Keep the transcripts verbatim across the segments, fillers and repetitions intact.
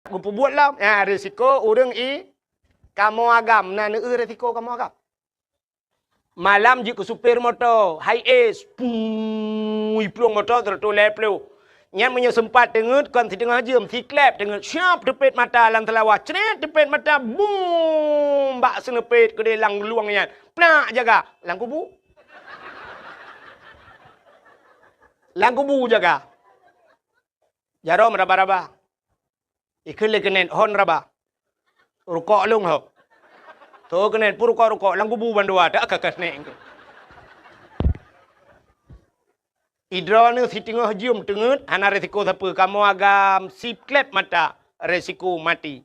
geupeubuet lom. Ya, risiko ureuëng i kamoe agam, na neueu risiko kamoe agam. Malam jeuet keu supir moto, Hiace, pui plueng moto seratus lhèe ploh. Nyan meunyoe seumpat teungeut, kon siteungoh jeuem, siklep teungeut, siap teupet mata lam seulawah, cret teupet mata, bum, bak seuneupet keudeh lam luwang nyan. Plak jaga, lam kubu. Lam kubu jaga. Jaroe meuraba-raba. Ikheun lé keunen hon raba. Rukok lôn ho. Tho keunen pun rukok-rukok lam kubu bandua tak ka keunen. Idroeneuh siteungoh jeuem teungeut hana resiko sapeue, kamoe agam siklep mata resiko maté.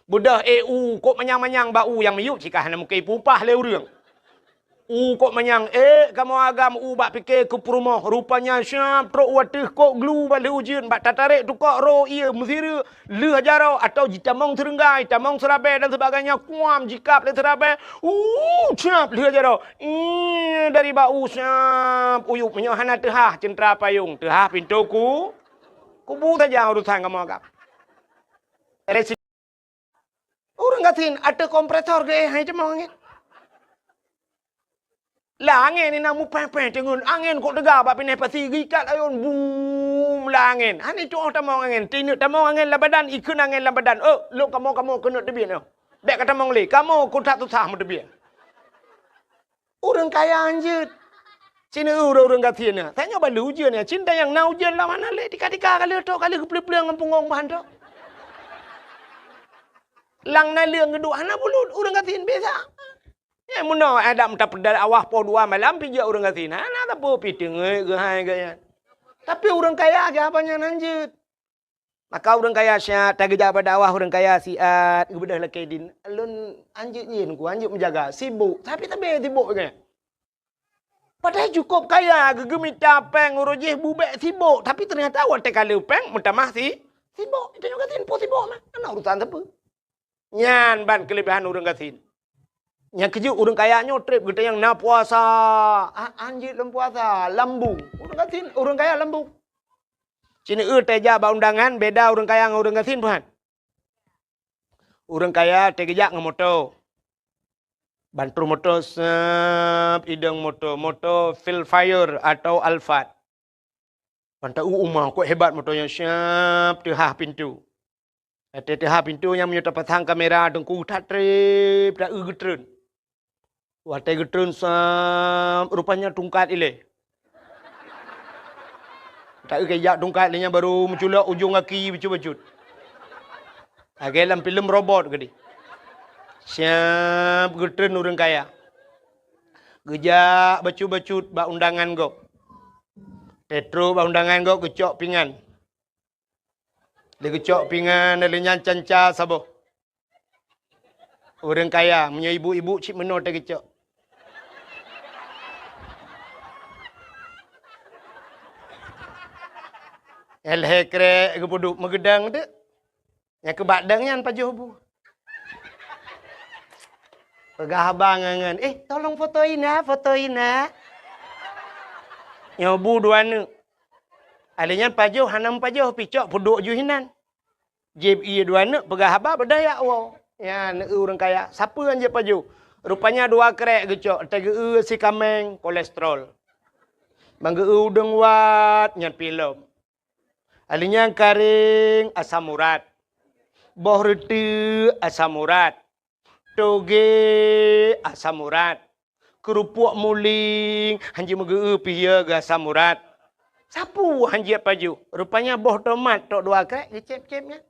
Beudôh éh u kok manyang-manyang bak u nyang miyueb cit ka hana mungken ipeupah lé ureuëng. U kok manyang, ék kamoe agam u bak pike keu peurumoh, rupanya siap trok u ateueh kok glu bak lheueh ujeuen, bak tatarek tukok ro ié meusireuk, lheueh jaroe atau jitamong seureunggai, tamong seurabée dan sebagainya, kuam jikab lé seurabée, u siap lheueh jaroe, ih, dari bak u siap uyueb meunyoe hana teuhah ceuntra payong, teuhah pintoe ku, kubu saja urusan kamoe agam. Resi- Ureuëng gasien ateueh kompresor geuéh hai tamong angén. Lah angén inan mupéh-péh teungeut, angén kok teuga bak binéh pasi geuikat ayôn bum lah angén. Hana itu'oh tamong angén, tineuk tamong angén lam badan, ikheun angén lam badan. Oh, lôn kamoe-kamoe keuneuk teubiet nyoe. Bék ka tamong lé, kamoe kuthat susah meuteubiet. Ureuëng kaya hanjeuet. Sineuk ureuëng-ureuëng gasien na. Tanyoe ban lheueh ujeuen ya, cinta nyang na ujeuen lam hana lé, tika-tika ka lheueh trok, ka lheueh geupleueng-pleueng ngon punggong bah trok. Lam naleueng geuduek hana bulut, ureuëng gasien biasa. Ya, meunoe adak meuta peudal awah poh dua malam pijak ureuëng gasien. Hana sapeue pi teungeut geuhai gaya. Tapi ureuëng kaya geuh haba nyan hanjeuet. Maka ureuëng kaya siat, tageujak bak dakwah ureuëng kaya siat, geubeudôh lakée dien. Lôn hanjeuet nyan ku, hanjeuet meujaga, sibok, tapi sabe sibok nyan. Padahai cukôp kaya, geugeumita péng uroe jih bubek sibok, tapi teunyata watée ka le péng meutamah si, sibok. Tanyoe gasien po sibok mah, hana urusan sapeue. Nyan ban keuleubehan ureuëng gasien. Nyang keujeuet ureuëng kaya nyoe treb geutanyoe na puasa, a-, hanjeuet lom puasa, lambung. Ureuëng gasien, ureuëng kaya lambung. Sineuk teujak bak undangan beda ureuëng kaya ngon ureuëng gasien peuhan. Ureuëng kaya teujak ngon moto. Ban trôh moto sep idong moto, moto Vellfire atau Alphard. Ban ta-eu uma kok hebat moto nyan siap teuhah pintoe. Watée teuhah pintoe nyan meunyoe tapasang kamera teungku that treb ta-eu geutreun. Watée geutreun sep rupanya tungkat ilée. Ta-eu keu jak tungkat lé nyan baru meuculok ujong gaki bacut-bacut. Lagée lam filem robot keudeh. Siap geutreun ureuëng kaya. Geujak bacut-bacut bak undangan gob. Teutro bak undangan gob geucok pingan. Lé geucok pingan lé nyan canca saboh. Ureuëng kaya, meunyoe ibu-ibu cit meunoe teuh geucok. Lhée krek geupeuduek meugeudang teuk. Nyang keubak dang nyan pajoh bu. Peugah abang ngon, "Eh, tolong foto ina, foto ina." Nyoe bu dua neuk. Alé nyan pajoh hana meupajoh picok peuduek ju hinan. Jieb ié dua neuk peugah haba beudaya woe. Nyan ureuëng kaya, sapeue nyang jieb pajoh? Rupanya dua krek geucok, teugeue sikameng kolesterol. Ban geu-eu udeueng wat nyan pih lom. Alé nyan karéng asam urat. Boh reuteuek asam urat. Toge asam urat. Keurupuk muling hanjeuet meugeu-eu pih ya geu asam urat. Sapeue hanjeuet pajoh? Rupanya boh tomat tok dua krek geucép-cép nyan.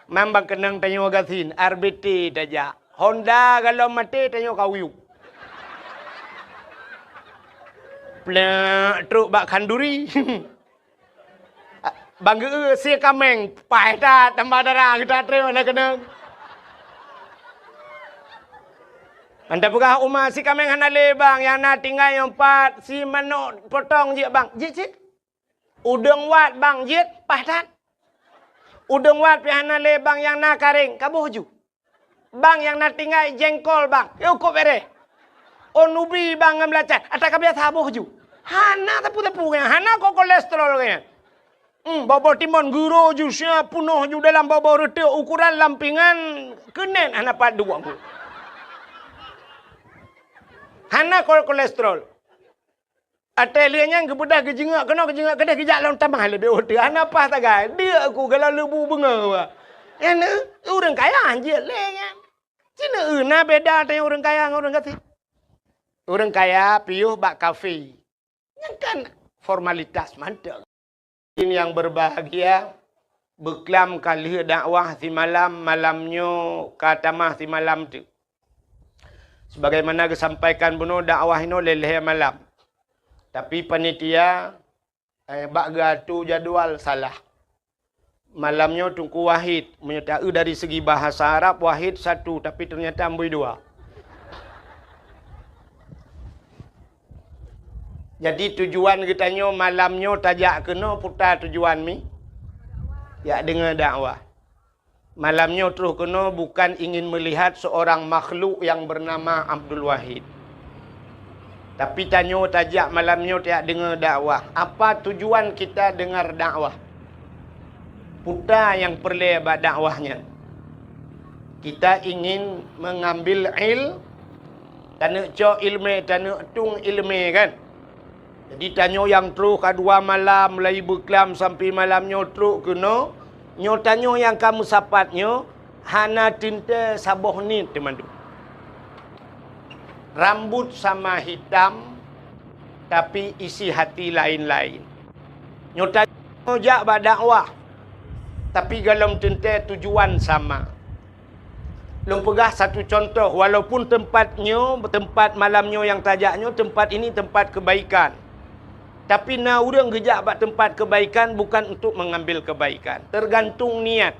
Mambang keunong tanyoe gasien, R B T tajak. Honda galom maté tanyoe kawiyup. Plak trok bak khanduri. Ban geu-eu sie kameng, paih that tambah dara geuta treb hana keunong. Anda peugah uma sie kameng hana lé bang, nyang na tinggai nyoe pat, sie manok potong jeuet bang, jeuet cit. Udeueng wat bang jeuet, paih that. Udeueng wat pih hana lé bang, nyang na karéng, kaboh ju. Bang nyang na tinggai jengkol bang, yôh kok bereh. Oh nubi bang ngon beulacai, ata ka biasa boh ju. Hana teupeu-teupeu nyan, hana kok kolesterol nyan. Hmm, boh-boh timon guro ju sia punoh ju dalam boh-boh reutôk, ukuran lampingan keunen hana pat duek. Hana kol-, kolesterol. Até lheueh nyan geubeudah geujeungok keunoe, geujeungok keudeh, geujak lom tamah leubeh uteuk. Hana paih sagai. Deuk ku gala leubu beungoh. Nyan ureueng kaya jeuet lé nyan. Cina na beda teuh ureueng kaya ngon ureueng gasien. Ureueng kaya piôh bak kafe. Nyan kan formalitas mantong. Hadirin yang berbahagia, beuklam ka lheueh dakwah simalam, malam nyoe ka tamah simalam teuk. Sebagaimana geusampaikan bunoe, dakwah inoe lhèe-lhèe malam. Tapi panitia, eh, bak geuatô jadwal salah. Malam nyoe Teungku Wahid, meunyoe taeu dari segi bahasa Arab, Wahid satu, tapi ternyata amboi dua. Jadi tujuan geutanyoe malam nyoe tajak keunoe, peue tujuan mi? Jak deungoe dakwah. Malam nyoe troh keunoe bukan ingin melihat seorang makhluk yang bernama Abdul Wahid. Tapi tanyoe tajak malam nyoe tajak deungoe dakwah. Apa tujuan kita dengar dakwah? Peue nyang peureulèe bak dakwah nyan? Kita ingin mengambil il-, taneuk cok ileumèe, taneuk tueng ileumèe kan? Jadi tanyoe nyang troh ka dua malam, mulai beuklam sampai malam nyoe trok keunoe, nyoe tanyoe nyang ka meusapat nyoe hana teuntèe saboh niet teumandum. Rambut sama hitam, tapi isi hati lain-lain. Nyoe tanyoe jak bak dakwah, tapi golom teuntèe tujuan sama. Lôn peugah satu contoh, walaupun teumpat nyoe, teumpat malam nyoe nyang tajak nyoe, teumpat ini teumpat kebaikan. Tapi na ureueng geujak bak teumpat kebaikan bukan untuk mengambil kebaikan. Tergantung niat.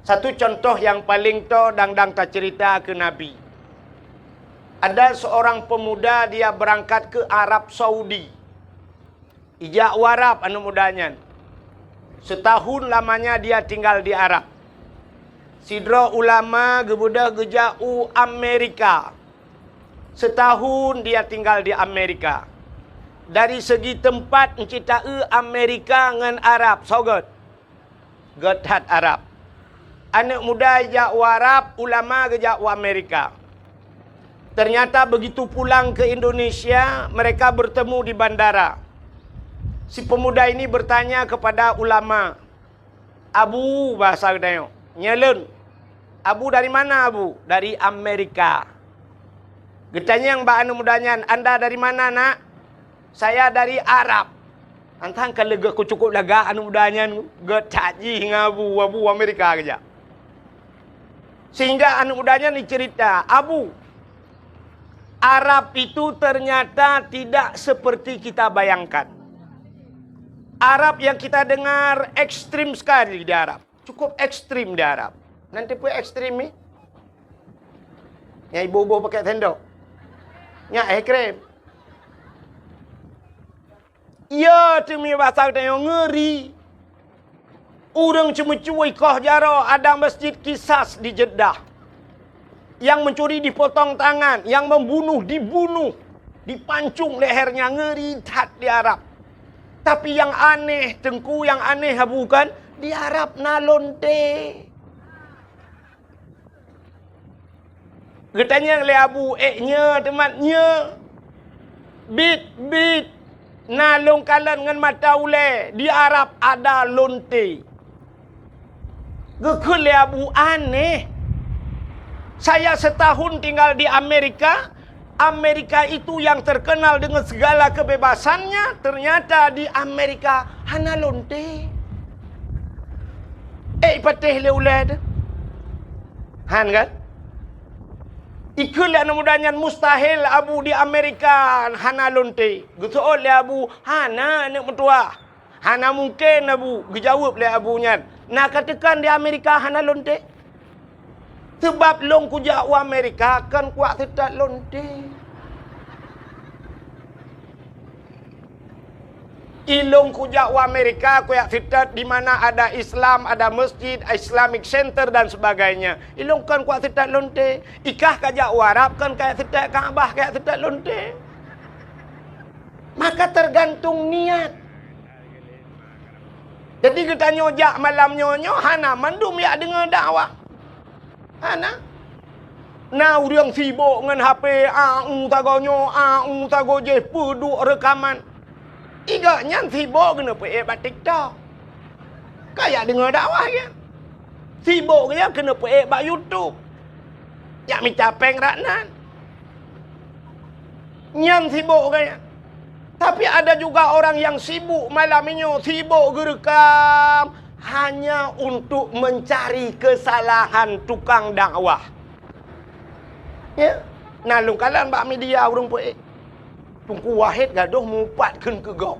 Satu contoh nyang paleng toe dang-dang taceurita keu Nabi. Ada seorang pemuda, dia berangkat ke Arab Saudi. Ijak u Arab aneuk muda nyan. Setahun lamanya dia tinggal di Arab. Sidroe ulama geubeudôh geujak u Amerika. Setahun dia tinggal di Amerika. Dari segi teumpat, euncit taeu Amerika ngon Arab, soe göt? Göt that Arab. Aneuk muda jak u Arab, ulama geujak u Amerika. Ternyata begitu pulang ke Indonesia, mereka bertemu di bandara. Si pemuda ini bertanya kepada ulama, "Abu," bahasa geutanyoe, "Nyoe lôn." "Abu dari mana, Abu?" "Dari Amerika." Geutanyong bak aneuk muda nyan, "Anda dari mana, Nak?" "Saya dari Arab." Antang ka leugah keucukôp lagak aneuk muda nyan, geutat jih ngon Abu, Abu Amerika geujak. Sehingga aneuk muda nyan jiceurita, "Abu, Arab itu ternyata tidak seperti kita bayangkan. Arab yang kita dengar ekstrim sekali di Arab." Cukup ekstrim di Arab. Nanti pun ekstrim ni. Nyang iboh-boh pakai sendok. Nyak ekstrem. Ya, teumi bahasa geutanyoe ngeri. Ureueng ceumeucue ikoh jaroe ada masjid Kisas di Jeddah. Yang mencuri dipotong tangan, yang membunuh dibunuh, dipancung lehernya, ngeri that di Arab. Tapi yang aneh, Teungku, yang aneh bukan di Arab na lonte. Geutanyong lé Abu, "Ék nyoe teumat nyoe?" "Bit, bit, na lôn kalon ngon mata ulée, di Arab ada lonte." Geukheun lé Abu, "Aneh. Saya setahun tinggal di Amerika, Amerika itu yang terkenal dengan segala kebebasannya, ternyata di Amerika hana lonte." Ék patéh lé ulée teuh. Han kan? Ikheun lé aneuk muda nyan, "Mustahil, Abu, di Amerika hana lonte." Geuseuôt lé Abu, "Hana, aneuk meutuah. Hana mungken, Abu," geujaweueb lé Abu nyan. "Na ka teukan di Amerika hana lonte? Seubab lôn kujak u Amerika kon kuwak seutot lonte." "Ilôn kujak u Amerika, kujak seutot di mana ada Islam, ada masjid, Islamic Center dan sebagainya. Ilôn kon kujak seutot lonte. Ikah kajak u Arab kon kajak seutot Ka'bah, kajak seutot lonte." Maka tergantung niat. Jadi geutanyoe jak malam nyoe, nyoe hana mandum jak deungoe dakwah. Hana. Na ureuëng sibok ngon H P, a u sagoe nyoe, a u sagoe jih, peuduek reukaman. Igoe nyan sibok keuneuk peuék bak TikTok. Ka jak deungoe dakwah nyan. Sibok nyan keuneuk peuék bak YouTube. Jak mita péng rak nan. Nyan sibok gaya. Tapi ada juga orang yang sibuk malam nyoe, sibok geureukam hanya untuk mencari kesalahan tukang dakwah. Ya, na lôn kalon bak media ureuëng peuék. Teungku Wahid gadoh mupat kheun keu gob.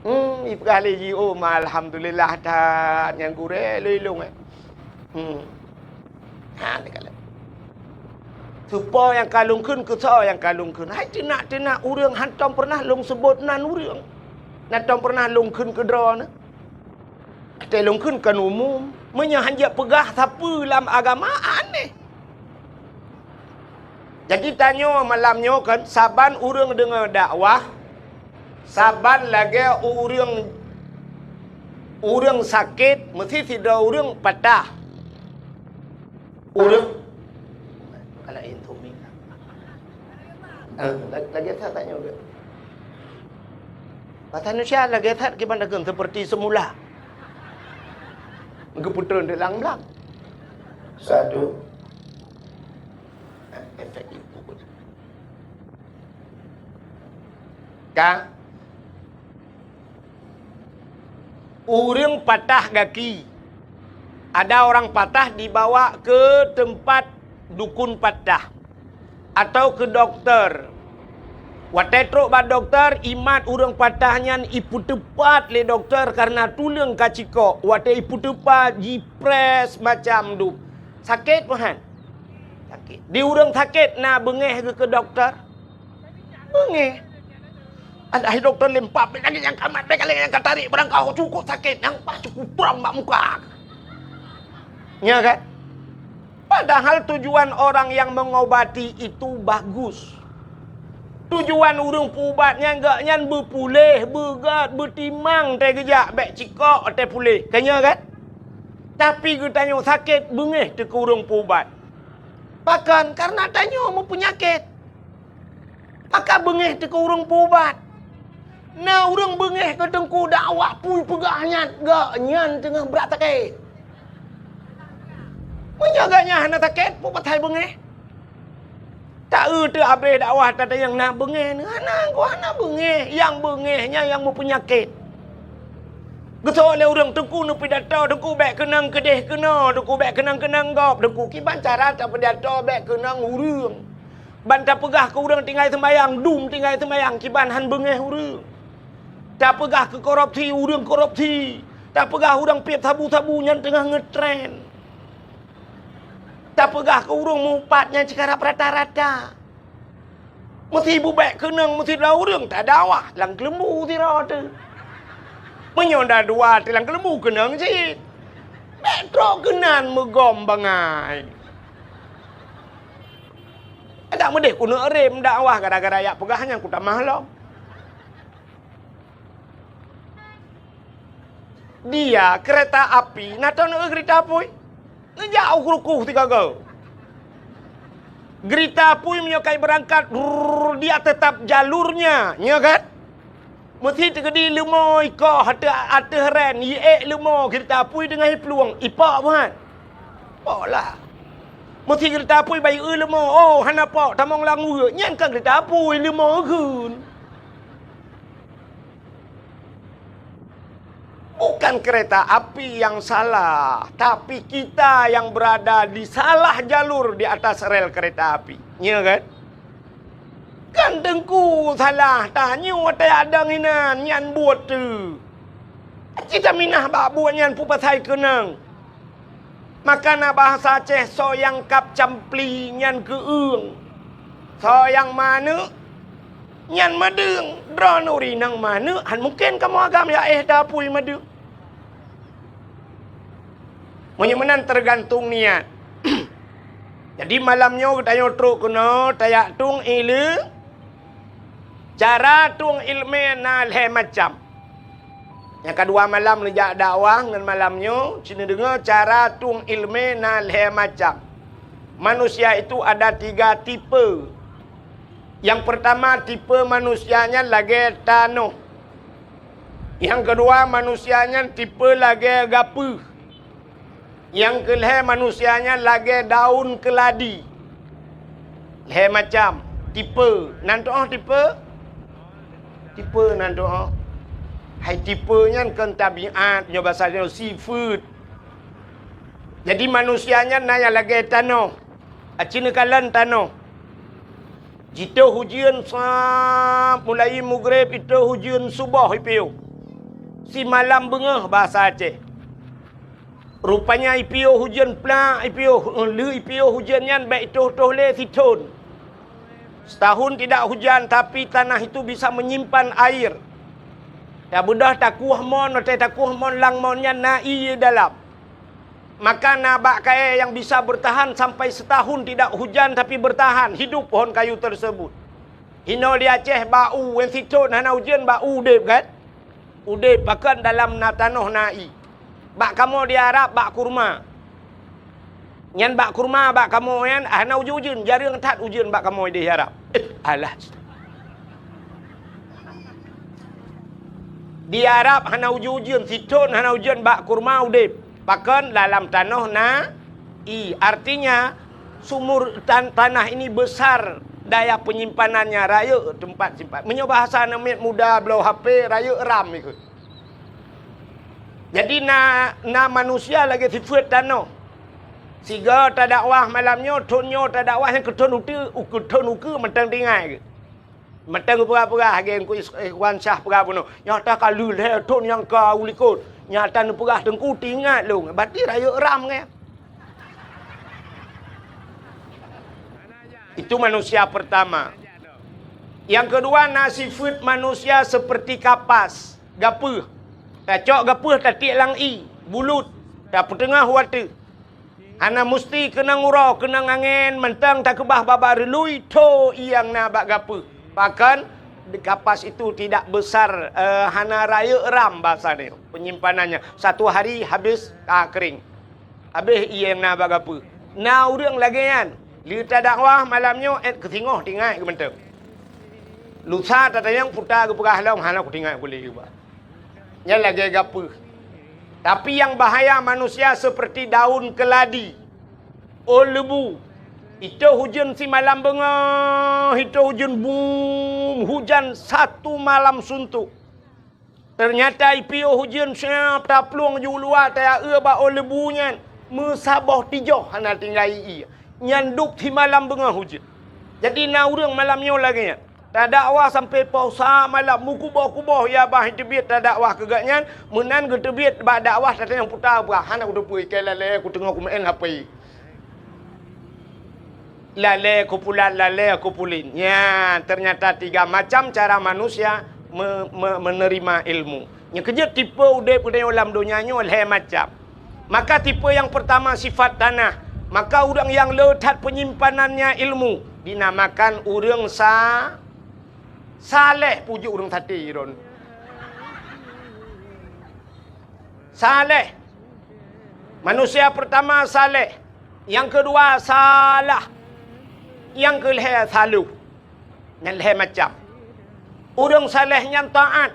Hmm, ipeugah lé jih, "Oh, ma alhamdulillah that nyang gurée lôn ilong, eh." Hmm. Ha, neukalon. Soe po nyang ka lôn kheun, keu soe nyang ka lôn kheun. Hai teunak-teunak ureuëng hántom peureunah lôn seubot nan ureuëng. Hántom peureunah lôn kheun keu droeneuh. Watée lôn kheun kon umum, meunyoe hana jipeugah sapeue lam agama, aneh. Jadi tanyoe malam nyoe kan, saban ureuëng deungoe dakwah, saban lagée ureuëng, ureuëng sakét, meusti sidroe ureuëng patah. Ureuëng, kalau itu mi. Eh, la-, lagée that tanyoe ke? Bahasa Indonesia lagée that kiban dagang seperti semula. Geupeutrön di lang-lang. Satu. Efek ibu. Ka. Ureuëng patah gaki. Ada orang patah dibawa ke tempat dukun patah atau ke doktor. Watée trok bak doktor, imat ureuëng patah nyan ipeuteupat lé doktor kareuna tuleueng ka cikok. Watée ipeuteupat, jipres macam dum. Sakét meuhan. Sakét. Di ureuëng sakét na beungéh geuh keu doktor? Beungéh. Ada doktor lempap, bèk lagèe nyang ka mat, bèk lagèe nyang ka tarék, barang ka cukôp sakét, nyang paih cukôp prang bak muka. Nya kan? Padahal tujuan orang yang mengobati itu bagus. Tujuan ureuëng peuubat nyan, gobnyan beupuléh, beugöt, beutimang teuh geujak, bèk cikok teuh puléh. Ka nya kan? Tapi geutanyoe sakét, beungéh teuh keu ureuëng peuubat. Pakon? Kareuna tanyoe meupeunyakét. Pakon beungéh teuh keu ureuëng peuubat? Na ureuëng beungéh keu teungku dakwah pui peugah nyan, gobnyan teungoh brat sakét. Meunyoe gobnyan hana sakét, peue pasai beungéh? Ta-eu teuh abéh dakwah tatanyong na beungéh, hana, hana beungéh. Nyang beungéh nyan nyang meupeunyakét. Geusoe lé ureuëng, teungku neupidato, teungku bèk keunong keudeh keunoe, teungku bèk keunong keunong gob, teungku kiban cara tapeudato bèk keunong ureuëng. Ban tapeugah keu ureuëng tinggai seumayang, dum tinggai seumayang, kiban han beungéh ureuëng. Tapeugah keu korupsi, ureuëng korupsi. Tapeugah ureuëng piep sabu-sabu nyan teungoh ngeutren. Tapeugah keu ureuëng meuupat nyan sikarab rata-rata. Meusti bubèk keunong, meusti dua ureuëng tadakwah lam keuleumbu sidroe teuh. Meunyoe dua teuh lam keuleumbu keunong cit. Bèk trok keunan meugom bangai. Adak meudeh keuneuk rem dakwah gara-gara jak peugah nyan kutamah lom. Dia kereta api, na teuh neu-eu geurita apui. Neujak u krukuh sigoe-goe. Geurita apui meunyoe ka beurangkat, brrrr, dia tetap jalurnya, nya kan? Meusti teukeudi leumo ikoh ateueh, ateueh ren, iék leumo geurita apui teungoh iplueng, ipok buhan. Pok lah. Meusti geurita apui bayeue leumo, oh, hana pok, tamong lam ueue, nyan kan geurita apui, leumo geun. Bukan kereta api yang salah, tapi kita yang berada di salah jalur di atas rel kereta api. Nya kan? Kan teungku salah, tanyoe watèe adong inan nyan buet teuh. Cit taminah bak buet nyan peue pasai keunong. Maka na bahasa Aceh, soe nyang kab campli nyan keu-ueng. Soe nyang manök nyan meudeueng. Droeneuh ureueng nyang manök, han mungken kamoe agam jak éh tapui meudeueng. Meunyoe meunan teugantung niat. Jadi malam nyoe geutanyoe trok keunoe tajak tueng ileumèe. Cara tueng ileumèe na lhèe macam. Nyang keudua malam neujak dakwah ngon malam nyoe, ci neudeungoe cara tueng iéleumé na lhée macam. Manusia itu ada tiga tipe. Nyang peurtama tipe manusia nyan lagée tanoh. Nyang keudua manusia nyan tipe lagée gapeuh. Nyang keulhée manusia nyan lagée daun keuladi. Lhée macam tipe. Nan tuoh tipe? Tipe nan tuoh. Hai tipe nyan kon tabiat, nyoe basa nyoe sifeuet. Jadi manusia nyan na nyang lagée tanoh. Aci neukalon tanoh. Jitoh ujeuen sa mulai mugreb, itoh ujeuen suboh ipiôh. Simalam beungoh basa Aceh. Rupanya ipiôh ujeuen plak, ipiôh, lheueh ipiôh ujeuen nyan bék itoh-toh lé sithon. Setahun tidak hujan, tapi tanah itu bisa menyimpan air. Tabeudôh takueh mon, watée takueh mon lam mon nyan na ié dalam. Maka na bak kayée nyang bisa bertahan sampai setahun tidak hujan tapi bertahan, hidup pohon kayu tersebut. Hinoe di Aceh bak u, wen sithon hana ujeuen bak u udeb kan? Udeb pakon dalam na tanoh na ié. Bak kamoe di Arab bak kurma. Nyan bak kurma bak kamoe nyan hana ujeuen-ujeuen, jareueng that ujeuen bak kamoe di Arab. Eh, alah. Di Arab hana ujeuen-ujeuen, sithon hana ujeuen bak kurma udeb. Pakon dalam tanoh na ié. Artinya sumur tan-, tanah ini besar daya penyimpanannya, rayeuk tempat simpan. Meunyoe bahasa aneuk miet muda bloe H P, rayeuk RAM ikot. Jadi na, na manusia lagée sifeuet tanoh. Sigoe tadakwah malam nyoe, thon nyoe tadakwah nyang keu thon uteue, u keu thon ukeue mantong tinggai geuh. Mantong geupeugah-peugah lagée Teungku Is-, Ikhwan Syah peugah bunoe. Nyata ka lheueh lhée thon nyang ka u likot. Nyata neupeugah Teungku teuingat lôn. Berarti rayeuk RAM nyan. Itu manusia pertama. Nyang keudua na sifeuet manusia seperti kapas, gapeuh. Tacok gapeuh tatiek lam ié, bulut, tapeuteungoh u ateueh. Hana musti keunong uroe, keunong angén, mantong takeubah babah reului tho ié nyang na bak gapeuh. Pakon, kapas itu tidak besar, eh, hana rayeuk RAM basa nyoe, penyimpanannya. Satu hari habis, ka kering. Habéh ié nyang na bak gapeuh. Na ureuëng lagée nyan, lheueh tadakwah malam nyoe, ék keu singoh tinggai keu mantong. Lusa tatanyong puta geupeugah lom, hana kutinggai kulét geuba. Nyan lagée gapeuh. Tapi nyang bahaya manusia seperti daun keladi, ôn leubu. Itoh ujeuen simalam beungoh, itoh ujeuen bum, hujan satu malam suntuk. Teunyata ipiôh ujeuen siab taplueng ju luwa tayaue bak ôn leubu nyan, meusaboh tijoh hana tinggai ié. Nyan dub simalam beungoh ujeuen. Jadi na ureuëng malam nyoe lagée nyan. Tadakwah sampai poh sa malam, meukuboh-kuboh ya bah teubiet tadakwah keu gobnyan, meunan geuteubiet bak dakwah tatanyong puta bah, hana kuteupeue, ikei lalée kuteungoh kumeu'en H P. Lalée kumpulan, lalée kumpulin. Nyan, ternyata tiga macam cara manusia me-, me-, menerima ilmu. Nyang keujeuet tipe udeb geutanyoe lam donya nyoe lhée macam. Maka tipe nyang peurtama sifat tanah. Maka ureuëng nyang le that penyimpanannya ilmu dinamakan ureuëng sa-, saleh, pujoe ureuëng saté droen. Saleh. Manusia peurtama saleh. Nyang keudua salah. Nyang keulhée saloh. Nyan lhée macam. Ureuëng saleh nyan taát.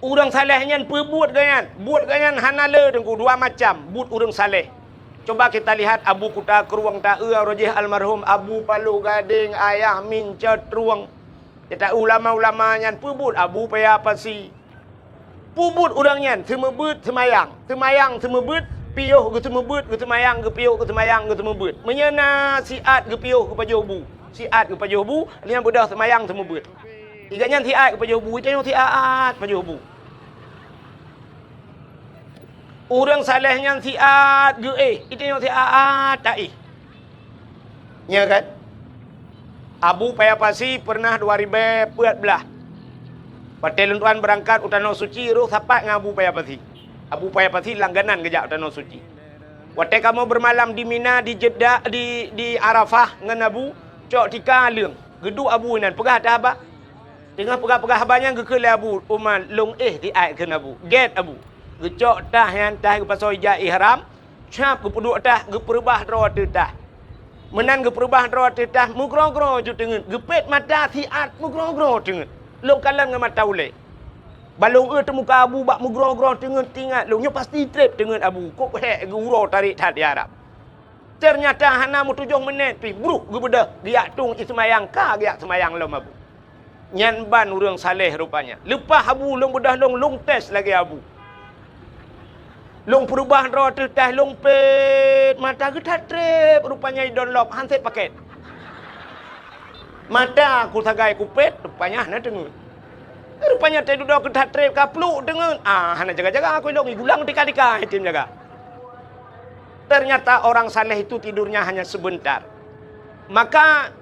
Ureuëng saleh nyan peubuet gobnyan. Buet gobnyan hana le teungku, dua macam buet ureuëng saleh. Coba kita lihat Abu Kuta Krueng taeu roh jih almarhum Abu Paloh Gadeng, Ayah Min Cot Rueng. Kita ulama-ulama nyan peubuet Abu Paya Pasi. Peubuet ureuëng nyan seumeubeuet seumayang, seumayang seumeubeuet, piôh geuseumeubeuet, geuseumayang geupiôh, geuseumayang geuseumeubeuet. Meunyoe na siat geupiôh geupajoh bu, siat geupajoh bu, nyan beudôh seumayang seumeubeuet. Iga nyan siat geupajoh bu, itanyoe siat pajoh bu. Ureuëng saleh nyan siat geuéh, itanyoe siat taéh. Nya kan? Abu Paya Pasi pernah dua ribée peuet blaih. Watée lôn tuan beurangkat u Tanoh Suci, roh sapat ngon Abu Paya Pasi. Abu Paya Pasi langganan geujak u Tanoh Suci. Watée kamoe beurmalam di Mina, di Jeddah, di, di Arafah ngon Abu, cok tika leueng. Geuduek Abu inan, peugah that haba. Teungoh peugah-peugah haba nyan geukheun lé Abu Umar, "Lôn éh siat," kheun Abu. Gét Abu. Geucok tah nyan, tah geupasoe ija ihram, cap geupeuduek tah, geupeurubah droe ateueh tah. Meunan geupeurubah droe ateueh tah, meugroe-groe ju teungeut, geupét mata siat meugroe-groe teungeut. Lôn kalon ngon mata ulée. Ban lôn eu teumuka Abu bak meugroe-groe teungeut, teuingat lôn nyoe pasti treb teungeut Abu, kok hék geuuroe tarék that di Arab. Teunyata hana meutujoh minét pih, bruh geubeudôh, geujak tueng ié seumayang, ka geujak seumayang lom Abu. Nyan ban ureuëng saleh rupanya. Leupah Abu lôn beudôh lôn, lôn tes lagée Abu. Lôn peurubah droe ateueh tah, lôn pét mata, geuthat treb rupanya idon lom, han sép pakét. Mata ku sagai kupét, rupanya hana teungeut. Rupanya teududoe geuthat treb ka pluek teungeut. Ah, hana jaga-jaga aku ilong igulang tika-tika item jaga. Ternyata orang saleh itu tidurnya hanya sebentar. Maka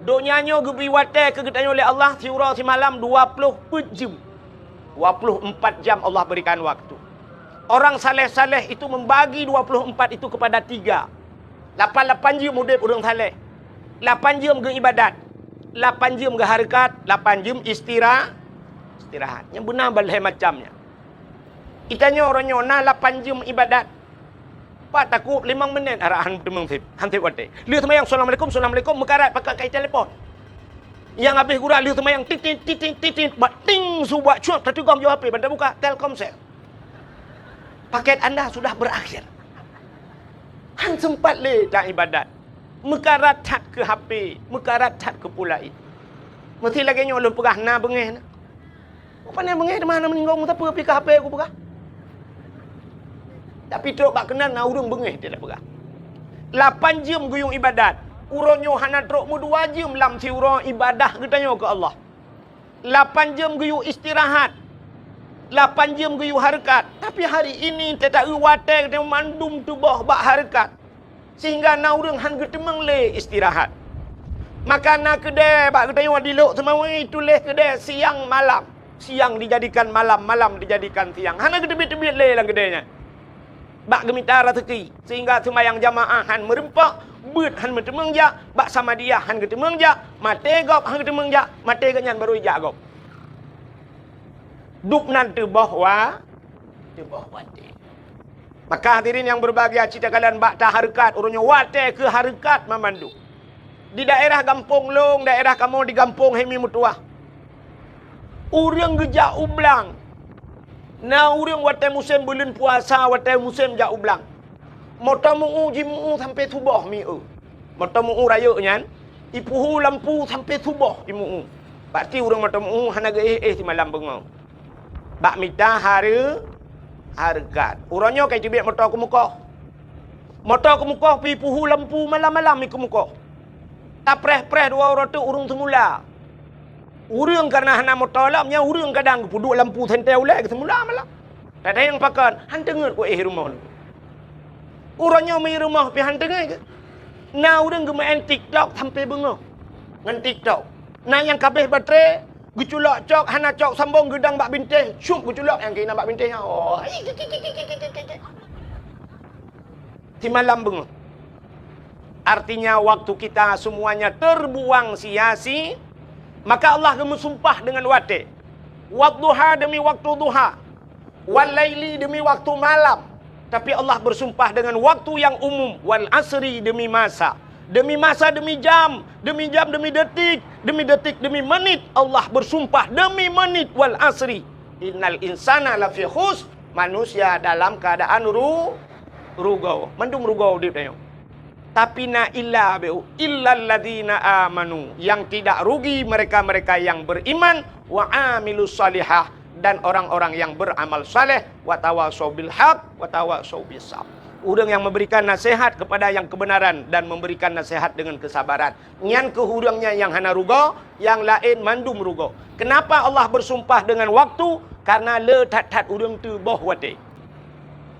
donya nyoe geubri watée keu geutanyoe lé Allah siuroe simalam dua ploh peuet jeuem. Dua ploh empat jam Allah berikan waktu. Orang saleh-saleh itu membagi dua ploh empat itu kepada tiga. Lapan-lapan jeuem udeb ureuëng saleh. Lapan jeuem geuibadat. Lapan jeuem geuhareukat, lapan jeuem istira-, istirahat. Nyang beuna balhée macam nyan. Itanyoe uroe nyoe na lapan jeuem ibadat. Pat takot limong minét arahan teumeung sép, han sép watée. Lheueh seumayang, "Assalamualaikum, assalamualaikum," meukarat pakat kai telepon. Nyang habéh gura lheueh seumayang, titit, titit, titit, bak ting su bak cuak, tateugom jaweueb H P, ban tabuka, Telkomsel. Paket anda sudah berakhir. Han sempat lé ta ibadat. Meukarat that keu H P, meukarat that keu pulai. Meusti lagée nyoe lôn peugah na beungéh na. Pane beungéh teuma hana meuninggai meusapeue pih ka H P kupeugah. Tapi trok bak keunan na ureuëng beungéh teupeugah. Lapan jeuem geuyue ibadat. Uroe nyoe hana trok meudua jeuem lam siuroe ibadah geutanyoe keu Allah. Lapan jeuem geuyue istirahat. Lapan jeuem geuyue hareukat. Tapi hari ini teuta-eu watée geutanyoe mandum tuboh bak hareukat. Sehingga na ureuëng han geuteumeung lé istirahat. Maka na keudée bak geutanyoe dilok seumawi tuléh keudée siang malam. Siang dijadikan malam, malam dijadikan siang. Hana geuteubiet-teubiet lé lam keudée nyan. Bak geumita raseuki, sehingga seumayang jamaah han meureumpok, beuet han meuteumeung jak, bak samadiyah han geuteumeung jak, maté gob han geuteumeung jak, maté gobnyan barô ijak gob. Dub nan teuboh wa-, teuboh watée. Maka hadirin yang berbahagia, cit takalon bak tahareukat, uroe nyoe watée keu hareukat mamandum. Di daerah gampông lôn, daerah kamoe di gampông Hemi Meutuwah. Ureuëng geujak u blang. Na ureuëng watée musém buleuen puasa, watée musém jak u blang. Moto meu-u jimeu-u sampoe suboh meu-u. Moto meu-u rayeuk nyan, ipeuhu lampu sampoe suboh imeu-u. Berarti ureuëng moto meu-u hana geuéh-éh simalam beungoh. Bak mita hareu-, hareukat. Uroe nyoe ka iteubiet moto keumukoh. Moto keumukoh pih ipeuhu lampu malam-malam ikeumukoh. Tapreh-preh dua uroe teuk ureuëng seumula. Ureuëng kareuna hana moto lom, nyan ureuëng kadang geupeuduek lampu sentée ulée keu seumula malam. Tadayang pakon, han teungeut kuéh rumoh. Uroe nyoe meu rumoh pih han teungeut. Na ureuëng geumeu'en TikTok sampoe beungoh ngon TikTok. Na nyang kabeh baterai, geuculok cok, hana cok sambong geudong bak bintéh, cup geuculok nyang keunan bak bintéh nyan. Oh. Simalam beungoh. Artinya waktu kita semuanya terbuang sia-si-, maka Allah geumeusumpah dengan watée. Wadduha demi waktu duha. Wal laili demi waktu malam. Tapi Allah bersumpah dengan waktu yang umum. Wal asri demi masa. Demi masa, demi jam. Demi jam, demi detik. Demi detik, demi menit. Allah bersumpah demi menit. Wal asri. Innal insana lafi khus. Manusia dalam keadaan ru-, rugoe. Mandum rugoe udeb tanyoe. Tapi na illa beu, illalladzina amanu, yang tidak rugi mereka-mereka yang beriman, wa amilus salihah, dan orang-orang yang beramal saleh, wa tawasau bil haq, wa tawasau bis sabr. Ureuëng yang memberikan nasihat kepada yang kebenaran dan memberikan nasihat dengan kesabaran. Nyan keuh ureuëng nyan nyang hana rugoe, nyang laén mandum rugoe. Kenapa Allah bersumpah dengan waktu? Karena le that-that ureuëng teuboh watée.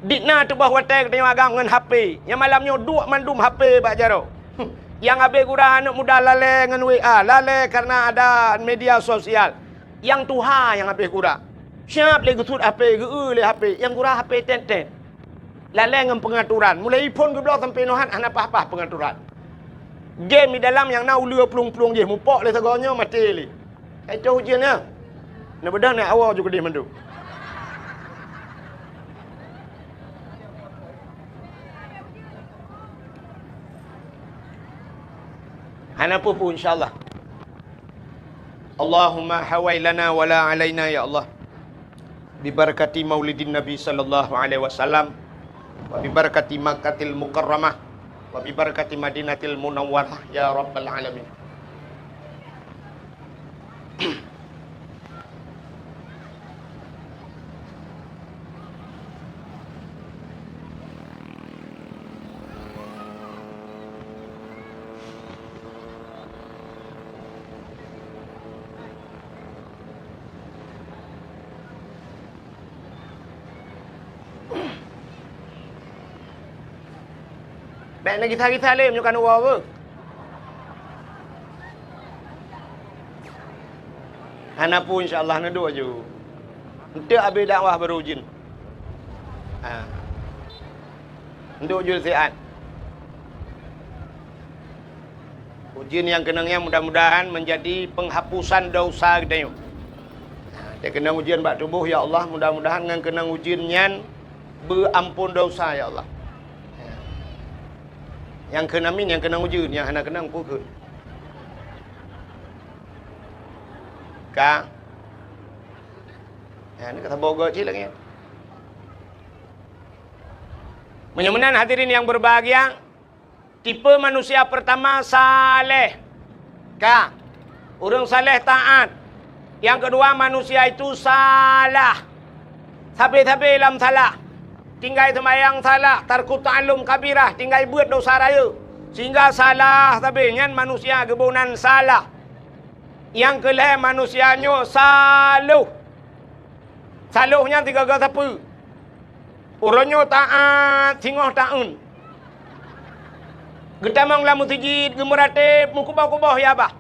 Dikna teuboh watée geutanyoe agam ngon H P. Nyang malam nyoe duek mandum H P bak jaroe. Nyang habéh gura aneuëk muda lalée ngon W A, lalée karena ada media sosial. Nyang tuha nyang habéh gura. Siab lé geusuet H P, geu-eu lé H P, nyang gura H P tét-tét. Lalée ngon peungaturan. Mulai iphon geubloe sampoe nohat hana paih-paih peungaturan. Game di dalam nyang na uleue plueng-plueng jih, mupok lé sagoe nyoe maté lé. Ka itoh ujeuen nyan. Neubeudôh nyan awai ju keudeh mandum. Hana peue-peue, insya Allah. Allahumma hawai lana wa la alaina, ya Allah. Bibarakati maulidin Nabi sallallahu alaihi wasallam, wa bibarakati Makkatil Mukarramah, wa bibarakati Madinatil Munawwarah, ya Rabbal Alamin. Bèk neugisa-gisa lé meunyoe ka neuwoe beuh. Hana peue, insya Allah, neuduek ju. Eunteuk abéh dakwah barô ujeuen. Ha. Neuduek ju siat. Ujeuen nyang keunong nyan mudah-mudahan meunjadi peunghapusan desya geutanyoe. Teukeunong ujeuen bak tuboh, ya Allah, mudah-mudahan ngon keunong ujeuen nyan beuampôn desya, ya Allah. Nyang kheun amin, nyang keunong ujeuen, nyang hana keunong peue kheun. Ka. Ya, ni kata bogoe cit lagèe nyan. Meunyoe meunan hadirin yang berbahagia, tipe manusia pertama saleh. Ka. Ureueng saleh taat. Yang kedua, manusia itu salah. Sabe-sabe lam salah. Tinggai seumayang salah, tarku ta'allum kabirah, tinggai beuet desya rayeuk. Sehingga salah sabe nyan manusia geuboh nan salah. Nyang keulhèe manusia nyoe saloh. Saloh nyan sigoe-goe sapeue? Uroe nyoe taat singoh taeun. Geutamong lam meuseujid, geumeurateb, meukuboh-kuboh ya bah.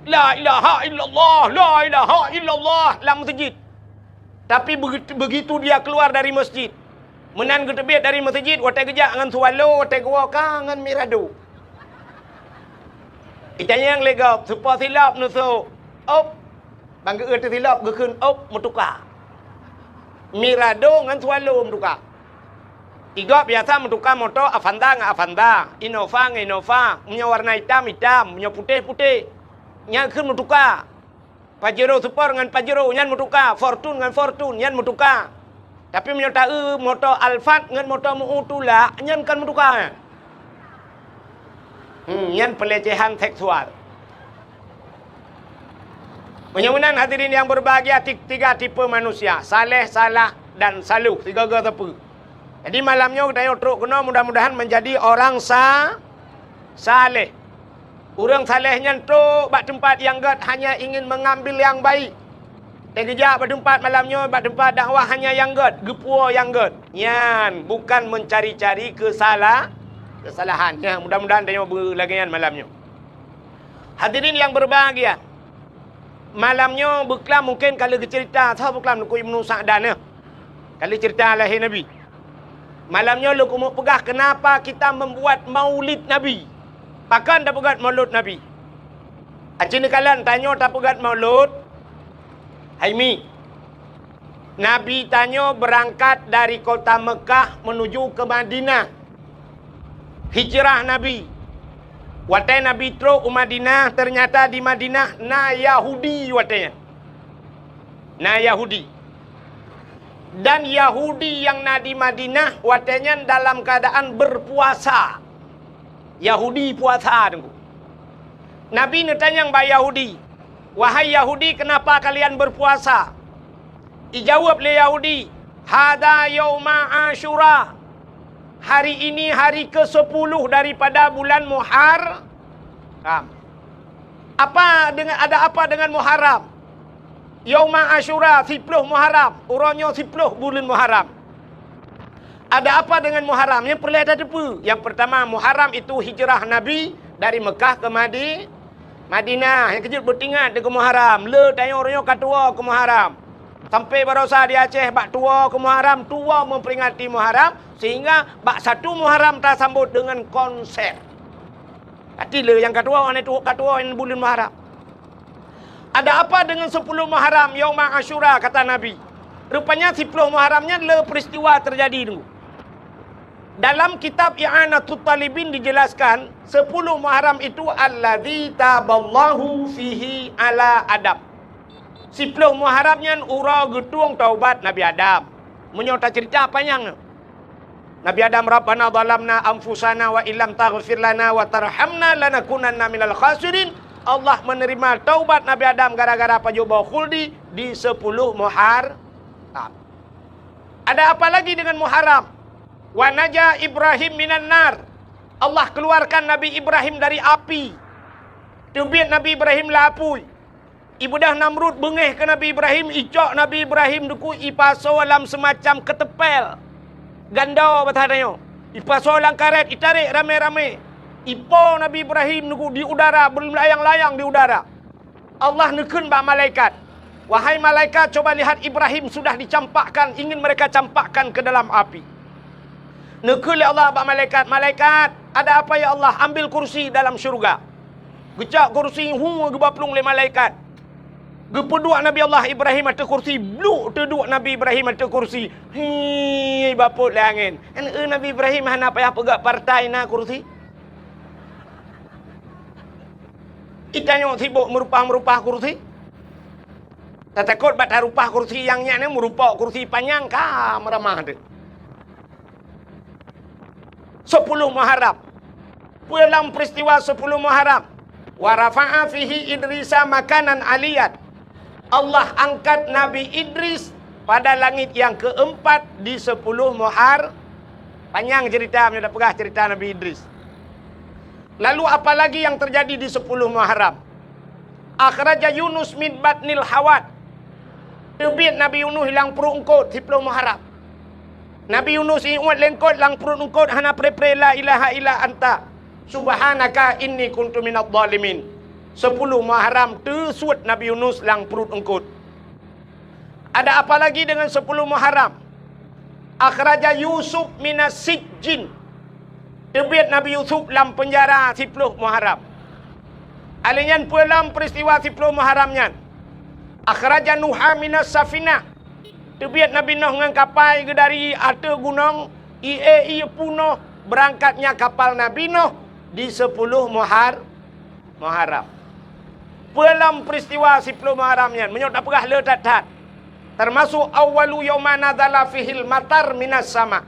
La ilaha illallah, la ilaha illallah lam meuseujid. Tapi begitu, begitu dia keluar dari masjid, meunan geuteubiet dari meuseujid, watèe geujak ngon swallow, watèe geuwoe ka ngon mirado. Itanyong lé gob, soe po silop neusok. Op, ban geu-eu teusilop geukheun op meutuka. Mirado ngon swallow meutuka. Igob biasa meutuka moto Avanza ngon Avanza, Innova ngon Innova, meunyoe warna itam, itam, meunyoe putéh, putéh. Nyan kheun meutuka. Pajero Sport ngon Pajero nyan meutuka, Fortuner ngon Fortuner nyan meutuka. Tapi meunyoe taeu moto Alphard ngon moto meu tulak, nyan kon meutuka. Hmm, nyan pelecehan seksual. Meunyoe meunan hadirin yang berbahagia, ti-, tiga tipe manusia, saleh, salah, dan saloh, sigoe-goe sapeue. Jadi malam nyoe geutanyoe trok keunoe mudah-mudahan menjadi orang sa-, saleh. Ureueng saleh nyan trok bak teumpat nyang gèt hanya ingin mengambil yang baik. Teugeujak bak teumpat malam nyoe, bak teumpat dakwah hanya nyang gèt, geupuwoe nyang gèt. Nyan bukan mencari-cari kesala-, kesalahan. Nyan mudah-mudahan tanyoe beulagèe nyan malam nyoe. Hadirin yang berbahagia, malam nyoe beuklam mungken ka lheueh geuceurita, soe beuklam Teungku Ibnu Sa'dan nyoe. Ka lheueh ceurita lahé Nabi. Malam nyoe lôn keumeung peugah kenapa kita membuat maulid Nabi. Pakon tapeugèt maulud Nabi? Aci neukalon tanyoe tapeugèt maulud. Hai mi. Nabi tanyoe beurangkat dari kota Mekah menuju ke Madinah. Hijrah Nabi. Watèe Nabi trok u Madinah, ternyata di Madinah na Yahudi watèe nyan. Na Yahudi. Dan Yahudi nyang na di Madinah watèe nyan dalam keuadaan berpuasa. Yahudi puasa, Teungku. Nabi neutanyong bak Yahudi, "Wahai Yahudi, kenapa kalian berpuasa?" Ijaweueb lé Yahudi, "Hadza yauma Asyura." Hari ini hari kesepuluh daripada bulan Muharram. Apa dengan, ada apa dengan Muharram? Yauma Asyura, siploh Muharram. Uroe nyoe siploh buleuen Muharram. Ada apa dengan Muharram? Nyang peureulèe tateupeue. Yang pertama, Muharram itu hijrah Nabi dari Mekah ke Madi-, Madinah. Nyang keujeuet beutingat di keu Muharram. Le tanyoe uroe nyoe ka tuwoe keu Muharram. Sampai barosa di Aceh bak tuwoe keu Muharram, tuwoe memperingati Muharram, sehingga bak satu Muharram tasambot dengan konser. Tapi le nyang ka tuwoe, hana tuwoe, ka tuwoe nyan buleuen Muharram. Ada apa dengan sepuluh Muharram, Yauma Asyura, kata Nabi? Rupanya sepuluh Muharram nyan le peristiwa terjadi dulu. Dalam kitab I'anatut Talibin dijelaskan, sepuluh Muharram itu alladzi taballahu fihi ala Adam. Sepuluh Muharram nyan uroe geutueng taubat Nabi Adam. Meunyoe tacerita panyang. Nabi Adam, "Rabbana zalamna anfusana wa illam taghfir lana wa tarhamna lanakunanna minal khasirin." Allah menerima taubat Nabi Adam gara-gara pajoh boh khuldi di sepuluh Muharram. Ada apa lagi dengan Muharram? "Wa naja Ibrahim minan nar." Allah keluarkan Nabi Ibrahim dari api. Teubiet Nabi Ibrahim lam apui. Ibeudôh Namrud beungéh keu Nabi Ibrahim, icok Nabi Ibrahim dikeue ipasoe lam seumacam keuteumpél. Gandô bak tanyoe. Ipasoe lam karét, itarek ramé-ramé. Ipo Nabi Ibrahim dikeue di udara, beulayang-layang di udara. Allah neukheun bak malaikat, "Wahai malaikat, coba lihat Ibrahim sudah dicampakkan, ingin mereka campakkan ke dalam api." Neukheun lé Allah bak malaikat, "Malaikat, ada apa ya Allah? Ambil kursi dalam syurga." Geucok kursi, hu, geuba plueng lé malaikat. Geupeuduek Nabi Allah Ibrahim ateueh kursi, bluk teuduek Nabi Ibrahim ateueh kursi. Hi, bapot lé angén. Kan, eh, Nabi Ibrahim hana payah peugah partai na kursi. Itanyoe sibok meurupah-meurupah kursi. Tatakot bak tarupah kursi nyang nyan, meurupok kursi panyang ka meuramah teuh. Sepuluh Muharram. Peue lam peristiwa sepuluh Muharram? "Wa rafa'a fihi Idrisa makanan aliyan." Allah angkat Nabi Idris pada langit yang keempat di sepuluh Muhar-, panyang cerita, meunyoe tapeugah cerita Nabi Idris. Lalu apa lagi yang terjadi di sepuluh Muharram? "Akhraja Yunus min batnil hawat." Teubiet Nabi Yunus lam pruet eungkot, siploh Muharram. Nabi Yunus iuet lé eungkot, lam pruet eungkot hana pre-pre la ilaha illa anta subhanaka inni kuntu minadh dhalimin. Sepuluh Muharram teusuet Nabi Yunus lam pruet eungkot. Ada apa lagi dengan sepuluh Muharram? "Akhraja Yusuf minas sijjin." Teubiet Nabi Yusuf lam peunjara siploh Muharram. Alèh nyan peue lam peristiwa siploh Muharram nyan? "Akhraja Nuha minas safinah." Teubiet Nabi Noh ngon kapai geuh dari ateueh gunong, ie-ie punoh beurangkatnya kapal Nabi Noh di siploh Muhar-, Muharram. Peue lam peristiwa siploh Muharram nyan, meunyoe tapeugah le that-that, teumasok awwalu yauma nazala fihil matar minas sama.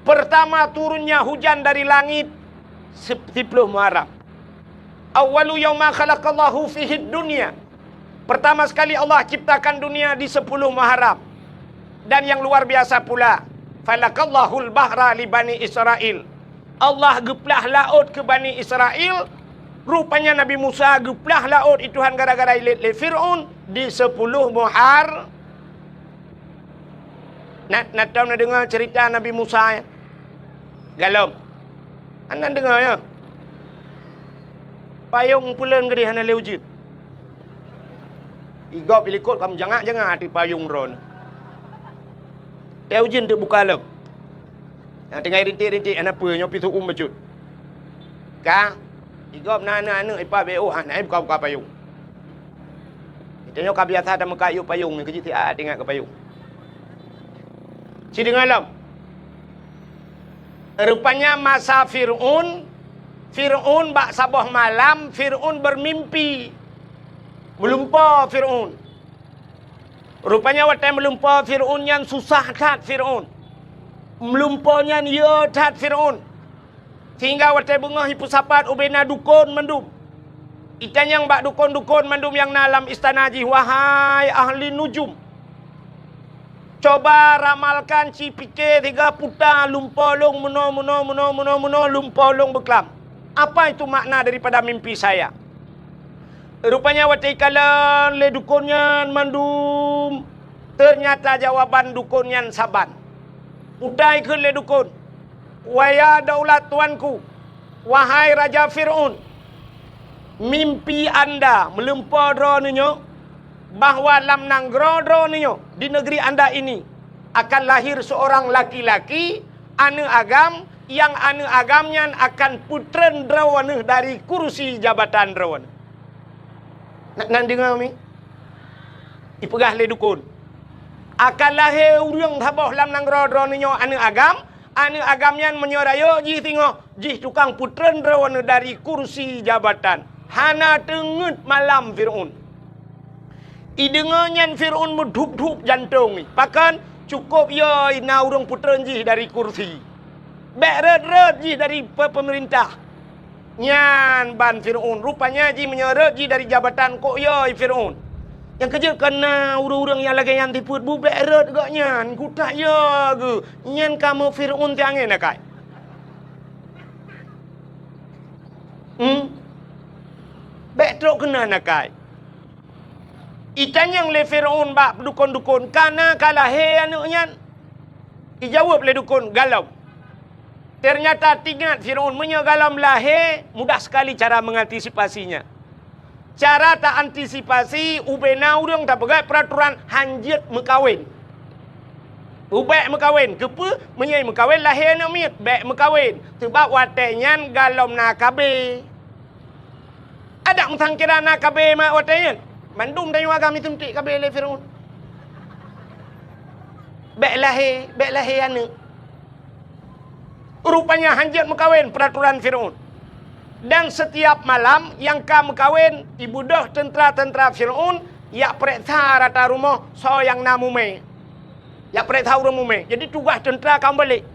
Pertama turunnya hujan dari langit, sip-, siploh Muharram. Awwalu yauma khalaqallahu fihid dunya. Pertama sekali Allah ciptakan dunia di siploh Muharram. Dan yang luar biasa pula, falakallahul bahra li Bani Israil. Allah geuplah laôt keu Bani Israil, rupanya Nabi Musa geuplah laôt i Tuhan gara-gara ilét lé Fir'aun di siploh Muhar-, na, na tom na deungoe cerita Nabi Musa, ya? Galom. Hana deungoe, ya? Payong peuleuen geudeh hana lé ujeuen. Igob ilikot ka meujangak-jangak ateueh payong droeneuh. Teuh ujeuen teubuka lom. Nyang tinggai rintik-rintik, hana peue, nyoe pih seu-uem bacut. Ka, igob na aneuk-aneuk ipa B O, ha, na buka-buka payong. Geutanyoe ka biasa tameukat yub payong, nyoe keuh jih siat ingat keu payong. Ci deungoe lom. Rupanya masa Fir'aun, Fir'aun bak saboh malam, Fir'aun beumimpi. Meulumpoe Fir'aun. Rupanya watèe meulumpoe Fir'aun nyan susah that Fir'aun. Meulumpoe nyan yö that Fir'aun. Sehingga watèe beungoh jipeusapat ubé na dukon mandum. Jitanyong bak dukon-dukon mandum nyang na lam istana jih, "Wahai ahli nujum, coba ramalkan, ci pike siga puta lumpoe lôn meunoe, meunoe, meunoe, meunoe, meunoe, lumpoe lôn beuklam. Apa itu makna daripada mimpi saya?" Rupanya watèe jikalon lé dukon nyan mandum, teunyata jawaban dukon nyan saban. Puta jikheun lé dukon, "Wahai daulat tuanku, wahai Raja Fir'aun, mimpi anda meulumpoe droeneuh nyoe, bahwa lam nanggroe droeneuh nyoe, di negeri anda ini, akan lahir seorang laki-laki, aneuk agam, nyang aneuk agam nyan akan peutreun droeneuh dari kursi jabatan droeneuh." Na, na neudeungoe mi? Ipeugah lé dukon, "Akan lahé ureuëng saboh lam nanggroe droeneuh nyoe aneuëk agam, aneuëk agam nyan meunyoe rayeuk jih singoh, jih tukang peutreun droeneuh dari kursi jabatan." Hana teungeut malam Fir'aun. Ideungoe nyan Fir'aun meudhup-dhup jantong jih. Pakon? Cukôp yo na ureuëng peutreun jih dari kursi. Bék rhot-rhot jih dari pe-, peumeurintah. Nyan ban Fir'aun, rupanya jih meunyoe rhot jih dari jabatan, kok yo Fir'aun. Nyang keujeuet keu na ureuëng-ureuëng nyang lagée nyan sifeuet, bu bék rhot gobnyan, kutak yo geuh. Nyan kamoe Fir'aun tiang ngen akai. Hmm? Bék trok keunan akai. Itanyong lé Fir'aun bak dukon-dukon, "Kana ka lahé aneuëk nyan?" Ijaweueb lé dukon, "Galom." Ternyata teuingat Fir'aun, meunyoe galom lahé, mudah sekali cara mengantisipasinya. Cara ta antisipasi, ubena ureuëng tapeugét peuraturan hanjeuet meukawen. Ubék meukawen, keupeue? Meunyoe meukawen lahé aneuëk miet, bék meukawen. Seubab watée nyan galom na K B. Adak meusangkira na K B mak watée nyan. Mandum tanyoe agam isuntik K B lé Fir'aun. Bék lahé, bék lahé aneuëk. Rupanya hanjeuet meukawen peuraturan Fir'aun. Dan setiap malam nyang ka meukawen, ibeudôh teuntra-teuntra Fir'aun jak peureksa rata rumoh soe nyang na mumé. Jak peureksa ureuëng mumé. Jadi tugaih teuntra ka meubalek.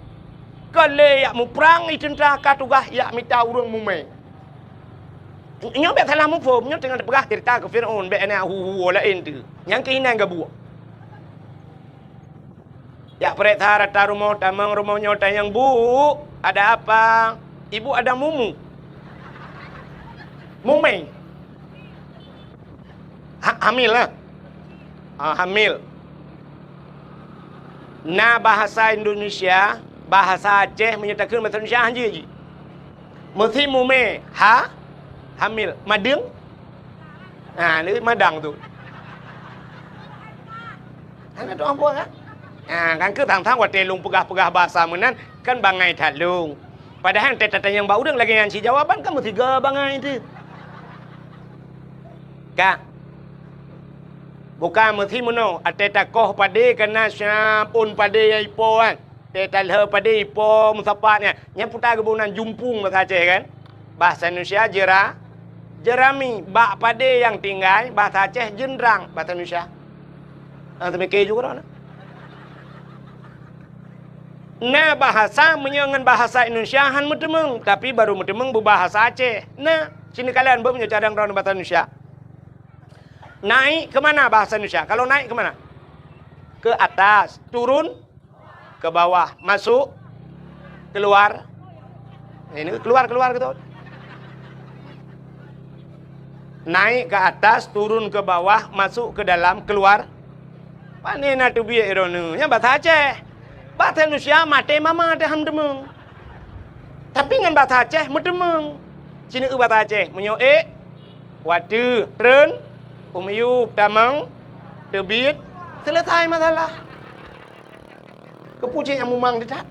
Ka lé jak muprang i teuntra, ka tugaih jak mita ureuëng mumé. Nyoe bék salah muphom, nyoe teungoh teupeugah cerita keu Fir'aun, bék na hu-hu laén teuh. Nyang keuh inan gabuek. Jak peureksa rata rumoh, tamong rumoh nyoe tanyong, "Bu, ada apa?" "Ibu ada mumu." Mumé. Ha, hamil lah. Ah, hamil. Na bahasa Indonesia, bahasa Aceh meunyoe takheun bahasa Indonesia hanjeuet jih. Meusi mumé, ha? Hamil. Madeueng? Ha, lé madang tu. Hana tu ambo kan? Ha, kan keu tang-tang watée lôn peugah-peugah bahasa meunan kan bangai that lôn. Padahai teutatanyong bak ureuëng lagée nyan sijawaban kan meusiga bangai teuh. Ka. Bukan meusi meunoe, até takoh padé kana siap ôn padé nyang ipo kan. Teutalheu padé ipo meusapat nyan. Nyan puta geubunan jumpung bahasa Aceh kan. Bahasa Indonesia jera, jerami. Bak padé nyang tinggai, bahasa Aceh jeundrang, bahasa Indonesia. Ah, teumike juga dah. Na bahasa meunyoe ngon bahasa Indonesia han meuteumeung, tapi baru meuteumeung beubahasa Aceh. Na, sini kalian beu meunyoe cadang droeneuh bahasa Indonesia. Naik ke mana bahasa Indonesia? Kalau naik ke mana? Ke atas, turun ke bawah, masuk, keluar. Ini keluar, keluar gitu. Naik ke atas, turun ke bawah, masuk ke dalam, keluar. Pane na teubiet droeneuh? Nyan bahasa Aceh. Bahasa Indonesia maté mama teuh han teumeung. Tapi ngon bahasa Aceh meuteumeung. Sini eu bahasa Aceh, meunyoe ék, watèe, treun, u miyueb, tamong, teubiet, selesai masalah. Keupeue cit nyang mumang teutab?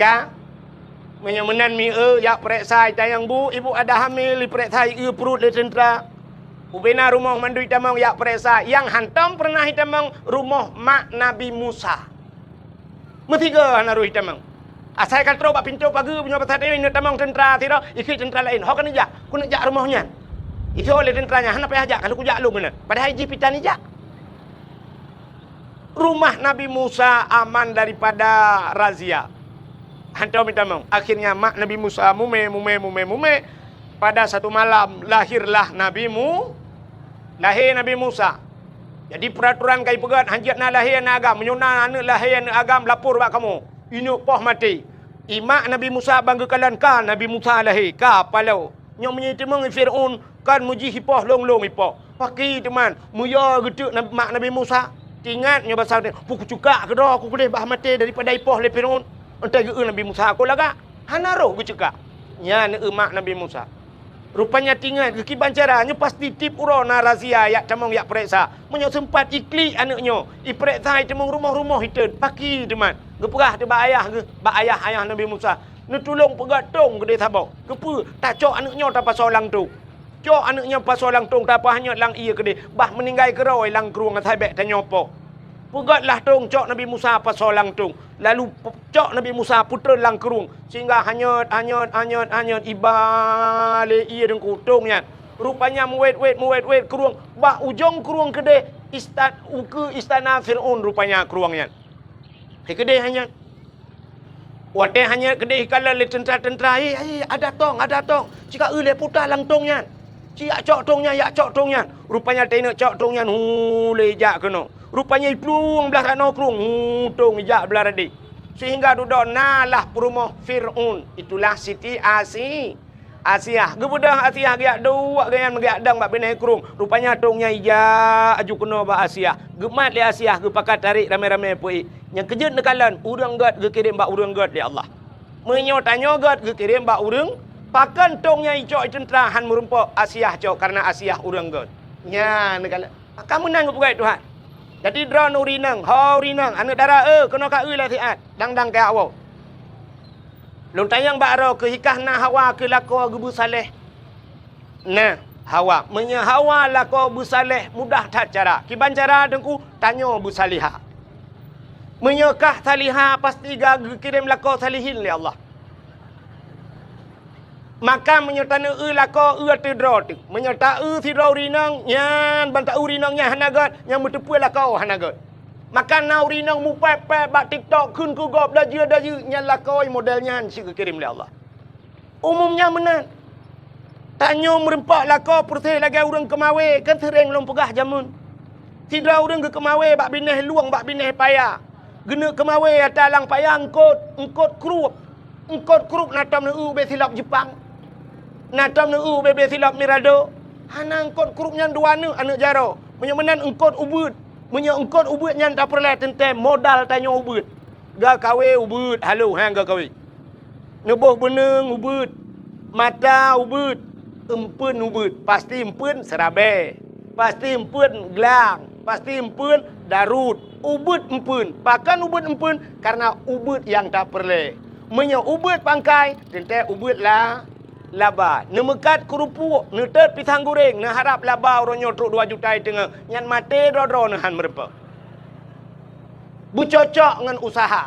Ka, meunyoe meunan mi eu, jak peureksa i tanyong bu, ibu ada hamil, ipeureksa i eu pruet lé teuntra. Ubena rumoh mandum itamong jak peureksa, nyang hantom peureunah itamong rumoh mak Nabi Musa. Meusigoe hana roh itamong. Asai ka trok bak pintoe pageue, meunyoe basa tanyoe ineuk tamong teuntra sidroe, ikheun teuntra laén, "Ho keuneuk jak, keuneuk jak rumoh nyan." Itoe lé teuntra nyan, "Hana payah jak, ka lheueh kujak lôn keunoe." Padahai jih pih tan ijak. Rumah Nabi Musa aman daripada razia. Hantom itamong. Akhirnya mak Nabi Musa mumè, mumè, mumè, mumè. Pada satu malam lahirlah Nabi Mu-, lahé Nabi Musa. Jadi peuratoran ka ipeugét, hanjeuet na lahé aneuk agam. Meunyoe na aneuk lahé aneuk agam, lapor bak kamoe. Ineuk poh maté. I mak Nabi Musa ban geukalon ka Nabi Musa lahé, ka paloe. Nyoe meunyoe iteumeung Fir'aun, kan meujih ipoh lôn-lôn ipoh. Pakri teuma, meuyue geuteuk nab-, mak Nabi Musa. Teuingat nyoe basa, "Peue kucukak keudroe, aku keudeh bah maté daripada ipoh lé Fir'aun." Enteuk geu-eu Nabi Musa, "Aku lagak." Hana roh geucukak. Nyan eu mak Nabi Musa. Rupanya teuingat geukiban cara, nyoe pasti tiep uroe na razia jak tamong jak peureksa. Meunyoe seumpat iklik aneuk nyoe, ipeureksa iteumeung rumoh-rumoh iteun, pakri teuma. Geupeugah teuh bak ayah geuh, bak ayah, ayah Nabi Musa. Neutulông peugét tông keudeh saboh. Keupeue? Tacok aneuk nyoe tapasoe lam tông. Cok aneuëk nyan pasoe lam tông, tapeuhanyot lam ié keudeh, bah meuninggai keudroe lam krueng asai bék tanyoe po. Peugét lah tông, cok Nabi Musa pasoe lam tông, lalu pe-, cok Nabi Musa peutrön lam krueng, sehingga hanyot, hanyot, hanyot, hanyot iba lé ié deungku tông nyan. Rupanya meuwét-wét, meuwét-wét krueng, bak ujong krueng keudeh istan-, ukeue istana Fir'aun rupanya krueng nyan. Hai keudeh hanyot. Watée hanyot keudeh ikalon lé teuntra-teuntra, "Hei, hei, ada tông, ada tông!" Cika eu lé puta lam tông nyan. "Ci yak cok tông nyan, yak cok tông nyan!" Rupanya teuinok cok tông nyan, hu, lé ijak keunoe. Rupanya iplueng blah ranoe krueng, hu, tông ijak blah radeh. Sehingga dudoe na lah peurumoh Fir'aun, itulah Siti Asi-, Asiah. Geubeudôh Asiah geujak duek gobnyan meugeuyak dong bak binéh krueng. Rupanya tông nyan ijak aju keunoe bak Asiah. Geumat lé Asiah, geupakat tarék ramé-ramé peuék. Nyang keujeuet neukalon, ureuëng gét geukirém bak ureuëng gét lé Allah. Meunyoe tanyoe gét geukirém bak ureuëng, pakon tông nyan icok i teuntra hán meurumpok, Asiah cok kareuna Asiah ureuëng gét. Nyan neukalon. Maka meunan geupeugah Tuhan. Jadi droeneuh ureuëng inong, ho ureuëng inong, aneuëk dara, eh, keunoe ka eu lé siat, dang-dang keu awoe. Lôn tanyong bak droe keuh, hikah na Hawa keu lakoe geubeusaléh? Na Hawa. Meunyoe Hawa lakoe beusaléh, mudah that cara. Kiban cara teungku, tanyoe beusalihah. Meunyoe kah salihah, pasti ka geukirém lakoe salihin lé Allah. Maka meunyoe taneueu lakoe eu ateueh droe teuh. Meunyoe taeu sidroe ureuëng inong, nyan ban taeu ureuëng inong nyan hana gét, nyang meuteupeu lakoe hana gét. Maka na ureuëng inong mupéb-péb bak TikTok kheun keu gob dajeu-dajeu, nyan lakoe model nyan cit geukirém lé Allah. Umum nyan meunan. Tanyoe meurumpok lakoe peureséh lagée ureuëng keumawé, kan seuréng lôn peugah jameun. Sidroe ureuëng geukeumawé bak binéh lueng, bak binéh paya. Geuneuk keumawé ata lam paya eungkot, eungkot krup. Eungkot krup na tom neueu ubé silop Jeupang. Na tom neueu ubé-bé silop Mirado. Hana, eungkot krup nyan dua neuk aneuëk jaroe. Meunyoe meunan eungkot ubeuet. Meunyoe eungkot ubeuet nyan tapeureulée teuntée modal tanyoe ubeuet. Geukawé ubeuet, halo, han geukawé. Neuboh beuneueng ubeuet, mata ubeuet, eumpeuen ubeuet, pasti eumpeuen seurabée, pasti eumpeuen glang, pasti eumpeuen darut. Ubeuet eumpeuen. Pakon ubeuet eumpeuen? Kareuna ubeuet nyang tapeureulée. Meunyoe ubeuet pangkai, teuntée ubeuet la-, laba. Neumeukat keurupuk, neutot pisang goreng, neuharab laba uroe nyoe trok dua juta i teungoh, nyan maté droe-droe neuhan meurumpok. Beucocok ngon useuha.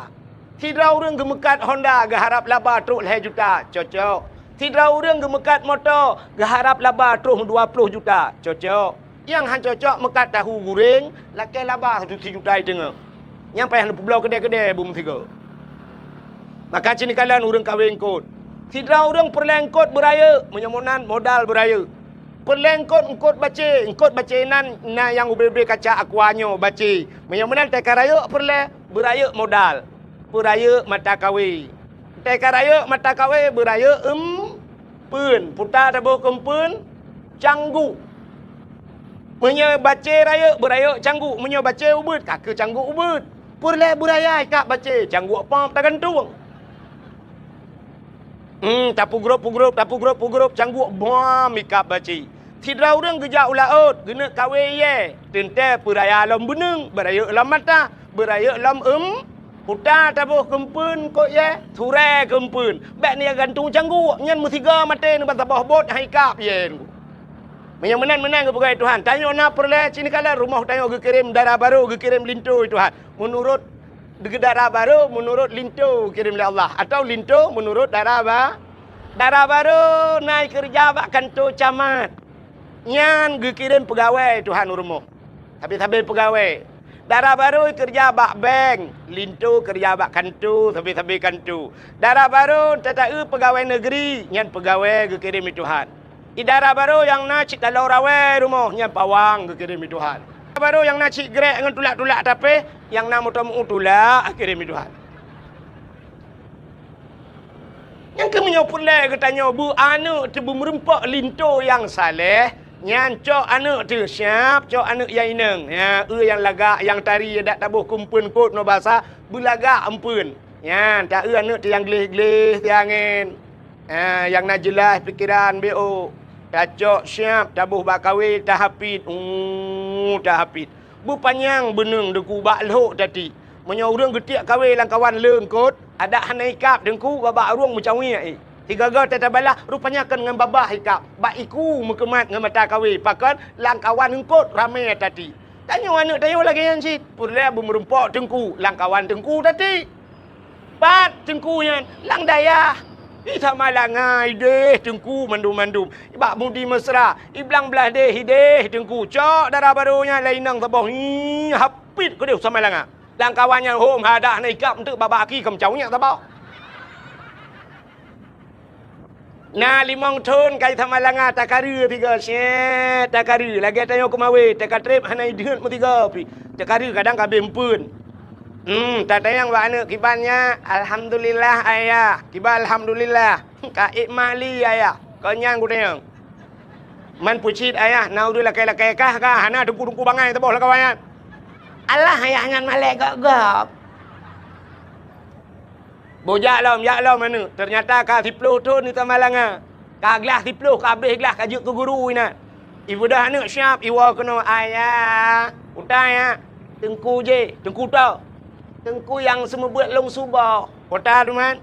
Sidroe ureuëng geumeukat Honda geuharab laba trok lhée juta, cocok. Sidroe ureuëng geumeukat moto geuharab laba trok dua ploh juta, cocok. Nyang han cocok meukat tahu goreng, lakée laba sijuta i teungoh. Nyang payah neupeubloe keudée-keudée beumeusigoe. Maka cit neukalon ureuëng kawé eungkot. Sidroe ureuëng peureulée eungkot beurayeuk, meunyoe meunan modal beurayeuk. Peureulée eungkot, eungkot bacé, eungkot bacé nan na nyang ubé-ubé kaca aqua nyoe bacé. Meunyoe meunan teuka rayeuk peureulée, beurayeuk modal. Peurayeuk mata kawé. Teuka rayeuk mata kawé, beurayeuk eumpeuen. Puta taboh keu eumpeuen, cangguek. Meunyoe bacé rayeuk, beurayeuk cangguek. Meunyoe bacé ubeuet, ka keu cangguek ubeuet. Peureulée beuraya ikab bacé, cangguek pop tagantung. Hmm, tapeugrop-peugrop, tapeugrop-peugrop, cangguek bom ikab bacé. Sidroe ureuëng geujak u laôt, geuneuk kawé yée, teuntée peuraya lom beuneueng, beurayeuk lom mata, beurayeuk lom eum-, puta taboh keu eumpeuen eungkot yée, surée keu eumpeuen. Bék neugantung cangguek, nyan meusigoe maté neuban saboh bot han ikab yée. Meunyoe meunan, meunan geupeugah Tuhan, tanyoe na peureulée cit neukalon rumoh tanyoe geukirém dara barô, geukirém linto Tuhan. Meunurot dara barô, meunurot linto geukirém lé Allah, atawa linto meunurot dara ba-, dara barô na keureuja bak kanto camat. Nyan geukirém peugawée Tuhan u rumoh. Sabe-sabe peugawée. Dara barô keureuja bak bank, linto keureuja bak kanto, sabe-sabe kanto. Dara barô tata-eu peugawée neugri, nyan peugawée geukirém lé Tuhan. Di dara barô nyang na cit taloe rawée rumoh, nyan pawang geukirém lé Tuhan. Dara barô nyang na cit grék ngon tulak-tulak tapéh, nyang na moto meu tulak geukirém lé Tuhan. Nyang keuh meunyoe peureulée geutanyoe beu aneuëk teuh beumeurumpok linto nyang saléh, nyan cok aneuëk teuh siab, cok aneuëk nyang inong. Ya, eu nyang lagak, nyang tari, dak taboh keu eumpeuen eungkot nyoe basa, beulagak eumpeuen. Nyan, ta-eu aneuëk teuh nyang gleh-gleh siangén. Ah, nyang na jeulaih pikeran B O. Tacok siab, taboh bak kawé, tahapit. Uh, tahapit. Beupanyang beuneueng deungku bak lhok tati. Meunyoe ureuëng geutiek kawé lam kawan le eungkot, adak hana ikab deungku bak-bak ureuëng meucawiek i. Sigoe-goe teutabala, rupanya kon ngon babah ikab, bak iku meukeumat ngon mata kawé, pakon lam kawan eungkôt ramé tati. Tanyoe aneuk tanyoe lagée nyan cit, peureulée beumeurumpok teungku, lam kawan teungku tati. Pat teungku nyan? Lam dayah. Di Samalanga ideh teungku mandum-mandum. Bak Mudi Mesra, i Blang Blahdeh ideh teungku. Cok dara barô nyan lé inong saboh, hi, hapit keudeh Samalanga. Lam kawan nyan hom hadah na ikab eunteuk babah aki keu meucaweueng saboh. Na limong thon ka i Samalanga, takareu tiga, syet, takareu lagée tanyoe keumawé, takatreb hana ideuet meusigoe pih. Takareu kadang ka abéh eumpeuen. Hmm, tatanyong bak aneuk kiban nyan, "Alhamdulillah, Ayah." Kiban alhamdulillah. "Ka ék mali, Ayah." Kon nyan kutanyong. Man peucit, Ayah, na ureuëng lakée-lakée kah ka, hana teungku-teungku bangai saboh lam kawan nyan. Alah, Ayah nyan malée gob-gob. Boh jak lom, jak lom aneuk. Teunyata ka siploh thon i Samalanga. Ka glah siploh, ka abéh glah ka jeuet keu guru inan. Ibeudôh aneuk siab, iwoe keunoe, "Ayah, utai ya, teungku jih, teungku toh. Teungku nyang seumeubeuet lôn suboh." Kota duman.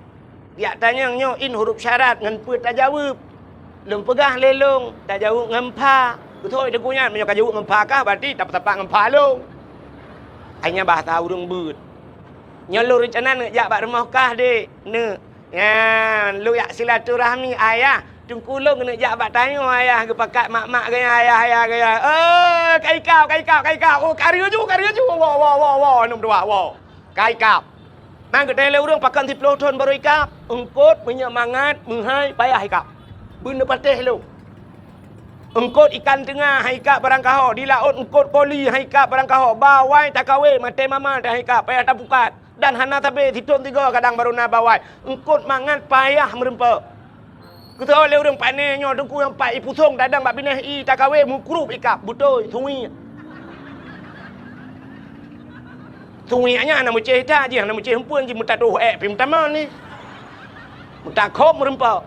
Jak tanyong nyoe in huruf syarat ngon peue tajaweueb. Lôn peugah lé lôn, tajaweueb ngon pha. Beutôi teungku nyan, meunyoe ka jaweueb ngon pha kah, berarti tapat-tapat ngon pha lôn. Hai nyan bahasa ureuëng beuet. Nyoe lôn reuncana neuk jak bak rumoh kah, Dek, neuk. Nyan, lôn jak silaturahmi, Ayah. Teungku lôn keuneuk jak bak tanyoe, Ayah, geupakat mak-mak geuya, Ayah, Ayah geuya. Eh, ka ikab, ka ikab, ka ikab. Oh, ka reuju, ka reuju. Woe, woe, woe, woe, aneuk dua, woe. Ka ikab. Man geutanyong lé ureuëng pakon siploh thon barô ikab. Eungkôt, meunyoe mangat, meuhai, payah ikab. Beuneupatéh lôn. Eungkôt ikan teunga hai ikab barangkaho, di laôt eungkôt koli hai ikab barangkaho, bawai takawé maté mama teuh hai ikab, payah tapukat. Dan hana sabe sithon sigoe kadang barô na bawai. Eungkôt mangat payah meurumpok. Keusoe lé ureuëng pané nyoe teungku nyang pat ipusong dadang bak binéh i takawé meukrub ikab, beutôi, suwi. Suwi nyan hana meucéh that jih, hana meucéh eumpeuen jih, meutatoh ék pih meutamong ni. Meutakhob meurumpok.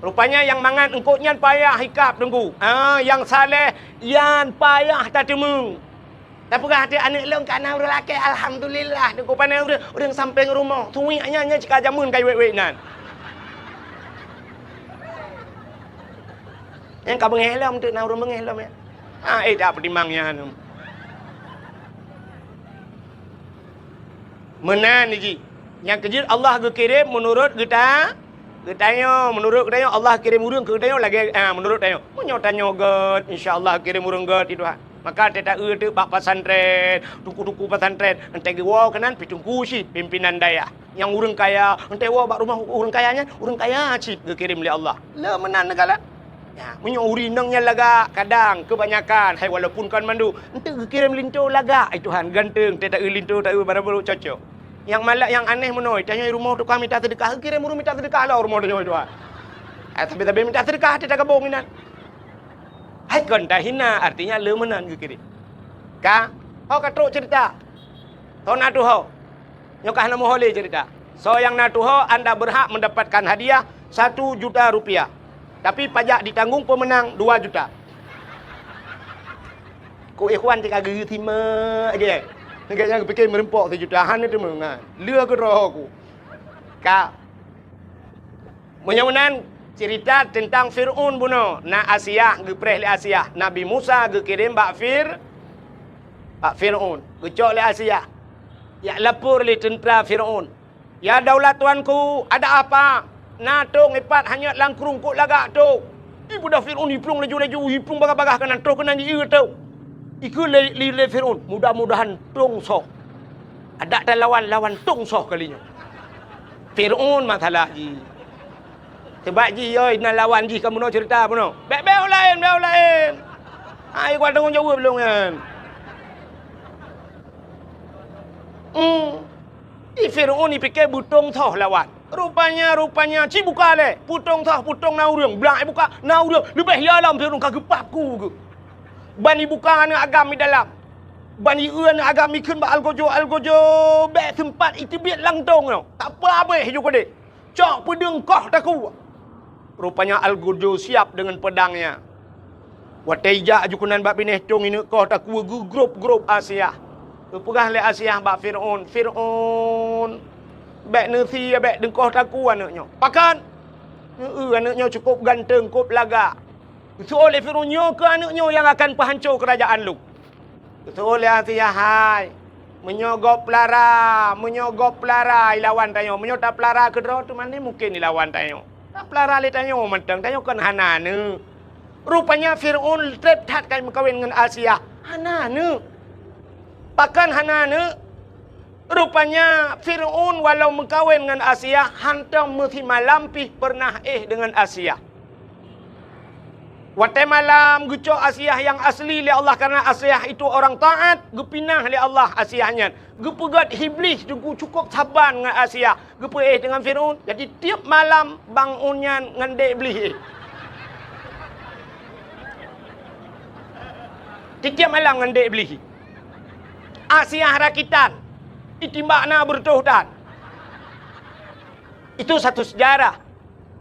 Rupanya nyang mangat eungkôt nyan payah ikab teungku. Ah, nyang saleh nyan payah tateumeung. Tapeugah até aneuk lôn ka na ureuëng lakée, alhamdulillah, teungku pané ureuëng, ureuëng sampéng rumoh. Suwi nyan, nyan cit ka jameun ka wék-wék nan. Nyang ka beungéh lom teuk na ureuëng beungéh lom ya. Ah, eh, dak peutimang nyan. Meunan jih. Nyang keujeuet Allah geukirém meunurot geuta-, geutanyoe. Meunurot geutanyoe Allah kirém ureuëng keu geutanyoe lagée, ah, meunurot tanyoe. Meunyoe tanyoe gét, insya Allah kirém ureuëng gét di Tuhan. Maka teuta eu teuk bak pesantren, tuku-tuku pesantren, entée geuwoe keunan pih teungku cit pimpinan dayah. Nyang ureuëng kaya, entée woe bak rumoh ureuëng kaya nyan, ureuëng kaya cit geukirém lé Allah. Le meunan neukalon. Ya, meunyoe ureuëng inong nyan lagak, kadang keubanyakan, hai walaupun kon mandum, enteuk geukirém linto lagak, ai Tuhan, ganteng, teuta eu linto, ta eu barang barô cocok. Nyang malak nyang aneh meunoe, tanyoe rumoh tukang mita seudeukah, geukirém ureuëng mita seudeukah lom rumoh tanyoe, Tuhan. Ai sabe-sabe mita seudeukah, teuta gabong inan. Hai kon tahina, artinya le meunan geukirém. Ka, ho ka trok ceurita. Ho na tuho. Nyoe ka hana meuho lé ceurita. Soe nyang na tuho, anda berhak mendapatkan hadiah satu juta rupiah. Tapi pajak ditanggung pemenang dua juta. Ku ikhwan cit ka geusimak lagée nyan. Gét nyang geupike meurumpok sijuta, hana teumeung nyan. Lheueh keudroe ku. Ka. Meunyoe meunan, ceurita teuntang Fir'aun bunoe, na Asiah, geupreh lé Asiah, Nabi Musa geukirém bak Fir-, bak Fir'aun, geucok lé Asiah. Jak lapor lé teuntra Fir'aun, "Ya daulat tuanku, ada apa? Na tông ipat hanyot lam krueng, kok lagak tông?" Ibeudôh Fir'aun iplueng laju-laju, iplueng bagah-bagah keunan, troh keunan jieu tông. Ikheun lé, lé, lé Fir'aun, "Mudah-mudahan tông soh." Adak talawan, lawan tông soh kali nyoe. Fir'aun masalah jih. Sebab jih, yoi, na lawan jih ka bunoe ceurita bunoe. Bék, bék u laén, bék u laén. Hai, kuat tanggong jaweueb lôn nyan. Hmm. I Fir'aun ipike beutông soh lawan. Rupanya, rupanya, ci buka lé. Beutông soh, beutông na ureuëng. Blak ibuka, na ureuëng. Leubeh ya lom Fir'aun ka geupap ku geuh. Ban ibuka aneuk agam i dalam. Ban ieu aneuk agam ikheun bak algojo, algojo bék seumpat iteubiet lam tông nyoe. Tak apa abéh ju keudeh. Cok peudeueng koh takue. Rupanya algojo siap deungon peudangnya. Watée ijak ju keunan bak binéh tông ineuk koh takue geugrôp-grôp Asiah. Geupeugah lé Asiah bak Fir'aun, "Fir'aun, bék neusie, bék deungkoh takue aneuk nyoe." Pakon? Heu, aneuëk nyoe cukup ganteng, cukup lagak. Geuseuôt lé Fir'aun, "Nyoe keuh aneuëk nyoe nyang akan peuhanco keurajeuen lôn." Geuseuôt lé Asiah, "Hai, meunyoe gob peulara, meunyoe gob peulara ilawan tanyoe, meunyoe tapeulara keudroe teuma mungken ilawan tanyoe. Tapeulara lé tanyoe mantong, tanyoe kon hana aneuëk." Rupanya Fir'aun treb that ka meukawen ngon Asiah, hana aneuëk. Pakon hana aneuëk? Rupanya Fir'aun walau meukawen ngon Asiah, hantom meusimalam pih peureunah éh deungon Asiah. Watée malam geucok Asiah nyang asli lé Allah, karena Asiah itu orang taat, geupinah lé Allah Asiah nyan. Geupeugét Iblih teungku cukup saban ngon Asiah, geupeuéh deungon Fir'aun. Jadi tieb malam bang un nyan ngon dek Iblih éh. Tieb malam ngon dek Iblih. Asiah rakitan, itimbak na beureutoh tan. Itu satu sejarah.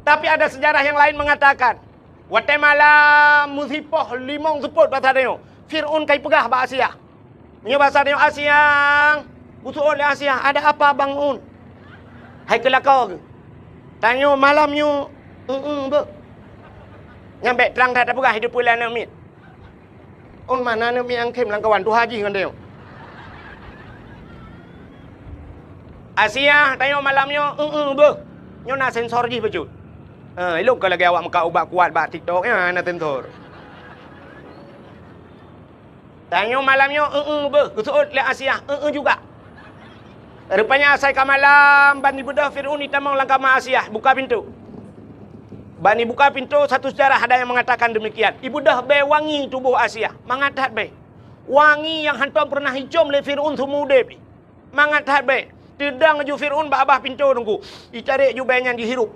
Tapi ada sejarah yang lain mengatakan, watée malam meusipoh limong seupôt basa tanyoe, Fir'aun ka ipeugah bak Asiah. Meunyoe basa tanyoe, "Asiah, beuseuôt lé Asiah, ada apa bang un?" Hai keu lakoe geuh. Tanyoe malam nyoe, "Eng-eng beuh." Nyan bék trang that tapeugah, hidup lé aneuëk miet. Un mana aneuëk miet nyang khém lam kawan tuha jih ngon tanyoe. Asiah, tanyoe malam nyoe, "Eng-eng beuh." Nyoe na sensor jih bacut. Eh, ilong ka lagée awak meukat ubat kuat bak TikTok, ya, na sensor. Tanyoe malam nyoe, "Eng-eng beuh." Geuseuôt lé Asiah, "Eng-eng juga." Rupanya asai ka malam, ban ibeudôh Fir'aun itamong lam kama Asiah, buka pintoe. Ban ibuka pintoe, satu sejarah ada yang mengatakan demikian. Ibeudôh bée wangi tuboh Asiah, mangat that bée. Wangi nyang hantom peureunah icom lé Fir'aun seumeu udeb. Mangat that bée. Teudong ju Fir'aun bak babah pintoe teungku. Itarek ju bée nyan jihirup.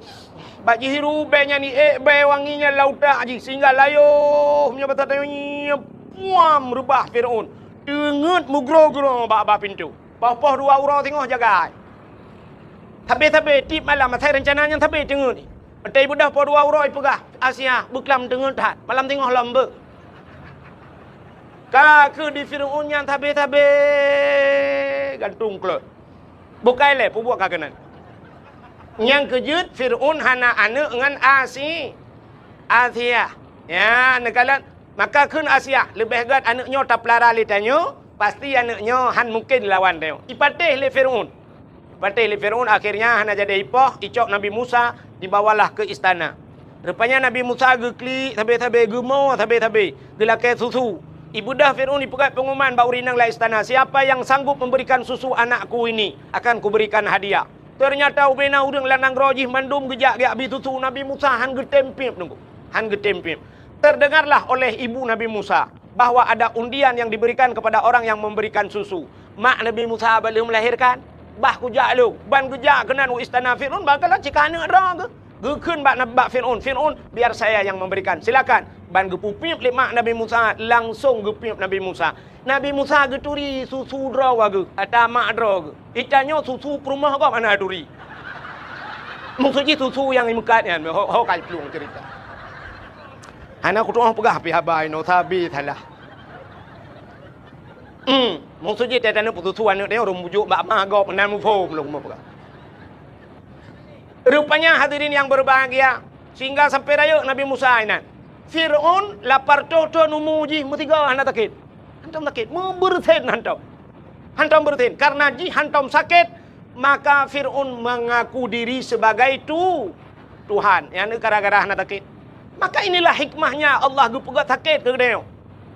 Bak jihirup bée nyan iék bée wangi nyan lam utak jih sehingga layoh meunyoe basa tanyoe nyan puam reubah Fir'aun. Teungeut meugroe-groe bak babah pintoe. Poh-poh dua uroe singoh jagai. Sabe-sabe tieb malam asai reuncana nyan sabe teungeut. Watée ibeudôh poh dua uroe ipeugah, "Asiah, beuklam teungeut that, malam singoh lom beuh." Ka keuh di Fir'aun nyan sabe-sabe gantung klot. Bukai lé peubuet ka keunan. Nyang keujeuet Fir'aun hana aneuëk ngon Asi-, Asiah. Ya, neukalon Maka kheun Asiah, "Leubeh gét aneuëk nyoe tapeulara lé tanyoe, pasti aneuëk nyoe han mungken lawan tanyoe." Ipatéh lé Fir'aun. Ipatéh lé Fir'aun, akhirnya hana jadi ipoh, icok Nabi Musa, dibawalah ke istana. Rupanya Nabi Musa geuklik sabe-sabe, geumo sabe-sabe, geulakée susu. Ibeudôh Fir'aun ipeugét peungumuman bak ureuëng inong lam istana, "Siapa yang sanggup memberikan susu anakku ini, akan kuberikan hadiah." Ternyata ubena ureuëng lam nanggroe jih mandum geujak geujak bi susu, Nabi Musa han geutem piep teungku. Han geutem piep. Terdengarlah oleh ibu Nabi Musa bahwa ada undian yang diberikan kepada orang yang memberikan susu. Mak Nabi Musa ban lheueh melahirkan, bah kujak lôn, ban geujak keunan u istana Fir'aun, bah kalon cit ka aneuëk droe geuh. Geukheun bak, bak Fir'aun, "Fir'aun, biar saya yang memberikan. Silakan." Ban geupeupiep lé mak Nabi Musa, langsong geupiep Nabi Musa. Nabi Musa geuturi susu droe geuh, ata mak droe geuh. Itanyoe susu peurumoh gob hana turi. Maksud jih susu nyang imeukat nyan, ho, ho ka iplueng cerita. Hana kutu'oh peugah pih haba inoe sabe salah. Hmm, maksud jih teutanyoe peususu aneuëk tanyoe ureuëng bujuk bak ma gob hana muphom lôn peugah. Rupanya hadirin yang berbahagia, sehingga sampai rayeuk Nabi Musa inan. Fir'aun lapar toh thon umu jih meusigoe hana sakét. Hantom sakét, meubeureusen hantom. Hantom beureusen. Karena jih hantom sakét, maka Fir'aun mengaku diri sebagai tu-, Tuhan. Nyang gara-gara hana sakét. Maka inilah hikmahnya Allah geupeugah sakét keu geutanyoe.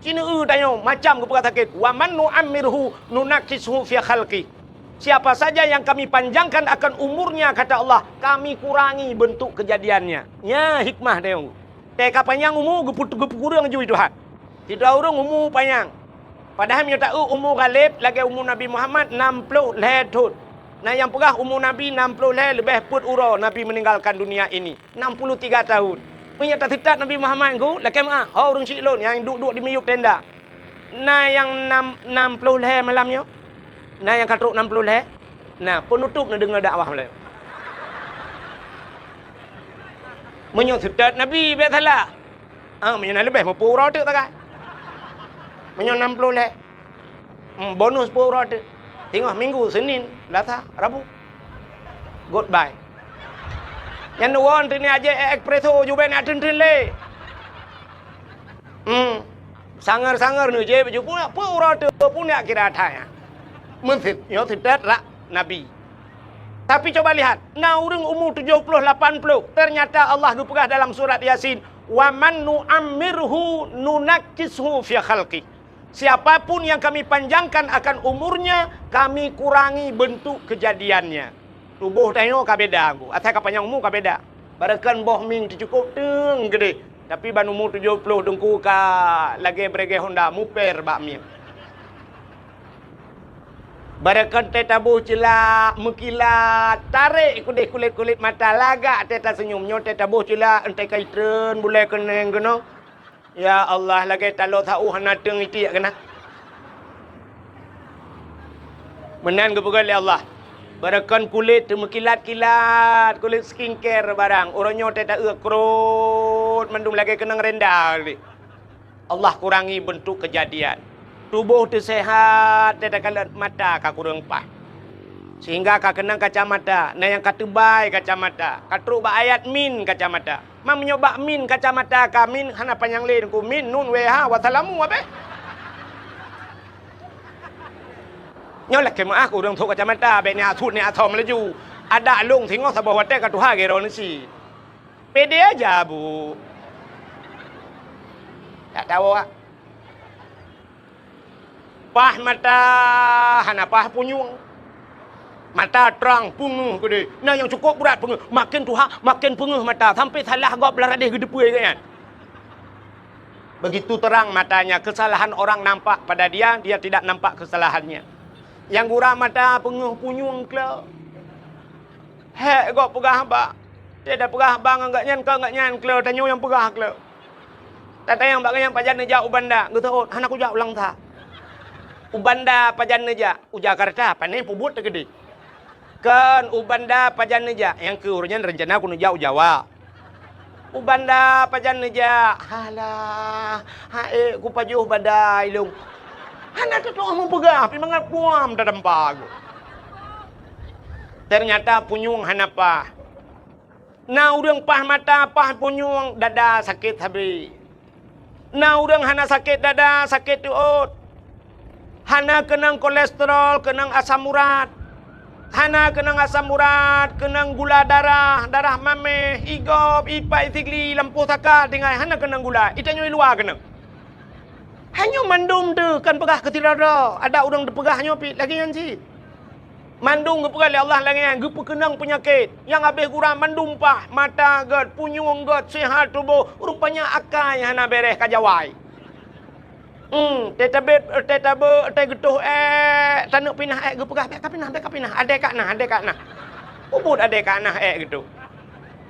Sineue tanyoe macam geupeugah sakét. "Wa man nu'ammirhu nunakkishu fi khalqi." Siapa saja yang Kami panjangkan akan umurnya, kata Allah, Kami kurangi bentuk kejadiannya. Nya hikmah tanyoe. Teuka panyang umu geupeu-, geupeukureueng ju Tuhan. Sidroe ureuëng umu panyang. Padahai meunyoe taeu umu ghaleb lagée umu Nabi Muhammad nam ploh lhée thon. Na nyang peugah umu Nabi nam ploh lhée leubeh peuet uroe Nabi meninggalkan dunia ini. Enam puluh tiga tahun. Meunyoe tateutab Nabi Muhammad ngon lakée meuah, ho ureuëng syiek lôn nyang duek-duek di miyueb tenda. Na nyang nam, nam ploh lhée malam nyoe? Na nyang ka trok nam ploh lhée? Na, peunutôb neudeungoe dakwah malam nyoe. Meunyoe seutôt Nabi bék salah. Ah, meunyoe na leubeh meupeu uroe teuk tagai. Meunyoe nam ploh lhée. Hmm, bonus peuet uroe teuk. Singoh Minggu, Senin, Selasa, Rabu. Goodbye. Nyan neuwoe teuh ni aje espresso jubek nak teunteueng lé. Hmm. Sanger-sanger neujép ju pun, peue uroe teuh pun nak kira that nyan. Meuseuti nyoe teutet rak Nabi. Tapi coba lihat, na ureuëng umu tujoh ploh lapan ploh, ternyata Allah geupeugah dalam surat Yasin, "Wa man nu'ammirhu nunakkishu fi khalqi." Siapapun yang Kami panjangkan akan umurnya, Kami kurangi bentuk kejadiannya. Tuboh tanyoe ka beda, Teungku. Asai ka panyang umu ka beda. Barangkan boh mieng teucukôp teung keudeh. Tapi ban umu tujoh ploh Teungku ka lagée bregeh honda muper bak mieng. Barangkan teuh taboh ceulak, meukilat, tarek keudeh kulét-kulét mata, lagak teuh taseunyum. Nyoe teuh taboh ceulak, entée ka itreun bulée keuneng keunoe. Ya Allah, lagée taloe sa-ueh hana teung itiek keunan. Meunan geupeugah lé Allah, barangkan kulét teumeukilat-kilat, kulét skincare barang, uroe nyoe teuh ta-eu krot mandum lagée keunong renda lé. Allah kurangi bentuk kejadian. Tuboh teuh seuhat, teuh takalon mata ka kureueng paih. Sehingga ka keunong kacamata, na nyang ka teubai kacamata, ka trok bak ayat min kacamata. Ma meunyoe bak min kacamata ka min hana panyang lé Teungku, min nun weh ha wasalamu abeh. Nyoe lakée meuáh keu ureuëng trok kacamata, bék niat sut niat asom laju. Adak lông singoh saboh watée ka tuha gero neusi. Pede aja, Bu. Tak tahu, ah. Paih mata hana paih punyueng. Mata trang peungeuh keudeh. Na nyang cukôp brat peungeuh. Maken tuha, maken peungeuh mata. Sampai salah gob lam radeh geuteupeu geuh nyan. Begitu terang matanya, kesalahan orang nampak pada dia, dia tidak nampak kesalahannya. Nyang gura mata peungeuh punyueng kle. Hék gob peugah haba. Teuh tapeugah haba ngon gobnyan, kon gobnyan kle, tanyoe nyang peugah kle. Tatanyong bak gobnyan pajan neujak u Banda, geuseuôt, hana kujak u Langsa. U Banda pajan neujak, u Jakarta, pane peubuet teukeudeh. Kon u Banda pajan neujak, nyang keu uroe nyan reuncana kuneuk jak u Jawa. U Banda pajan neujak, halah, ha'ék kupajoh badai lôn. Hana teutoh meupeugah, pi mangat puam tadampa geuh. Ternyata punyueng hana paih. Na ureuëng paih mata, paih punyueng, dada sakét habéh. Na ureuëng hana sakét dada, sakét teuôt. Hana keunong kolesterol, keunong asam urat. Hana keunong asam urat, keunong gula darah, darah maméh, igob, ipai sigli, lampôh saka, tinggai hana keunong gula. Itanyoe i luwa keunong. Hanyoe mandum teuh kan peugah keu sidroe-droe, ada ureuëng teupeugah nyoe pih lagée nyan cit. Mandum geupeugah lé Allah lagée nyan, geupeukeunong peunyakét nyang habéh gura mandum paih, mata gét, punyueng gét, seuhat tuboh, rupanya akai hana béréh ka jawai. Hmm, teuh tabeuet, teuh tabeuet, teuh geutoh ék, taneuk pinah ék, geupeugah, "Bék kapinah, bék kapinah, adée ka na, adée ka na." Ubot adée ka na ék geutoh.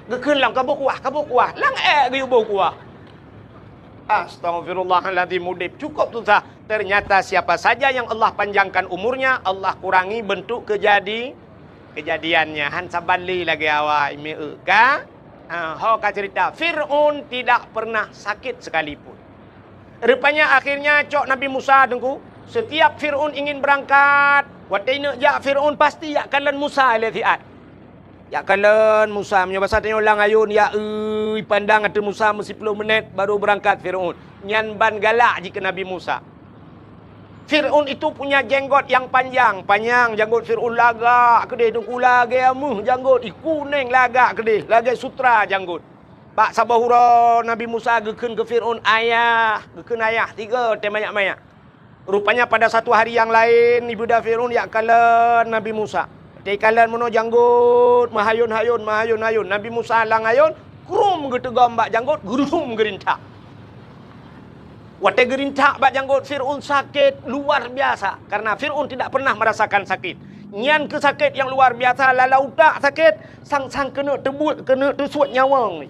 Geukheun lam kaboh kuah, kaboh kuah, lam ék geuyue boh kuah. Astaghfirullahaladzim, udeb cukup susah. Ternyata siapa saja yang Allah panjangkan umurnya, Allah kurangi bentuk kejadi-, kejadiannya. Han saban lé lagée awai meu ka. Ha, ho ka cerita, Fir'aun tidak pernah sakit sekalipun. Rupanya akhirnya cok Nabi Musa Teungku, setiap Fir'aun ingin berangkat, watée neuk jak Fir'aun pasti jak kalon Musa lé siat. Jak kalon Musa, meunyoe basa tanyoe lam ayôn, jak eu, ipandang ateueh Musa meusiploh minét baru beurangkat Fir'aun. Nyan ban galak jih keu Nabi Musa. Fir'aun itu punya jenggot yang panjang, panyang janggot Fir'aun lagak keudeh, Teungku, lagée ameuh janggot, ikuneng lagak keudeh, lagée sutra janggot. Bak saboh uroe Nabi Musa geukheun keu Fir'aun, "Ayah," geukheun ayah, tiga teuh manyak-manyak. Rupanya pada satu hari yang laén, ibeuda Fir'aun jak kalon Nabi Musa. Teuh ikalon meunoe janggot, meuhayôn-hayôn, meuhayôn-hayôn. Nabi Musa lam ayôn, krum geuteugom bak janggot, geurusum geurintak. Watée geurintak bak janggot Fir'aun sakét luar biasa, karena Fir'aun tidak pernah merasakan sakit. Nyan keuh sakét nyang luar biasa, lala utak sakét, sang-sang keuneuk teubuet, keuneuk teusuet nyawöng.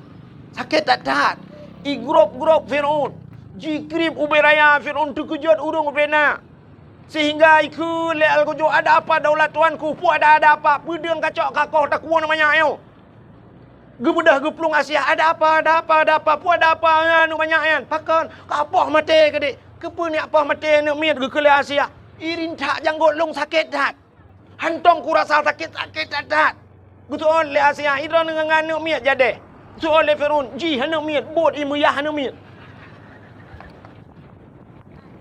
Sakét that-that. Igrôb-grôb Fir'aun. Jikrieb ubé raya, Fir'aun teukeujot ureuëng ubé na. Sehingga ikheun lé algojo, "Ada apa daulat tuanku? Peue ada, ada apa? Peudeueng kacok kakoh takue na manyak nyoe?" Geubeudôh geuplueng Asiah, "Ada apa, ada apa, ada apa? Peue ada apa nyan, manyak nyan? Pakon? Ka poh maté keudeh?" "Keupeue neujak poh maté, aneuk miet?" geukheun lé Asiah. "Irintak janggot lôn sakét that." Hantom kurasa sakét, sakét that-that. Geuseuôt lé Asia, "Droeneuh ngon aneuk miet jadeh." Geuseuôt lé Firaun, "Jih aneuk miet, buet ie meuyah aneuk miet."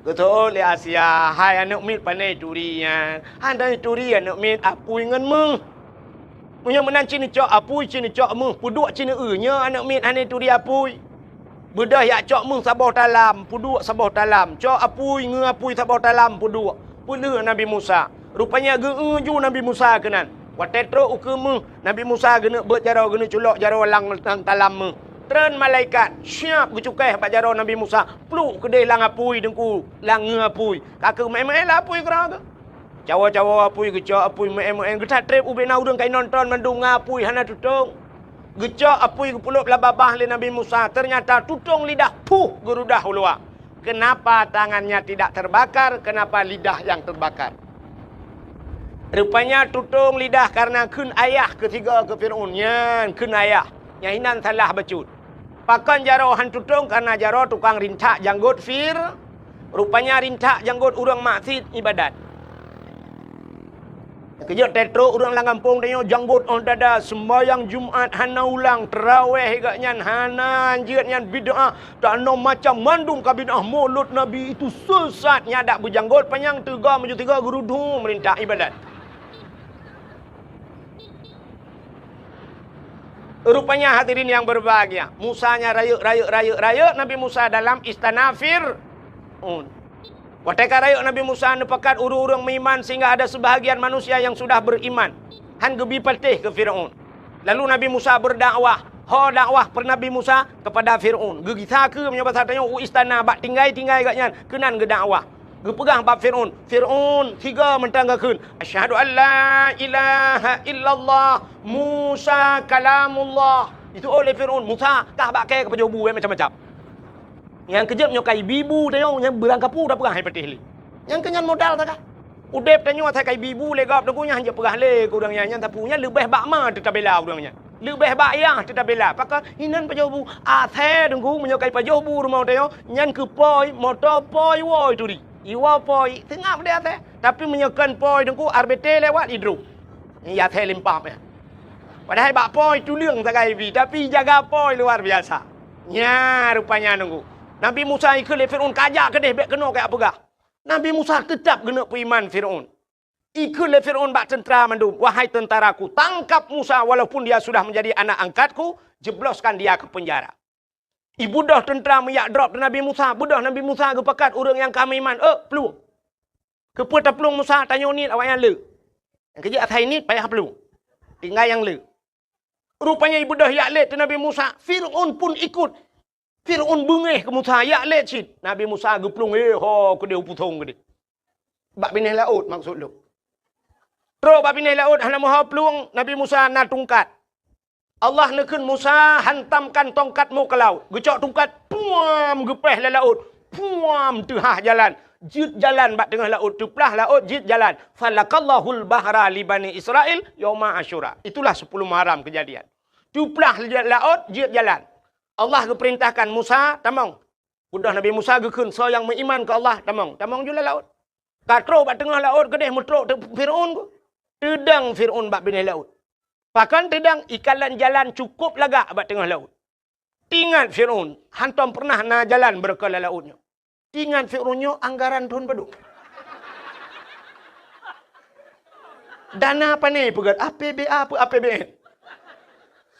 Geuseuôt lé Asia, "Hai aneuk miet, pane turi nyan? Hana turi aneuk miet, apui ngon méuh. Meunyoe meunan ci neucok apui, ci neucok méuh, peuduek ci neueu nyoe aneuk miet hana turi apui." Beudôh jak cok méuh saboh talam, peuduek saboh talam. Cok apui, ngeu apui saboh talam, peuduek. Peuleueh Nabi Musa. Rupanya geu-eu ju Nabi Musa keunan. Watée trok ukeue méuh, Nabi Musa geuneuk beuet jaroe, geuneuk culok jaroe lam, lam talam méuh. Treun malaikat, siap geucukéh bak jaroe Nabi Musa. Pluek keudeh lam apui teungku, lam ngeu apui. Ka keuh meu'én-meu'én lam apui keudroe geuh. Cawoe-cawoe apui, geucok apui, meu'én-meu'én, geutatreb ubena ureuëng ka inonton mandum ngon apui hana tutong. Geucok apui geupulop lam babah lé Nabi Musa, ternyata tutong lidah, puh, geurudah u luwa. Kenapa tangannya tidak terbakar? Kenapa lidah yang terbakar? Rupanya tutong lidah karena kheun ayah keu sigoe keu Firaun nyan, kheun ayah. Nyan hinan salah bacut. Pakon jaroe han tutong? Karena jaroe tukang rintak janggot Fir-, rupanya rintak janggot ureuëng maksiet ibadat. Keujeuet teutro ureuëng lam gampông tanyoe janggot óh dada, seumbahyang Jumat hana ulang, teurawéh geuh nyan hana, jeuet nyan bid'ah, tanoh macam mandum ka bid'ah, mulod Nabi itu sesat, nyan dak beujanggot panyang teuga meujeuet teuga geurudu meurintak ibadat. Rupanya hadirin yang berbahagia, Musa nya rayeuk, rayeuk, rayeuk, rayeuk Nabi Musa dalam istana Fir'aun. Watée ka rayeuk Nabi Musa neupakat ureuëng-ureuëng meuiman sehingga ada sebahagian manusia yang sudah beriman, han geubi patéh keu Fir'aun. Lalu Nabi Musa berdakwah, ho dakwah per Nabi Musa kepada Fir'aun. Geugisa keu meunyoe basa tanyoe u istana bak tinggai-tinggai geuh nyan keunan geudakwah. Geupeugah bak Fir'aun, "Fir'aun, sigoe mantong geukheun, 'Asyhadu an la ilaha illallah, Musa kalamullah.'" Itu oleh Fir'aun, "Musa, kah bak kée keupajoh bu, eh, macam-macam." Nyang keujeuet nyoe ka ibi bu tanyoe, nyang beurangkapeue tapeugah hai patéh lé. Nyang keu nyan modal taga. Udeb tanyoe asai ka ibi bu lé gob teungku nyan, han jeuet peugah lé keu ureuëng nyan, nyan sapeue nyan leubeh bak ma teutabela ureuëng nyan. Leubeh bak yah teutabela. Pakon hinan pajoh bu? Asai teungku meunyoe ka ipajoh bu rumoh tanyoe, nyan keu poi, moto poi, woi turi. Iwoe poi, seungab deh asai. Tapi meunyoe kon poi teungku, R B T lewat idrob. Nyan asai limpah nyan. Padahai bak poi tuleueng sagai ibi, tapi jaga poi luar biasa. Nya rupanya teungku. Nabi Musa ikheun lé Fir'aun, "Kajak keudeh, bék keunoe kajak peugah." Nabi Musa teutap geuneuk peuiman Fir'aun. Ikheun lé Fir'aun bak teuntra mandum, "Wahai tentaraku, tangkap Musa walaupun dia sudah menjadi anak angkatku, jebloskan dia ke penjara." Ibeudôh teuntra meujak drop Nabi Musa, beudôh Nabi Musa geupakat ureuëng nyang ka meuiman, "Eh, plueng." Keupeue taplueng Musa? Tanyoe niet awaknyan le. Nyang keujeuet asai niet payah plueng. Tinggai nyang le. Rupanya ibeudôh jak lét Nabi Musa, Fir'aun pun ikut. Fir'aun beungéh keu Musa, jak lét cit. Nabi Musa geuplueng, eh, ho keudeh u pusong keudeh. Bak binéh laôt maksud lôn. Trok bak binéh laôt hana meuho plueng, Nabi Musa na tungkat. Allah neukheun Musa, "Hantamkan tongkatmu ke laut." Geucok tungkat, puam, geupéh lé laôt. Puam, teuhah jalan. Jeuet jalan bak teungoh laôt, teuplah laôt, jeuet jalan. "Falakallahul bahra li Bani Israil yauma Asyura." Itulah sepuluh Muharram kejadian. Teuplah laôt, jeuet jalan. Allah geupeurintahkan Musa, "Tamong." Udah Nabi Musa geukheun, "Soe nyang meuiman keu Allah, tamong." Tamong ju lam laôt. Ka trok bak teungoh laôt keudeh meutrok teuk Fir'aun ku. Teudong Fir'aun bak binéh laôt. Pakon teudong? Ikalon jalan cukôp lagak bak teungoh laôt. Teuingat Fir'aun, hantom peureunah na jalan beureukat lam laôt nyoe. Teuingat Fir'aun nyoe anggaran thon padum. Dana pané peugét, A P B A peu A P B N?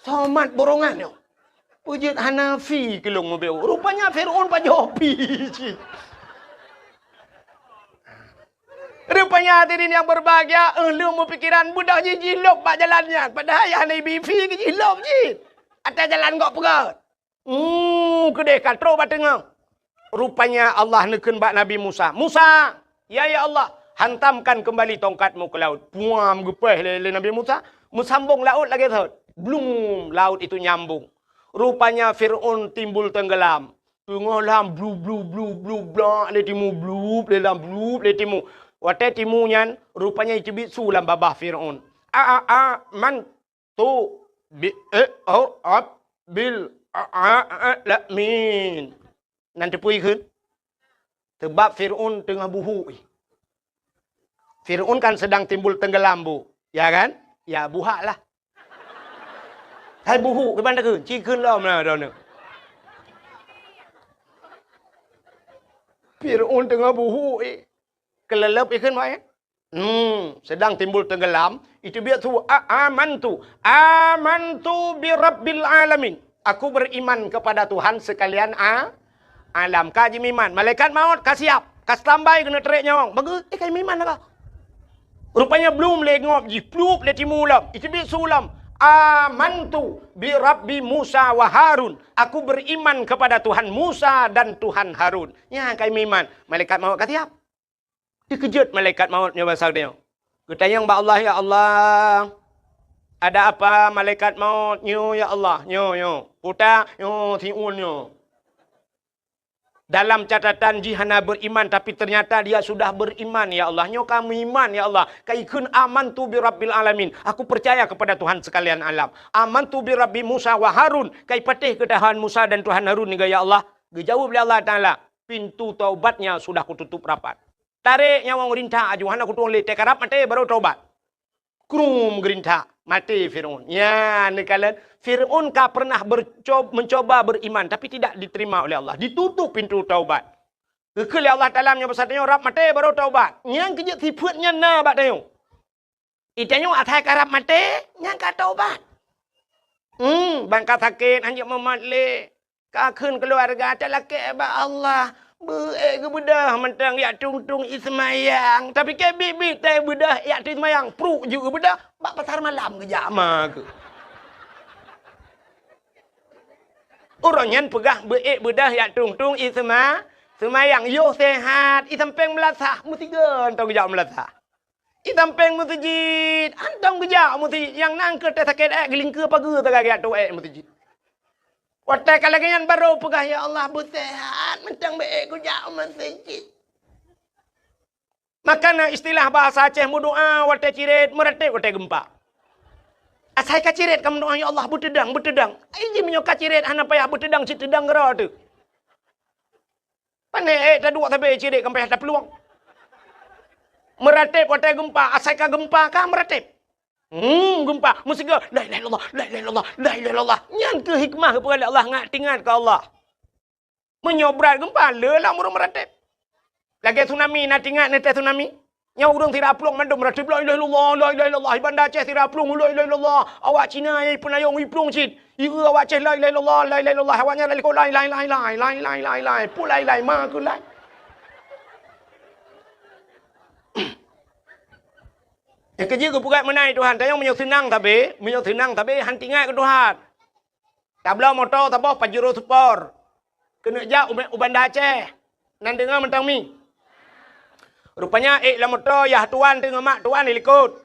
Somat borongan nyoe. Peujeuet hana fi keu lôn meubeuet. Rupanya Fir'aun pajoh fi cit. Rupanya hadirin yang berbahagia, eh, lôn meupikiran beudôh jih jilôb bak jalan nyan. Padahai hana ibi fi keu jilôb cit. Atas jalan gok peugét. Hmm, keudeh ka trok bak teungoh. Rupanya Allah neukheun bak Nabi Musa, "Musa, ya, ya Allah, hantamkan kembali tongkatmu ke laut." Puam, geupéh lé, lé Nabi Musa, meusambong laôt lagée thot. Blum, laut itu nyambung. Rupanya Fir'aun timbul tenggelam. Teungoh lam blu, blu, blu, blu, blak lé timu, blup lé lam, blup lé timu. Watée timu nyan, rupanya iteubiet su lam babah Fir'aun. A, a, a, man tu bi, eh, oh, ab, bil, a, a, a, la, min. Nan teupeue kheun? Teubab Fir'aun teungoh buhuk. Fir'aun kan sedang timbul tenggelam bu, ya kan? Ya, buhak lah. Hai buhuk kiban takheun, ci kheun lom na droeneuh. Fir'aun teungoh buhuk, eh. Keuleuleub ikheun, Mak, eh. Hmm, sedang timbul tenggelam, itu biasa, "A-, amantu, amantu bi rabbil alamin." Aku beriman kepada Tuhan sekalian a-, alam. Ka jimeuiman, malaikat maut ka siap, ka standby keuneuk trek nyawöng. Bagus, eh, ka jimeuiman lah ka. Rupanya blum lé ngop jih, plup lé timu lom. Itu biasa lom, "Amantu bi rabbi Musa wa Harun." Aku beriman kepada Tuhan Musa dan Tuhan Harun. Nyan ka jimeuiman, malaikat maut ka siap. Teukeujot malaikat maut nyoe basa geutanyoe. Geutanyong bak Allah, "Ya Allah, ada apa malaikat maut nyoe, ya Allah? Nyoe, nyoe. Puta, nyoe, siun nyoe." Dalam catatan jih hana beriman, tapi ternyata dia sudah beriman, "Ya Allah, nyoe ka meuiman, ya Allah. Ka ikheun amantu bi rabbil alamin. Aku percaya kepada Tuhan sekalian alam. Amantu bi rabbi Musa wa Harun. Ka ipatéh keu Tuhan Musa dan Tuhan Harun nyoe, ya Allah." Geujaweueb lé Allah Taala, "Pintu taubatnya sudah kututup rapat." Tarek nyawöng rintak aju, hana kutueng lé, teukarab maté baru taubat. Krum geurintak, maté Fir'aun. Nyan neukalon, Fir'aun ka pernah berco-, mencoba beriman, tapi tidak diterima oleh Allah. Ditutup pintu taubat. Geukheun lé Allah Taala meunyoe basa tanyoe rab maté baru taubat. Nyan keujeuet sifeuet nyan na bak tanyoe. Itanyoe asai karab maté, nyan ka taubat. Hmm, ban ka sakét, hanjeuet mumat lé. Ka kheun keuluwarga talakée bak Allah. Beu-ék geubeudôh mantong jak tueng-tueng ie seumayang. Tapi keu biet-biet tai beudôh jak tueng seumayang. Pruk jeuet geubeudôh, bak pasar malam geujak ma keuh. Uroe nyan peugah beu-ék beudôh jak tueng-tueng ie seuma-, seumayang. Yoh sehat, ie sampéng meulasah, meusigoe mantong geujak meulasah. Ie sampéng meuseujid, hántom geujak meuseujid, nyang na keuh teuh sakét ék geulingkeue pageue sagai geujak tueng ék meuseujid. Watée ka lagée nyan barô peugah, "Ya Allah, beuseuhat, mantong beu-ék kujak meuseujid." Maka na istilah bahasa Aceh meudoá watée cirét, meuratéb watée geumpa. Asai ka cirét ka meudoá, "Ya Allah, beuteudang, beuteudang." Ai jih meunyoe ka cirét hana payah beuteudang, cit teudang keudroe teuh. Pané ék taduek sabe cirét ka payah taplueng. Meuratéb watée geumpa, asai ka geumpa ka meuratéb. Hmm, geumpa, meusigoe, "La ilaha illallah, la ilaha illallah, la ilaha illallah." Nyan keuh hikmah geupeugah lé Allah, ngat teuingat keu Allah. Meunyoe brat geumpa, le lam ureuëng meuratéb. Lagée tsunami, na teuingat neuteuh tsunami? Nyoe ureuëng sira plueng mandum meuratéb, "La ilaha illallah, la ilaha illallah." Di Banda Aceh sira plueng, "La ilaha illallah." Awak Cina nyang ipeunayong iplueng cit. Ieu awak Aceh, "La ilaha illallah, la ilaha illallah." Awak nyan lakoe, "Lai, lai, lai, lai, lai, lai, lai, lai." Pulai, lai, ma keu lai. Nyang keujeuet geupeugah meunan Tuhan, tanyoe meunyoe seunang sabe, meunyoe seunang sabe, han teuingat keu Tuhan. Tabloe moto saboh Pajero Sport. Keuneuk jak u, u Banda Aceh. Nan deungoe mantong mi. Rupanya ék lam moto yah tuan teungoh mak tuan di likot.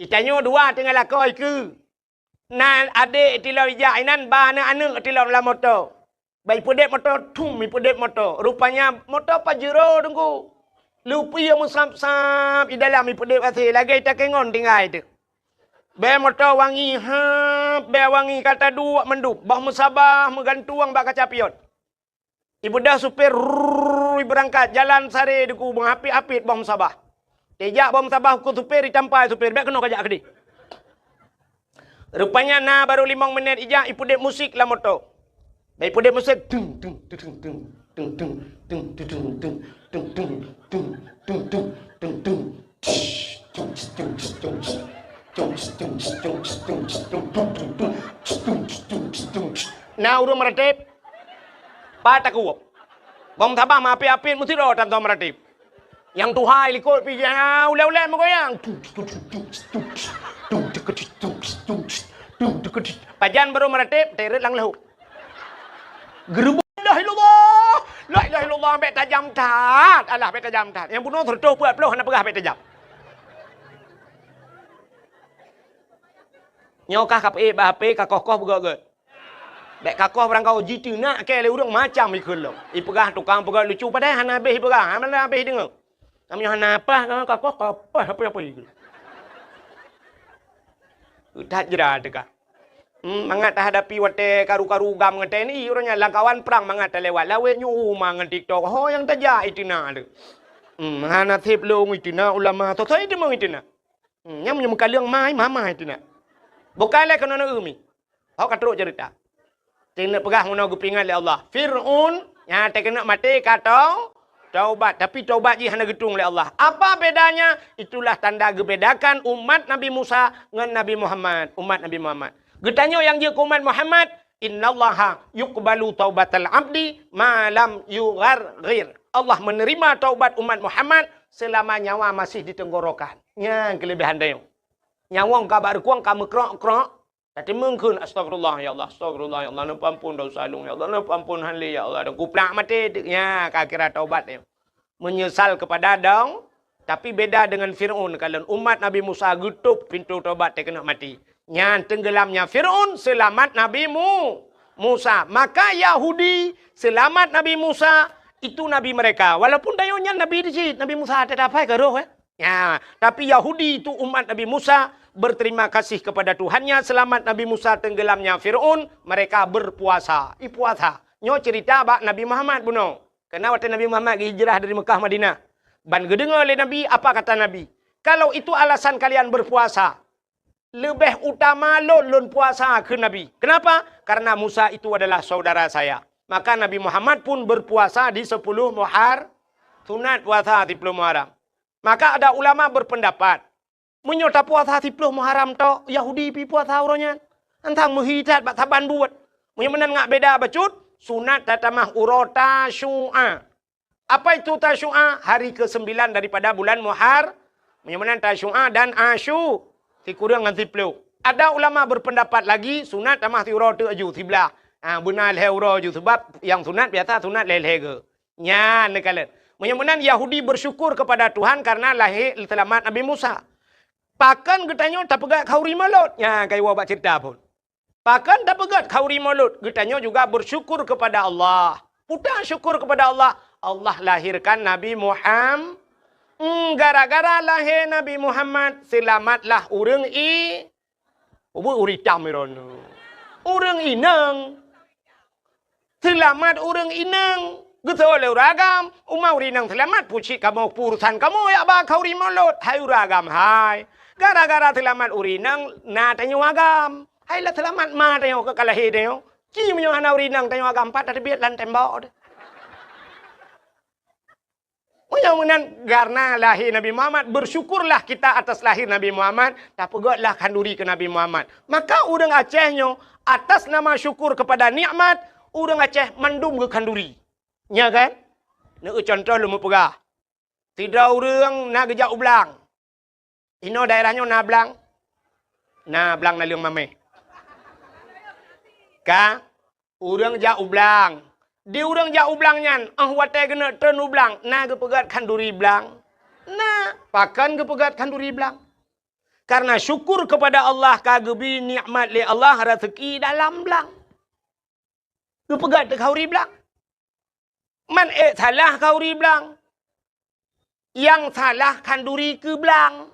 Itanyoe dua teungoh lakoe ikeue. Na adék tilom ijak inan ba aneuëk-aneuëk tilom lam moto. Ba ipeudeb moto, thum ipeudeb moto. Rupanya moto Pajero teungku. Lupie meusab-sab i dalam ipeudeb asée lagée takengon tinggai teuh. Bée moto wangi, heup, bée wangi ka taduek mandum, boh meusabah meugantueng bak kaca pion. Ibeudôh supir, rrrr, ibeurangkat, jalan sare deuku, meuhapit-hapit boh meusabah. Tejak boh meusabah keu supir, itampai supir, bék keunoe kajak keudeh. Rupanya na barô limong minét ijak, ipeudeb musik lam moto. Bék ipeudeb musik, tung, tung, tung, tung. Na ureuëng meuratéb, pat takue. Boh meusabah meuhapit-hapit meusidroe tan soe meuratéb. Nyang tuha i likot pih ulée-ulée meugoyang. Pajan barô meuratéb, teuret lam leuhôk. Geureubeuen, "La ilaha illallah! La ilaha illallah!" Bék tajam that. Alah, bék tajam that. Nyang bunoe seureutôh peuet ploh hana peugah bék tajam. Nyoe kah ka peuék bak H P, ka koh-koh beugét-gét. Bék ka koh barangkaho jiteunak kée lé ureuëng macam ikheun lom. Ipeugah tukang peugét lucu padahai hana habéh ipeugah, hana habéh ideungoe. Kamoe hana apah, ka koh, ka apah, apah, apah. That jra teuka. Hmm, mangat tahadapi watée karu-karu GAM ngon T N I, uroe nyan lam kawan prang mangat talewat. Lawét nyoe uma ngon TikTok. Ho nyang tajak iteunak tu. Hmm, hana sép lôn iteunak ulama. Soe-soe iteumeung iteunak. Hmm, nyang meunyoe meukaleueng mai, mama iteunak. Bukai lé keunoe na umi. Hok ka trok cerita. Teuneuk peugah meunoe geupeuingat lé Allah. Fir'aun nyang teukeunok maté ka tau-, taubat, tapi taubat jih hana geutueng lé Allah. Apa bedanya? Itulah tanda geubedakan umat Nabi Musa ngon Nabi Muhammad, umat Nabi Muhammad. Geutanyoe nyang jeuet keu umat Muhammad, "Innallaha yuqbalu taubatal abdi ma lam yugharghir." Allah menerima taubat umat Muhammad selama nyawa masih di tenggorokan. Nyan keulebihan tanyoe. Nyawöng ka bak reukueng ka meukrok-krok, tateumeung kheun, "Astagfirullah, ya Allah, astagfirullah, ya Allah, neupeuampon desya lôn, ya Allah, neupeuampon han lé, ya Allah," dan kuplak maté, nyan ka kira taubat nyoe. Menyesal kepada dong, tapi beda dengan Fir'aun, kalon umat Nabi Musa geutôp pintoe taubat teukeunok maté. Nyan tenggelamnya Fir'aun, selamat Nabi Mu-, Musa. Maka Yahudi selamat Nabi Musa, itu nabi mereka. Walaupun tanyoe nyan nabi di cit, Nabi Musa teudapat ka roh, eh. Ya, tapi Yahudi itu umat Nabi Musa berterima kasih kepada Tuhannya, selamat Nabi Musa, tenggelamnya Fir'aun, mereka berpuasa. I puasa. Nyoe cerita bak Nabi Muhammad bunoe. Karena watée Nabi Muhammad hijrah dari Mekah Madinah, ban geudeungoe lé Nabi, apa kata Nabi? "Kalau itu alasan kalian berpuasa, leubeh utama lôn, lôn puasa," kheun Nabi. Kenapa? "Karena Musa itu adalah saudara saya." Maka Nabi Muhammad pun berpuasa di sepuluh Muhar-, sunat puasa di sepuluh Muharram. Maka ada ulama berpendapat, meunyoe tapuasa siplôh Muharram tok, Yahudi pi puasa uroe nyan. Antang meuhi that bak saban buet. Meunyoe meunan ngat beda bacut, sunat tatamah uroe Tasyu'a. Apa itu Tasyu'a? Hari kesembilan daripada bulan Muhar-, meunyoe meunan Tasyu'a dan Asyu, sikureueng ngon siplôh. Ada ulama berpendapat lagi, sunat tamah siuroe teuk aju, siblaih. Ha, beuna lhèe uroe aju, sebab nyang sunat biasa sunat lhèe-lhèe geu. Nyan neukalon. Meunyoe meunan Yahudi bersyukur kepada Tuhan karena lahé seulamat Nabi Musa. Pakon geutanyoe tapeugöt khauri Maulud? Nyan ka iwoe bak ceurita phon. Pakon tapeugöt khauri Maulud? Geutanyoe juga bersyukur kepada Allah. Peue syukur kepada Allah? Allah lahirkan Nabi Muham-, hmm, gara-gara lahé Nabi Muhammad, seulamatlah ureuëng i-, Ubé ureuëng itam droeneuh. Ureuëng inong. Seulamat ureuëng inong. Geusoe lé ureuëng agam, uma ureuëng inong seulamat, pucit kamoe, urusan kamoe, jak ba khauri Maulud. Hai ureuëng agam, hai. Gara-gara seulamat ureuëng inong, na tanyoe agam. Hai lah seulamat ma tanyoe keu ka lahé tanyoe. Ci meunyoe hana ureuëng inong tanyoe agam, pat tateubiet lam tembok deh. Meunyoe meunan, karena lahé Nabi Muhammad, bersyukurlah kita atas lahir Nabi Muhammad, tapeugötlah khanduri keu Nabi Muhammad. Maka ureuëng Aceh nyoe, atas nama syukur kepada nikmat, ureuëng Aceh mandum geukhanduri. Nya kan? Neueu contoh lôn meupeugah. Sidroe ureuëng na geujak u blang. Inoe daerah nyoe na blang? Na blang naleueng mamèh. Ka, ureuëng jak u blang. Di ureuëng jak u blang nyan, óh watèe geuneuk treun u blang, na geupeugöt khanduri blang? Na, pakon geupeugöt khanduri blang? Karena syukur kepada Allah ka geubri nikmat lé Allah raseuki dalam blang. Geupeugöt keu khanduri blang. Man ék salah khanduri blang. Nyang salah khanduri keu blang.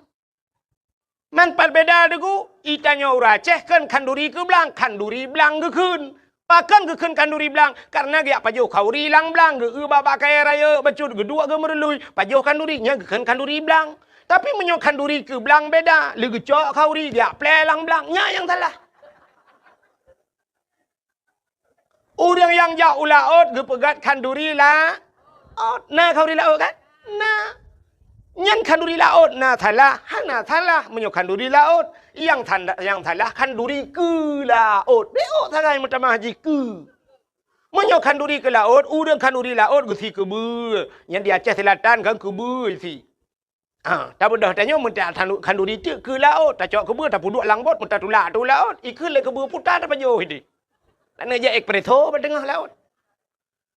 Man pat beda deungon, i tanyoe ureuëng Aceh kheun khanduri keu blang, khanduri blang geukheun. Pakon geukheun khanduri blang? Karena geujak pajoh khanduri lam blang, geueu bak-bak kayèe rayeuk bacut, geuduek geumeurului, pajoh khanduri, nyan geukheun khanduri blang. Tapi meunyoe khanduri keu blang beda, lé geucok khanduri geujak plè lam blang, nyan nyang salah. Ureuëng nyang jak u laôt geupeugöt khanduri laôt. Na khanduri laôt kan? Na. Nyan khanduri laôt na salah? Hana salah meunyoe khanduri laôt. Nyang sanda-, nyang salah khanduri keu laôt. Beuôt sagai meutamah jih keu. Meunyoe khanduri keu laôt, ureuëng khanduri laôt geusi keubeue. Nyan di Aceh Selatan kan keubeue isi. Ha, tabeudôh tanyoe meuntak khanduri teuk keu laôt, tacok keubeue tapeuduek lam bot, meutatulak tu laôt, ikheun lé keubeue puta tapajoh idéh. Laneuk jak espresso bak teungoh laôt.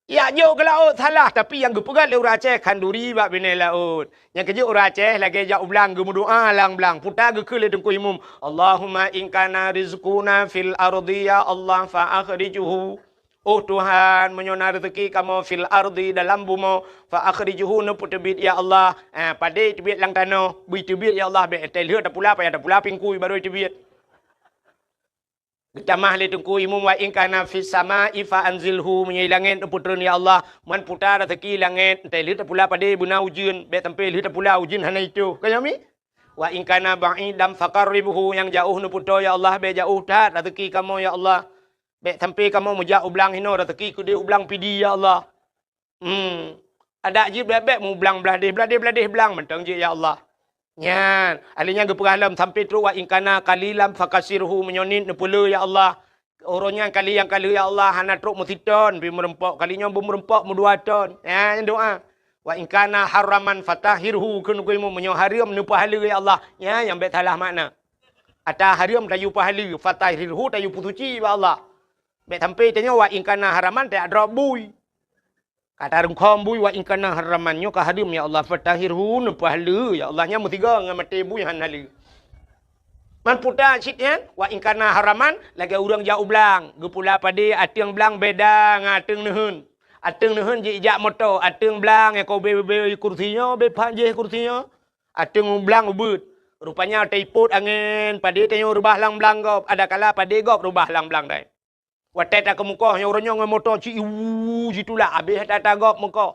Jak jok keu laôt salah, tapi nyang geupeugöt lé ureuëng Aceh khanduri bak binéh laôt. Nyang keujeuet ureuëng Aceh lagèe jak u blang geumeudoá lam blang, puta geukheun lé Teungku Imum, "Allahumma in kana rizquna fil ardi ya Allah fa akhrijhu." Oh Tuhan, meunyoe na reuzeuki kamoe fil ardi, dalam bumoe, fa akhrijhu, neupeuteubiet ya Allah. Ah, padé teubiet lam tanoh, bri teubiet ya Allah, bèk teuh lheueh tapula, payah tapula pingkui barô teubiet. Geutamah lé Teungku Imum, wa in kana fis samai fa anzilhu, meunyoe i langét neupeutreun ya Allah, man puta reuzeuki langét, teuh lheueh tapula padé beuna ujeuen, bèk sampoe lheueh tapula ujeuen hana itoh. Ka nyan mi? Wa in kana ba'idan faqarribhu, nyang jaoh neupeutoe ya Allah, bèk jaoh that raseuki kamoe ya Allah. Bèk sampai kamoe meujak u blang hinoe, raseuki keudeh u blang Pidie ya Allah. Hmm. Adak jih bèk-bèk mu blang blah deh, blah deh, blah deh blang mantong jih ya Allah. Nyan, ahli nyan geupeugah lom sampai trok wa in kana qalilan fakatsirhu, meunyoe niet neupeule ya Allah. Uroe nyan kali nyang ka lheueh ya Allah hana trok meusiton pih meurumpok, kali nyoe beumeureumpok meudua ton. Nyan doa. Wa in kana haraman fatahhirhu, kheun geuh meunyoe hareuem neupeuhaleue ya Allah. Nyan nyang bèk salah makna. Ata hareuem tayue peuhaleue, fatahhirhu tayue peusuci bak Allah. Bèk sampai tanyoe wa in kana haraman tajak drob bui. Ka tarungkhom bui wa in kana haraman, nyoe ka hareuem ya Allah, fatahhirhu, neupeuhaleue ya Allah, nyan meusigoe ngon maté bui hana le. Man puta cit nyan, wa in kana haraman, lagèe ureueng jak u blang, geupula padé ateueng blang beda ngon ateueng neuheun. Ateueng neuheun jijak moto, ateueng blang nyang ka ubé-ubé kursi nyoe, ubé phan jih kursi nyoe. Ateueng blang ubeuet. Rupanya taipot angén, padé tanyoe reubah lam blang gob, adakala padé gob reubah lam blang dai. Watèe takeumukoh nyoe uroe nyoe ngon moto ci iwu jitulak habéh ata-ata gob meukoh.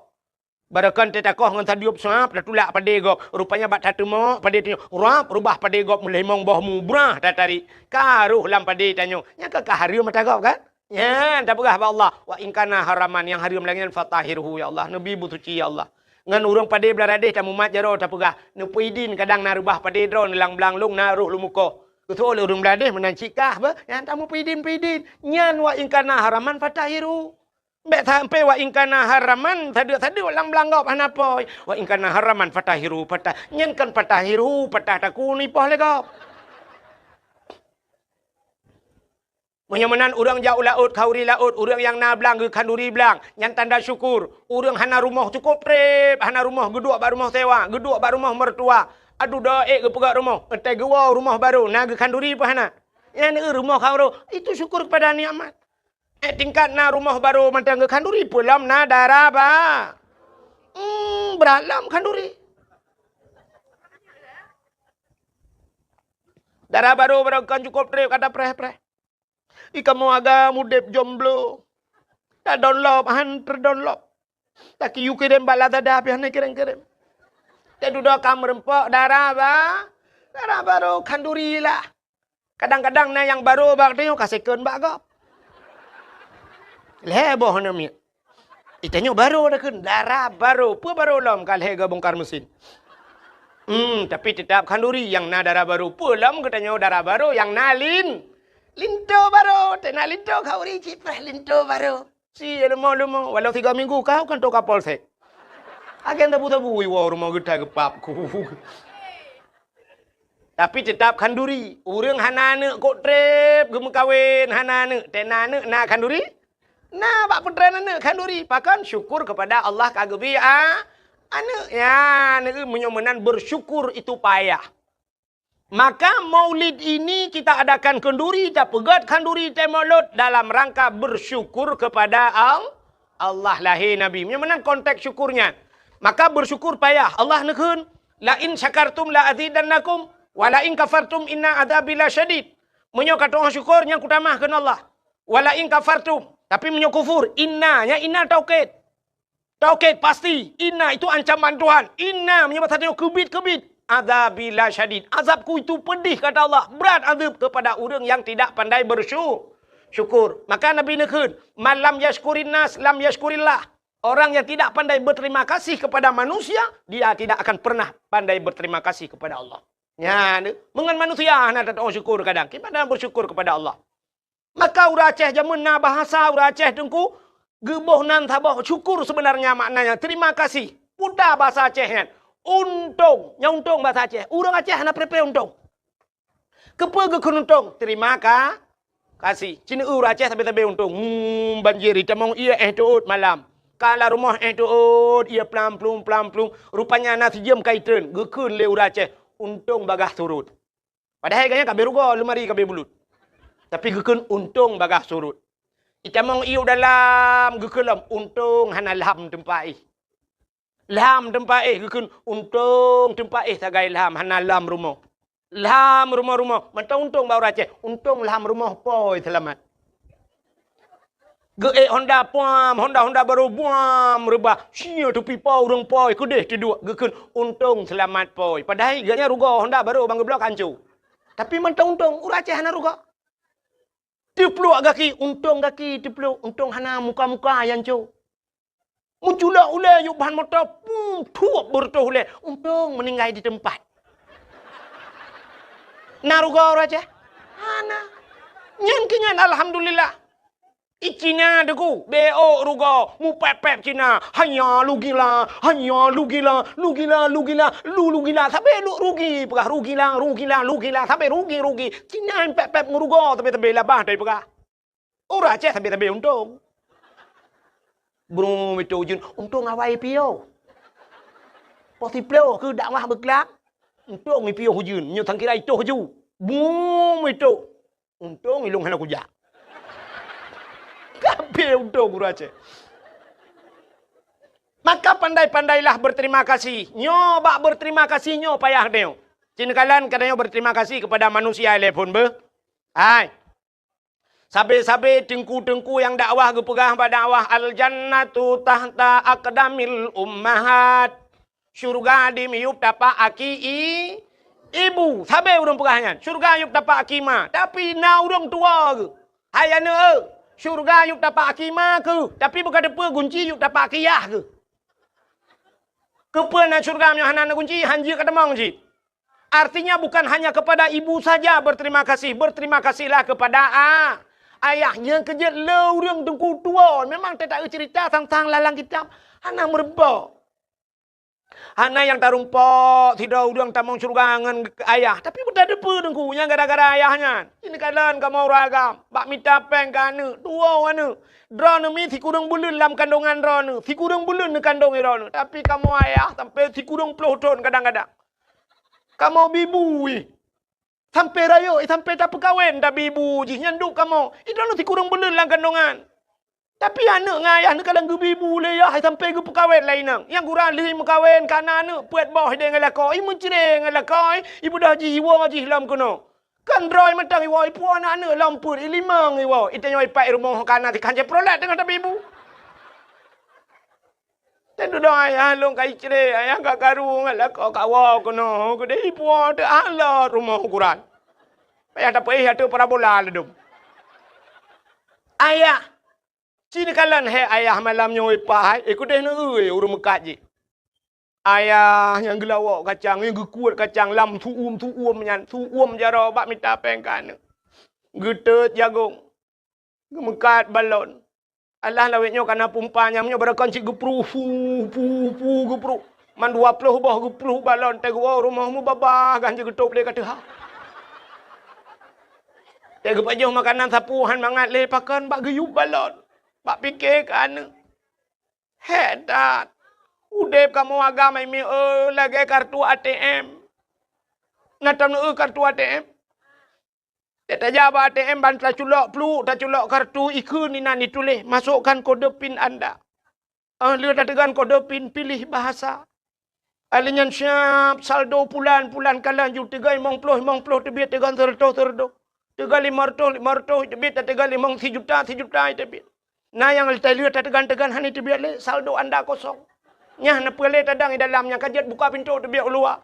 Barokon teuh takoh ngon sadeueb suab tatulak padé gob. Rupanya bak tateumok padé tanyoe, rab reubah padé gob meulimong boh mubrah tatarék. Ka rôh lam padé tanyoe. Nyan ka, ka hareuem ata gob kan? Nyan tapeugah bak Allah, wa in kana haraman, nyang hareuem lagèe nyan fatahhirhu ya Allah, neubi beusuci ya Allah. Ngon ureueng padé blah radeh tamumat jaroe tapeugah, neupeuidin kadang na reubah padé droe neulang blang lôn na rôh lôn meukoh. Geuseuôt lé ureueng blah deh meunan cit kah beuh, nyan tamu peuidin-peuidin. Nyan wa in kana haraman fatahhirhu. Bèk sampai wa in kana haraman sadeuk-sadeuk lam blang gob hana poi. Wa in kana haraman fatahhirhu, patah. Nyan kon fatahhirhu, patah takue nipoh lé gob. Meunyoe meunan ureueng jak u laôt, khanduri laôt, ureueng nyang na blang geukhanduri blang, nyan tanda syukur. Ureueng hana rumoh cukôp trép, hana rumoh geuduek bak rumoh sewa, geuduek bak rumoh mertua. Aduh doa ék geupeugöt rumoh, 'oh teuh geuwoe rumoh barô na geukhanduri peue hana? Nyan eu rumoh khanduri, itu syukur kepada nikmat. Ék tingkat na rumoh barô mantong geukhanduri, peue lom na dara ba-, hmm, brat lom khanduri. Dara barô barô kon cukôp trép ka tapreh-preh. Ih kamoe agam udép jomblo. Tadonlop han teudonlop. Takiyu kirém bak Lazada pih hana kirém-kirém. Tadudoe ka meureumpok dara ba-, dara barô khanduri lah. Kadang-kadang na nyang barô bak tanyoe ka second bak gob. Lhèe boh hana miet. Ih, tanyoe barô takheun, dara barô. Peue barô lom ka lhèe gabongkar mesin. Hmm, tapi teutap khanduri nyang na dara barô. Peue lom geutanyoe dara barô nyang na lin-, linto barô. Teuh na linto khanduri cit preh linto barô. Si leumo-leumo, walau tiga minggu kau kan toka polsek. Agen tabu-tabu iwoe rumoh geutai geupap ku. Tapi teutap khanduri. Ureueng hana aneuk kok trép geumeukawen, hana aneuk. Teuh na aneuk na khanduri? Na bak peutren aneuk khanduri. Pakon? Syukur kepada Allah ka geubri a-, aneuk. Ya, aneuk meunyoe meunan bersyukur itu payah. Maka maulid ini kita adakan khanduri, tapeugöt khanduri teuh mulod dalam rangka bersyukur kepada Al-, Allah lahé Nabi. Meunyoe meunan konteks syukur nyan. Maka bersyukur payah. Allah neukheun, "La in syakartum la azidannakum, wa la in kafartum inna adzabi lasyadid." Meunyoe ka tu'oh syukur, nyan kutamah kheun Allah. "Wa la in kafartum." Tapi meunyoe kufur, inna, nyan inna taukid. Taukid pasti, inna itu ancaman Tuhan. Inna meunyoe basa tanyoe keubiet-keubiet. Adzabi lasyadid. Azabku itu pedih kata Allah. Berat azab kepada ureueng yang tidak pandai bersyu-, syukur. Maka Nabi neukheun, "Man lam yashkurin nas lam yashkurillah." Orang yang tidak pandai berterima kasih kepada manusia, dia tidak akan pernah pandai berterima kasih kepada Allah. Nyan, meungon manusia hana tatu'oh syukur kadang. Kiban hana bersyukur kepada Allah. Maka ureueng Aceh jameun na bahasa ureueng Aceh teungku, geuboh nan saboh syukur sebenarnya maknanya terima kasih. Peue bahasa Aceh nyan? Untông. Nyan untông bahasa Aceh. Ureueng Aceh hana preh-preh untông. Keupeue geukheun untông? Terima ka-, kasih. Cit ureueng Aceh sabe-sabe untông. Hmm, banjir itamong ié éh teuôt malam. Ka lam rumoh éh teuôt ié plam-plum, plam-plum. Rupanya na sijeuem ka itreun. Geukheun lé ureueng Aceh, untông bagaih surôt. Padahai gobnyan ka abéh rugoe, leumari ka abéh bulut. Tapi geukheun untông bagaih surôt. Itamong ié u dalam geukheun lom, untông hana lham teumpat éh. Lham teumpat éh geukheun, untông teumpat éh sagai lham, hana lham rumoh. Lham rumoh-rumoh, mantong untông bak ureueng Aceh, untông lham rumoh poi seulamat. Geuék honda puam, honda-honda barô buam, reubah. Sia tupi po ureuëng poi, keudeh teuduek, geukheun, "Untông seulamat poi." Padahai geuhnyan rugoe honda barô ban geubloe ka hanco. Tapi mantong untông, ureuëng Aceh hana rugoe. Teupluek gaki, untông gaki teupluek, untông hana muka-muka nyang co. Meuculok ulée yub ban moto, pum, thuep beureutoh ulée, untông meuninggai di teumpat. Na rugoe ureuëng Aceh? Hana. Nyan keu nyan, alhamdulillah. I Cina teuku, beu rugoe, mupép-pép Cina. Hanya lugila, hanya lugila, lugila, lugila, lu lugila, sabe lu rugi, peugah rugila, rugila, lugila, sabe rugi, rugi. Cina pép-pép meurugoe, sabe-sabe labah, tapi peugah. Ureuëng Aceh sabe-sabe untông. Brum itu ujeuen, untông awai piôh. Poh siplôh keu dakwah beuklam, untông i piôh ujeuen, nyoe sangkira itoh ju. Brum itu. Untông ilong hana kujak. Kabeh untông ureuëng Aceh. Maka pandai-pandailah berterima kasih. Nyoe bak berterima kasih nyoe payah deuh. Cina kalan katanya berterima kasih kepada manusia ilée phon beuh. Hai. Sabe-sabe teungku-teungku nyang dakwah geupeugah bak dakwah, "Al-jannatu tahta aqdamil ummahat." Syurga di miyueb tapak aki i-, ibu. Sabe ureuëng peugah nyan, "Syurga yueb tapak aki ma." Tapi na ureuëng tuwoe geuh, "Hai aneuëk, syurga yueb tapak aki ma keuh, tapi beuka teupeue gunci yueb tapak aki yah keuh." Keupeue na syurga meunyoe hana na gunci, hanjeuet ka tamong cit. Artinya bukan hanya kepada ibu saja berterima kasih, berterima kasihlah kepada a-, ayah. Nyang keujeuet le ureuëng teungku tuwoe. Memang teuta cerita tentang lalang kitab hana meureubok. Hana nyang tarumpok sidroe ureuëng tamong syurga ngon ayah. Tapi beutateupeue teungku nyang gara-gara ayah nyan. Ini kalon kamoe ureuëng agam, bak mita péng keu aneuëk, tuwoe aneuëk. Droeneuh mi sikureueng buleuen lam kandongan droeneuh, sikureueng buleuen neukandong droeneuh. Tapi kamoe ayah sampai sikureueng ploh thon kadang-kadang. Kamoe bibu ih. Sampai rayeuk, sampai tapeukawen tabibu jih nyan duek kamoe. Idroeneuh sikureueng buleuen lam kandongan. Tapi aneuëk ngon ayah neukalon geubibu lé yah sampai geupeukawét lé inong. Nyang gura lheueh meukawén ka na aneuëk peuet boh idéh ngon lakoe, i meucré ngon lakoe, i beudoh jih iwoe jih lom keunoe. Kan droe mantong iwoe, ipuwoe na aneuëk lom peuet, i limong iwoe, i tanyoe ipat i rumoh ka na tikhan jai prolet teungoh tabibu. Teududoe ayah lôn ka icré, ayah ka karu ngon lakoe ka woe keunoe, keudeh ipuwoe teuh alot rumoh ukuran. Payah tapeuéh ateueh parabola ladôm. Ayah, Ci neukalon hé ayah malam nyoe pah hai, eh, keudeh neueu ureuëng meukat jih. Ayah nyang geulawok kacang, nyang geukuet kacang lam su'um-su'um nyan, su'um jaroe bak mita péng keu aneuëk. Geuteut jagong, geumeukat balon. Alah lawét nyoe kana pumpa nyang nyoe barokon cit geupruh, pu, pu, pu, geupruh. Man dua ploh boh geupruh balon, teuh geuwoe rumoh mubaba gan jeuet geutôb lé ka teuha. Teuh geupajoh makanan sapeue han mangat lé pakon bak geuyub balon. Bak pike keu aneuëk. Hék that! Udeb kamoe agam ai miseue lagée kartu A T M. Na tam neueu kartu A T M? Tajak bak A T M ban taculok pluek, taculok kartu, ikheun inan ituléh, "Masukkan kode pin Anda." Ah, lheueh tateugon kode pin, pilih bahasa. Alheuh nyan siab saldo pulan, pulan kalon ju teugon limong ploh, limong ploh teubiet, teugon seureutôh, seureutôh. Teugon limong reutôh, limong reutôh teubiet, tateugon limong sijuta, sijuta teubiet. Na nyang leutai lheueh tateugon-teugon hana teubiet lé, saldo Anda kosong. Nyan na peue lé tadong i dalam nyang ka jeuet buka pintoe teubiet u luwa.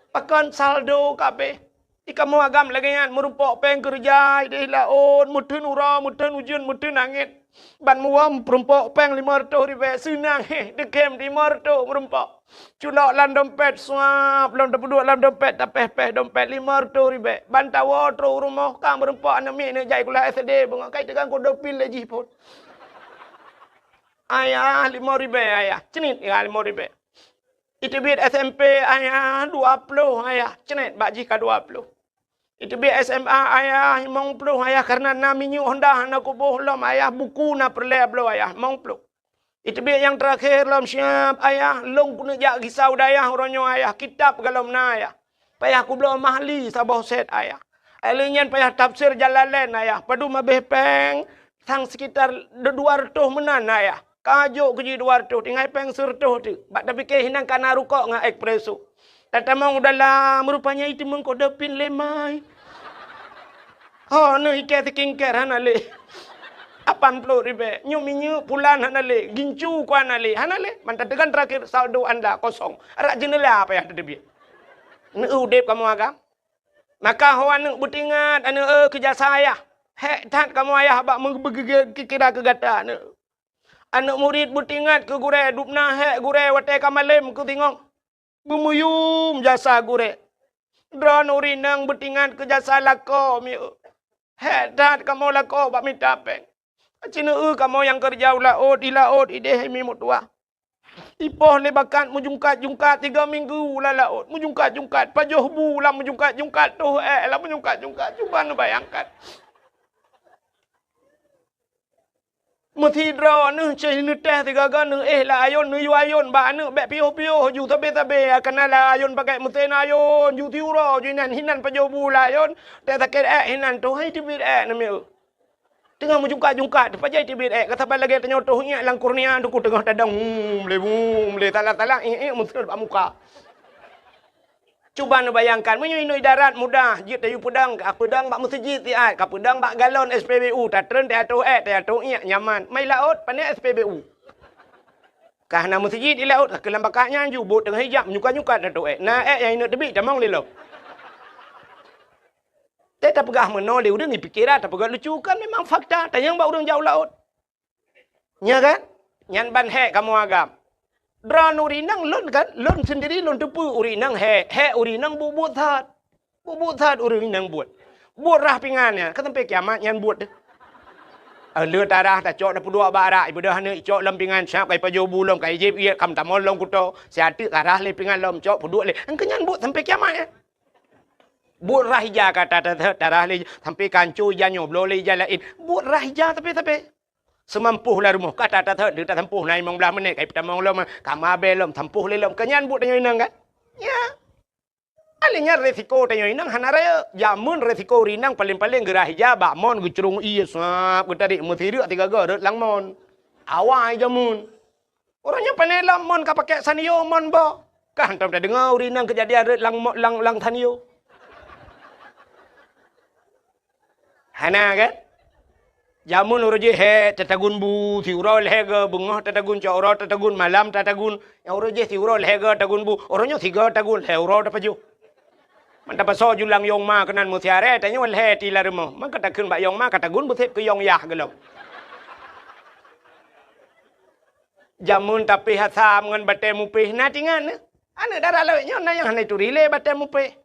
Pakon saldo kabeh. I kamoe agam lagée nyan meurumpok péng keureuja ideh laôt, meuteun uroe, meuteun ujeuen, meuteun angén. Ban muwöm peurumpok péng limong reutôh ribée, seunang heh, deukém limong reutôh meurumpok. Culok lam dompet, suap, lom tapeuduek lam dompet, tapéh-péh dompet limong reutôh ribée. Ban tawoe trok u rumoh, ka meurumpok aneuk miet neuk jak sikula S D, beungoh kai teugang kode pin lé jih phon. "Ayah, limong ribée, Ayah." "Cnit, ya, limong ribée." "Iteubiet S M P, Ayah, dua ploh, Ayah." "Cnit, bak jih ka dua ploh." "Iteubiet S M A, Ayah, limong ploh, Ayah, karena na minyeuk honda hana kuboh lom, Ayah, buku na peureulée bloe, Ayah, limong ploh." "Iteubiet nyang teurakhé lom siab, Ayah, lôn keuneuk jak gisa u dayah uroe nyoe, Ayah, kitab galom na, Ayah. Payah kubloe mahli saboh set, Ayah. Alheuh nyan payah tafsir Jalalain, Ayah. Padum habéh péng, sang sekitar dua reutôh meunan, Ayah. Ka jok keu jih dua reutôh, tinggai péng seureutôh teuk. Bak tapike hinan ka na rukok ngon espresso." Tatamong u dalam, rupanya iteumeung kode pin lé mai. Ho, neuh ikée skincare hana lé. Lapan ploh ribèe. Nyoe minyeuk pulan hana lé, gincu kuah hana lé, hana lé. Mantong teungoh terakhir saldo anda kosong. Arak jeunela payah teuteubiet. Neu udép kamoe agam. Maka ho aneuk beutingat, aneuk, eh, keu jasa ayah. Hék that kamoe ayah bak meubeugeugét kira keu gata aneuk. Aneuk murit beutingat keu gurèe, dubna hék gurèe watèe ka malém keu singoh. Beumuyum jasa gurèe. Droeneuh ureueng inong beutingat keu jasa lakoe mieu. Hék that kamoe lakoe bak mita péng. Aci neueu kamoe nyang keureuja u laôt, di laôt idéh mi meutuah. Ipoh lé bakat meujungkat-jungkat tiga minggu lam laôt, meujungkat-jungkat pajoh bu lam meujungkat-jungkat, toh ék lam meujungkat-jungkat, cuba neubayangkan. Meusidroe neuh cit neutéh sigaga neuéh lam ayôn, neuyue ayôn bak aneuk bèk piôh-piôh ju sabé-sabé, kana lam ayôn pakai meusén ayôn, ju siuroe ju inan, hinan pajoh bu lam ayôn, teuh sakét ék hinan, toh hai teubiet ék neumeu. Teungoh meujungkat-jungkat, teupajoh teubiet ék, ka saban lagèe tanyoe toh iék lam kurnia, teungku teungoh tadong, hum, lé, hum, lé, salah-salah, iék, iék, meuseuet bak muka. Cuba neubayangkan, meunyoe inoe idarat mudah, jeuet tayue peudong, ka peudong bak meuseujid siat, ka peudong bak galon S P B U, tatreun teuatoh ék, teuatoh iék, nyaman. Mai laôt, pané S P B U. Ka hana meuseujid di laôt, ka keulam bakat nyan ju, bot teungoh ijak, menyukat-nyukat teuatoh ék. Na ék nyang ineuk teubiet, tamong lé lom. Teuh tapeugah meunoe lé ureueng, ipike that tapeugah lucu, kan memang fakta, tanyong bak ureueng jak u laôt. Nya kan? Nyan ban hék kamoe agam. Droeneuh ureueng inong lôn kan, lôn sendiri lôn teupeue ureueng inong hék, hék ureueng inong buet-buet that. Buet-buet that ureueng inong buet. Buet rhah pingan nyan, ka sampai kiamat nyan buet teuh. Eh, le tarhah tacok tapeuduek bak arak, ibeudôh aneuk icok lam pingan, siap ka ipajoh bu lom, ka ijieb iék, ka meutamong lom kuto, siat teuk ka rhah lé pingan lom, cok peuduek lé. Engkeu nyan buet sampai kiamat nyan. Buet rhah ija ka ta-, ta-, ta-, tarhah lé, sampai ka hanco ija nyoe, bloe lé ija laén. Buet rhah ija tapi-tapi. Seumampoh lam rumoh, ka ta-, ta-, ta-, tasampôh na limong blaih menit, ka ipeutamong lom, ka mabée lom, sampôh lé lom. Keu nyan buet tanyoe inong kan? Ya. Akhé nyan resiko tanyoe inong hana rayeuk. Jameun resiko ureueng inong paléng-paléng geurhah ija bak mon geucrông ié sab geutarék meusireuk sigaga rhot lam mon. Awai jameun. Uroe nyoe pané lom mon ka pakék Sanyo mon boh. Ka hantom tadeungoe ureueng inong keujadian rhot lam mo-, lam, lam Sanyo. Hana kan? Jameun uroe jih hék tatagun bu, siuroe lhèe goe, beungoh tatagun, cot uroe tatagun, malam tatagun. Nyang uroe jih siuroe lhèe goe tagun bu, uroe nyoe sigoe tagun, lhèe uroe tapajoh. Mantong pasoe julang yong ma keunan meusiaré, tanyoe lhèe ti lam rumoh. Maka takheun bak yong ma ka tagun beusép keu yong yah gohlom. Jameun tapéh asam ngon batée mupéh na tingat nyoe. Aneuk dara lawét nyoe na nyang hana ituri lé batée mupéh.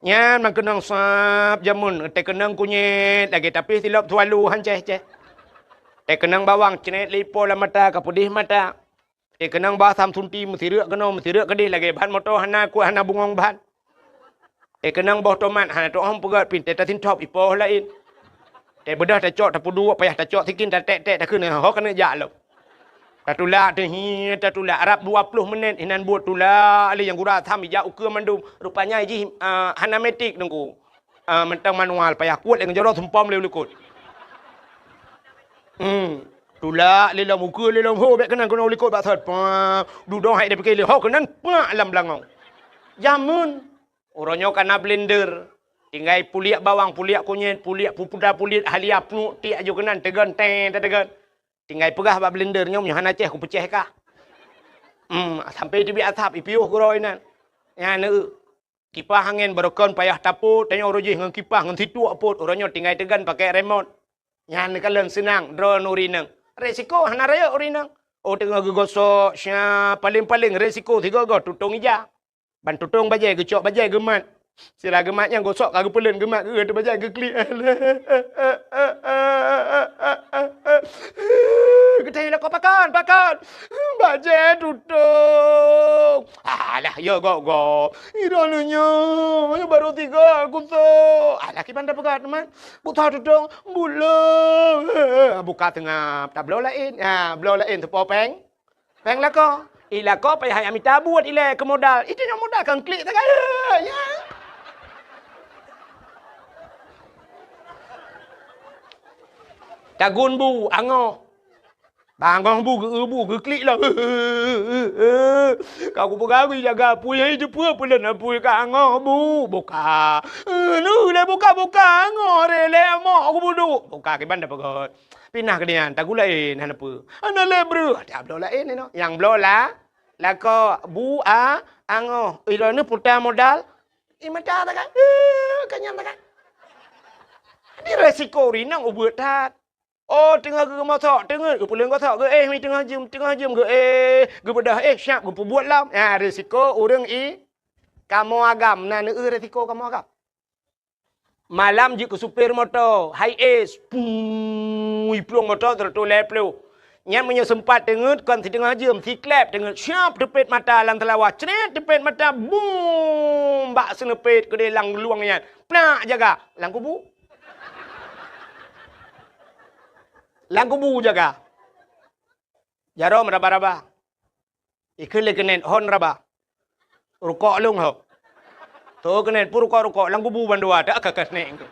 Nyan meukeunong sab jameun, teukeunong kunyét lagée tapéh silop sualo han céh-céh. Teukeunong bawang cret lé ipo lam mata ka peudeh mata. Teukeunong bah asam sunti meusireuk keunoe meusireuk keudeh lagée ban moto hana kuat hana bungong ban. Teukeunong boh tomat hana teu'oh peugét pih teuh tasintop ipoh laén. Teubeudôh tacok tapeuduek payah tacok sikin taték-ték takheun ho keuneuk jak lom. Tatulak teuh hi tatulak rab dua ploh menit inan buet tulak lé nyang gura asam ijak ukeue mandum. Rupanya jih, ah, hana metik teungku. Ah, mantong manual payah kuet lé ngon jaroe sumpom lé u likot. Hmm. Tulak lé lom ukeue lé lom ho bék keunan keunoe u likot bak sot. Pah, dudoe hai dipike lé ho keunan pak lam beulangong. Jameun. Uroe nyoe ka na blender. Tinggai puliek bawang, puliek kunyét, puliek pupuda, puliek halia, pluek tiek aju keunan, teugon tée, teugon. Tinggai peugah bak blender nyoe, nyoe hana céh, kupeucéh kah. Hmm, sampai teubiet asap, ipiôh keudroe inan. Nyan, eu, kipah angén barokon payah tapot, tanyoe uroe jih ngon kipah, ngon situek pot, uroe nyoe tinggai teugon pakai remote. Nyan neukalon seunang, droeneuh ureueng inong. Resiko hana rayeuk ureueng inong. Oh, teungoh geugosok, sya, paléng-paléng resiko sigoe-goe tutong ija. Ban tutong bajée, geucok bajée geumat. Sira geumat nyang gosok ka geupeuleuen geumat geuh teuh bajée geuklik. Geutanyoe lakoe pakon, pakon. Bajée tutong. Alah, ya gok-gok. Ira lé nyoe, ya baru tiga kusok. Alah, kiban dah peugah teuma. Buta tutong, buleue. Buka teungab, tabloe laén. Ha, bloe laén teupo péng. Péng lakoe. Ih, lakoe payah jak mita buet ilée keu modal. Itu nyang modal kan klik sagai. Ya. Tagun bu, angoh. Bangoh bu, geu bu, geuklik lah. Ka kupeugah jaga apui, hai teupeue peulon apui ka angoh bu. Buka. Neu lé buka-buka, angoh re lé mok kubudu. Buka kiban dah peugah. Pinah ke nyan, tagu laén hana peue. Hana lé breuh, ada bloe laén inoe. Nyang bloe la, lakoe bu a angoh. Ih, droeneuh puta modal. Ih, mata takan. Eh, ka nyan takan. Di resiko rinang ubeut that. Oh, teungoh geumosok, teungeut geupuléng gosok, geuéh mi teungoh jeuem, teungoh jeuem geuéh, geubeudoh éh siap geupeubuet lom. Nyan risiko ureuëng i kamoe agam, na neueu risiko kamoe agam. Malam jeuet keu supir moto, high ace, pui plueng moto seratus lhèe ploh. Nyan meunyoe seumpat teungeut kon siteungoh jeuem, siklep teungeut siap teupet mata lam seulawah, cret teupet mata, bum bak seuneupet keudeh lam luwang nyan. Plak jaga lam kubu. Lam kubu jaga. Jaroe meuraba-raba. Ikheun lé keuneuk hon raba. Rukok lôn ho. Toh keuneuk pun rukok-rukok lam kubu bandua tak ka keuneuk.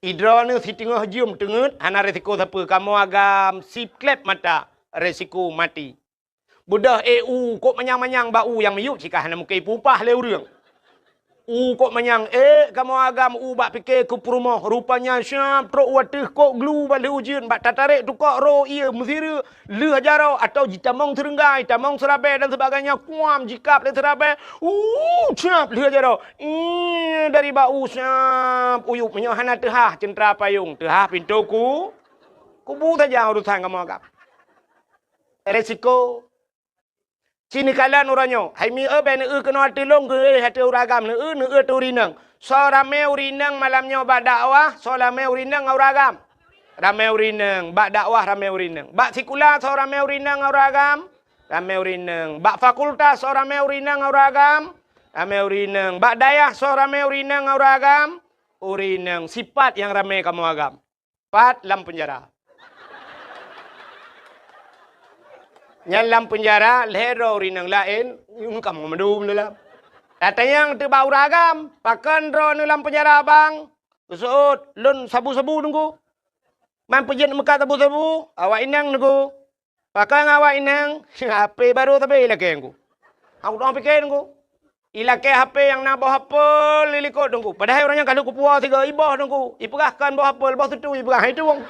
Idroeneuh siteungoh jeuem teungeut hana resiko sapeue kamoe agam siklep mata resiko maté. Beudoh éh u kok manyang-manyang bak u nyang miyueb cit ka hana mungken ipupah lé ureuëng. U kok manyang ék kamoe agam u bak pike keu peurumoh, rupanya siap trok u ateueh kok glu bak lheueh ujeuen bak tatarek tukok ro ié meusireuk lheueh jaroe atau jitamong seureunggai, tamong seurabée dan sebagainya kuam jikab lé seurabée. U siap lheueh jaroe. Ih, dari bak u siap uyueb meunyoe hana teuhah ceuntra payong, teuhah pintoe ku kubu saja urusan kamoe agam. Resiko. Ci neukalon uroe nyoe, hai mi eu bèk neueu keunoe ateueh lôn geuéh ateueh ureuëng agam neueu, neueu ateueh ureuëng inong. Soe ramé ureuëng inong malam nyoe bak dakwah, soe ramé ureuëng inong ngon ureuëng agam? Ramé ureuëng inong. Bak dakwah ramé ureuëng inong. Bak sikula soe ramé ureuëng inong ngon ureuëng agam? Ramé ureuëng inong. Bak fakultas soe ramé ureuëng inong ngon ureuëng agam? Ramé ureuëng inong. Bak dayah soe ramé ureuëng inong ngon ureuëng agam? Ureuëng inong. Sipat nyang ramé kamoe agam. Pat lam peunjara. Nyan lam peunjara lhèe droe ureuëng inong laén, nyoe ka mandum lé lam. Tatanyong teuk bak ureuëng agam, pakon droeneuh lam peunjara bang? Geuseuôt, lôn sabu-sabu teungku. Man peujeuet meukat sabu-sabu, awak inong teungku. Pakon awak inong, H P barô sabe ilakée teungku. Aku dong pike teungku. Ilakée H P nyang na boh apel di likot teungku. Padahai ureuëng nyan ka lheueh kupuwoe sigoe iboh teungku. Ipeugah kon boh apel, boh sutui ipeugah hai tueng.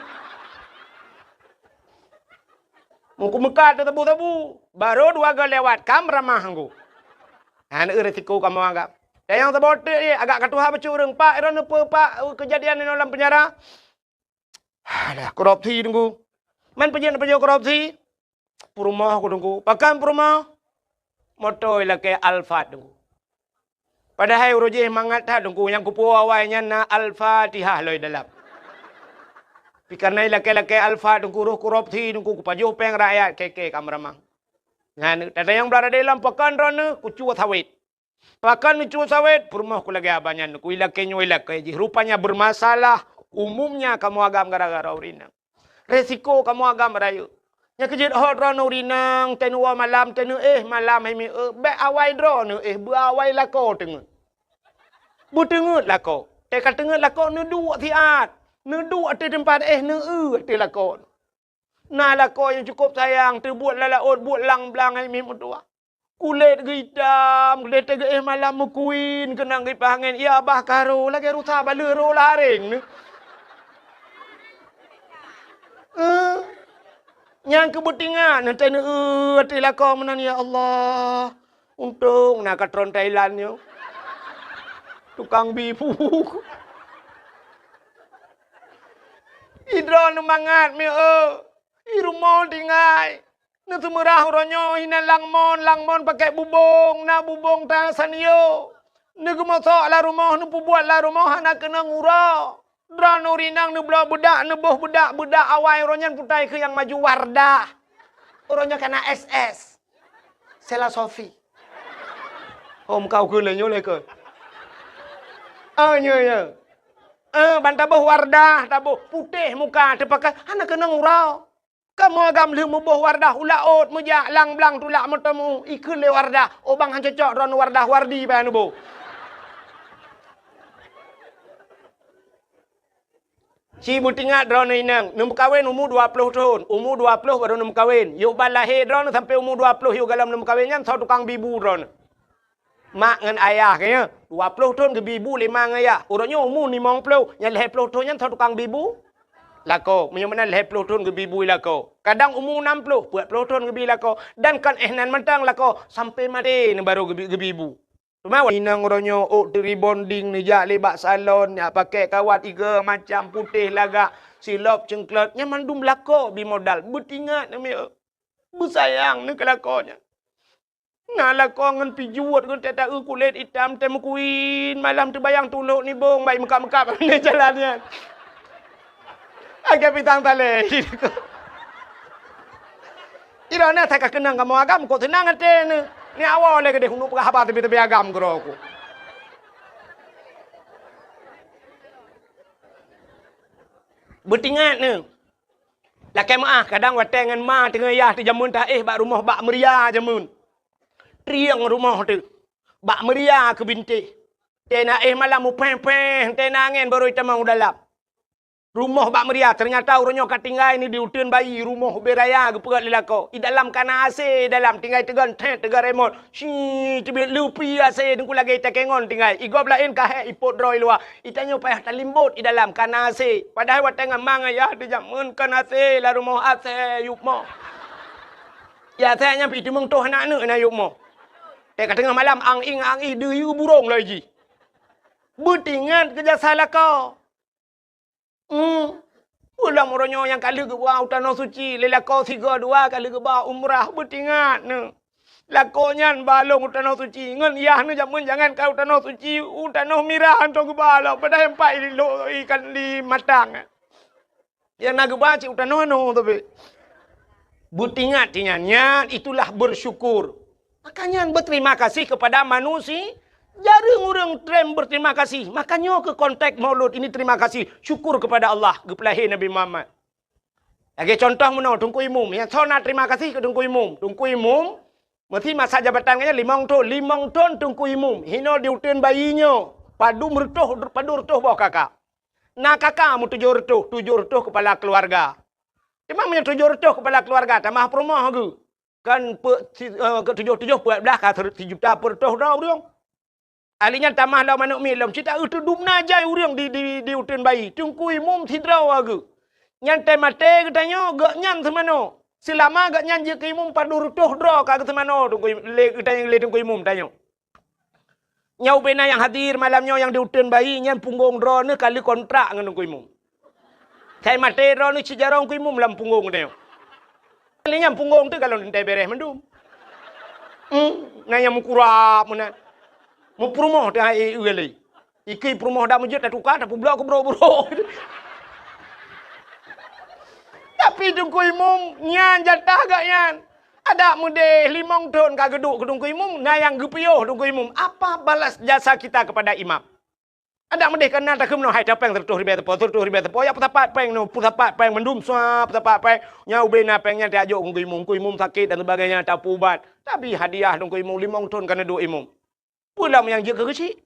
Muku meukat teusabu-sabu. Barô dua goe lewat, kam ramah teungku. Hana eu resiko kamoe agam. Dan nyang saboh teuk agak ka tuha bacut ureuëng, Pak, droeneuh peue Pak keujadian inoe lam peunjara? Alah, korupsi teungku. Man peujeuet-peujeuet korupsi? Peurumoh ku teungku. Pakon peurumoh? Moto ilakée Alphard teungku. Padahai uroe jih mangat that teungku, nyang kupuwoe awai nyan na Al-Fatihah lom dalam. Tapi karena ilakée-lakée Alphard teungku, roh korupsi teungku, kupajoh péng rakyat, keke ka meuramah. Nyan, tatanyong blah radé lom, pakon droeneuh? Kucue sawét. Pakon neucue sawét? Peurumoh ku lagée haba nyan, ku ilakée nyoe ilakée jih. Rupanya bermasalah, umumnya kamoe agam gara-gara ureuëng inong. Resiko kamoe agam rayeuk. Nyang keujeuet hot droeneuh ureuëng inong, teuh neuwoe malam, teuh neuéh malam hai mi eu, bék awai droeneuh éh, beu awai lakoe teungeut. Beuteungeut lakoe. Teuh ka teungeut lakoe neuduek siat. Neuduek ateueh teumpat éh, neueu ateueh lakoe. Na lakoe nyang cukup sayang, teubuet lam laôt, buet lang blang hai mi meutuwah. Kulét geuitam, kulét teuh geuéh malam meukuin, keunong geuipaih angén, ya bah karo, lagée rusa baleue roh laréng neuh. Eh, nyang keu beutingat, neutai neueu ateueh lakoe meunan, ya Allah. Untông na katron Thailand nyoe. Tukang bi phu. Idroeneuh mangat mi eu. I rumoh tinggai. Neuseumeurah uroe nyoe hinan langmon, langmon pakèk bubông, na bubông ta sanyo. Neugeumosok lam rumoh, neupeubuet lam rumoh hana keunong uroe. Droeneuh ureueng inong neubloe beudak, neuboh beudak, beudak awai uroe nyan putai keu nyang maju Wardah. Uroe nyoe ka na S S. Sela Sofi. Hom kau keu lé nyoe lé keu. Ah, nyoe, nyoe. Eh, ban taboh Wardah, taboh putéh muka, teupakai hana keunong uroe. Kamoe agam lheueh muboh Wardah u laôt, meujak lang blang tulak meuteumu, ikheun lé Wardah, "Oh bang, han cocok droeneuh Wardah, Wardi payah neuboh." Ci meutingat droeneuh inong, neumeukawen umu dua ploh thon, umu dua ploh barô neumeukawen. Yôh ban lahé droeneuh sampoe umu dua ploh yôh galom neumeukawen nyan soe tukang bi bu droeneuh. Mak ngon ayah keu nyoe, dua ploh thon geubi bu lé ma ngon ayah. Uroe nyoe umu limong ploh, nyang lhèe ploh thon nyan soe tukang bi bu? Lakoe. Meunyoe meunan lhèe ploh thon geubi bu lakoe. Kadang umu nam ploh, peuet ploh thon geubi lakoe. Dan kon éh nan mantong lakoe, sampoe maté neuh barô geubi, geubi bu. Teuma inong uroe nyoe ôk rebonding neujak lé bak salon, jak pakék kawat iga macam putéh lagak, silop ceuklot, nyan mandum lakoe bi modal. Beutingat neuh, beusayang neuh keu lakoe nyan. Na lakoe ngon pijuet ngon teuta-eu kulét itam, teuh meukuin, malam teubayang tulok nibong, bai meukab-meukab lé jalan nyan. Agak pisang talé. Ilôn na that ka keunong kamoe agam, kok seunang até neuh. Ni awai lé keudeh uneuk peugah haba teubi-teubi agam keudroe ku. Beutingat neuh. Lakèe meu'ah, kadang watèe ngon ma teungoh yah teuh jameun taéh bak rumoh bak meuria jameun. Trieng rumoh teuh. Bak meuria keu bintéh. Teuh na éh malam mupéh-péh, teuh na angén barô jitamong u dalam. Rumoh bak meuria, teunyata uroe nyoe ka tinggai neuh di uteuen bayi, rumoh ubé raya geupeugöt lé lakoe. I dalam ka na AC, i dalam tinggai teugon tét, teugon remot. Shi, teubiet leupi AC teungku lagèe itakèe ngon tinggai. I gob laén ka hék ipot droe i luwa. I tanyoe payah talimbot i dalam ka na AC. Padahai watèe ngon ma ngon yah teuh jameun kon AC, lam rumoh AC yup moh. Ya, AC nyan pih teumeung toh aneuk-aneuk na yup moh. Teuh ka teungoh malam ang-ing, ang-ing deuyue burông lagèe jih. Beutingat keu jasa lakoe. Hmm. Ulôn uroe nyoe nyang ka lheueh geuba u Tanoh Suci, lé lakoe sigoe dua ka lheueh geuba umrah, beutingat neuh. Lakoe nyan ba lôn u Tanoh Suci, ngon yah neuh jameun jangankan u Tanoh Suci, u Tanoh Mirah hantom geuba lom, padahai empat i lo-, ikan di matang. Nyang na geuba cit u tanoh nyoe tapi. Beutingat, tingat, nyan itulah bersyukur. Maka nyan berterima kasih kepada manusia. Jareueng ureueng treb berterima kasih. Maka nyoe keuh konteks Maulud ini terima kasih, syukur kepada Allah geupeulahé Nabi Muhammad. Lagèe contoh meunoe, Teungku Imum. Nyang soe na terima kasih keu Teungku Imum. Teungku Imum, meusi masa jabatan geuh nyan limong thon. Limong thon Teungku Imum. Hinoe di uteuen bayi nyoe, padum reutôh, padum reutôh boh kakak. Na kakak meutujoh reutôh, tujoh reutôh kepala keuluwarga. Teuma meunyoe tujoh reutôh kepala keuluwarga, tamah peurumoh geuh. Kan pe-, si-, eh, keu tujoh-tujoh peuet blah ka ser-, sijuta peuet reutôh droe ureueng. Ahli nyan tamah lom aneuk miet lom, cit taeu teudum na jai ureueng di, di, di uteuen bayi. Teungku Imum sidroe geuh. Nyan teuh maté geutanyoe, gobnyan seumanoe. Seulama gobnyan jeuet keu imum padum reutôh droe ka geuseumanoe Teungku Im-, lé geutanyoe, lé Teungku Imum tanyoe. Nyoe ubé na nyang hadir malam nyoe nyang di uteuen bayi, nyan punggong droeneuh ka lheueh kontrak ngon Teungku Imum. Sai maté droeneuh cit jaroe Teungku Imum lam punggong teuh nyoe. Lé nyan punggong teuh ka lôn teuntèe bèrèh mandum. Hmm, na nyang meukurab meunan. Meupeurumoh teuh hai, eh, eh, lé. Ikeu peurumoh dak meujeuet tatuka, tapeubloe keu brok-brok. Tapi Teungku Imum, nyan jatah gobnyan. Adak meudeh limong thon ka geuduek keu Teungku Imum, na nyang geupiôh Teungku Imum. Apa balas jasa kita kepada imam? Adak meudeh ka na takheun meunoe, hai tapéng sireutôh ribèe teupeu, sireutôh ribèe teupeu, jak peusapat péng nyoe, peusapat péng mandum, sua peusapat péng. Nyan ubé na péng nyan tajok keu Teungku Imum, Teungku Imum sakét dan sebagainya, tapeuubat. Tapi hadiah Teungku Imum limong thon ka neuduek imum. Peue lom nyang jeuet keu geuchik?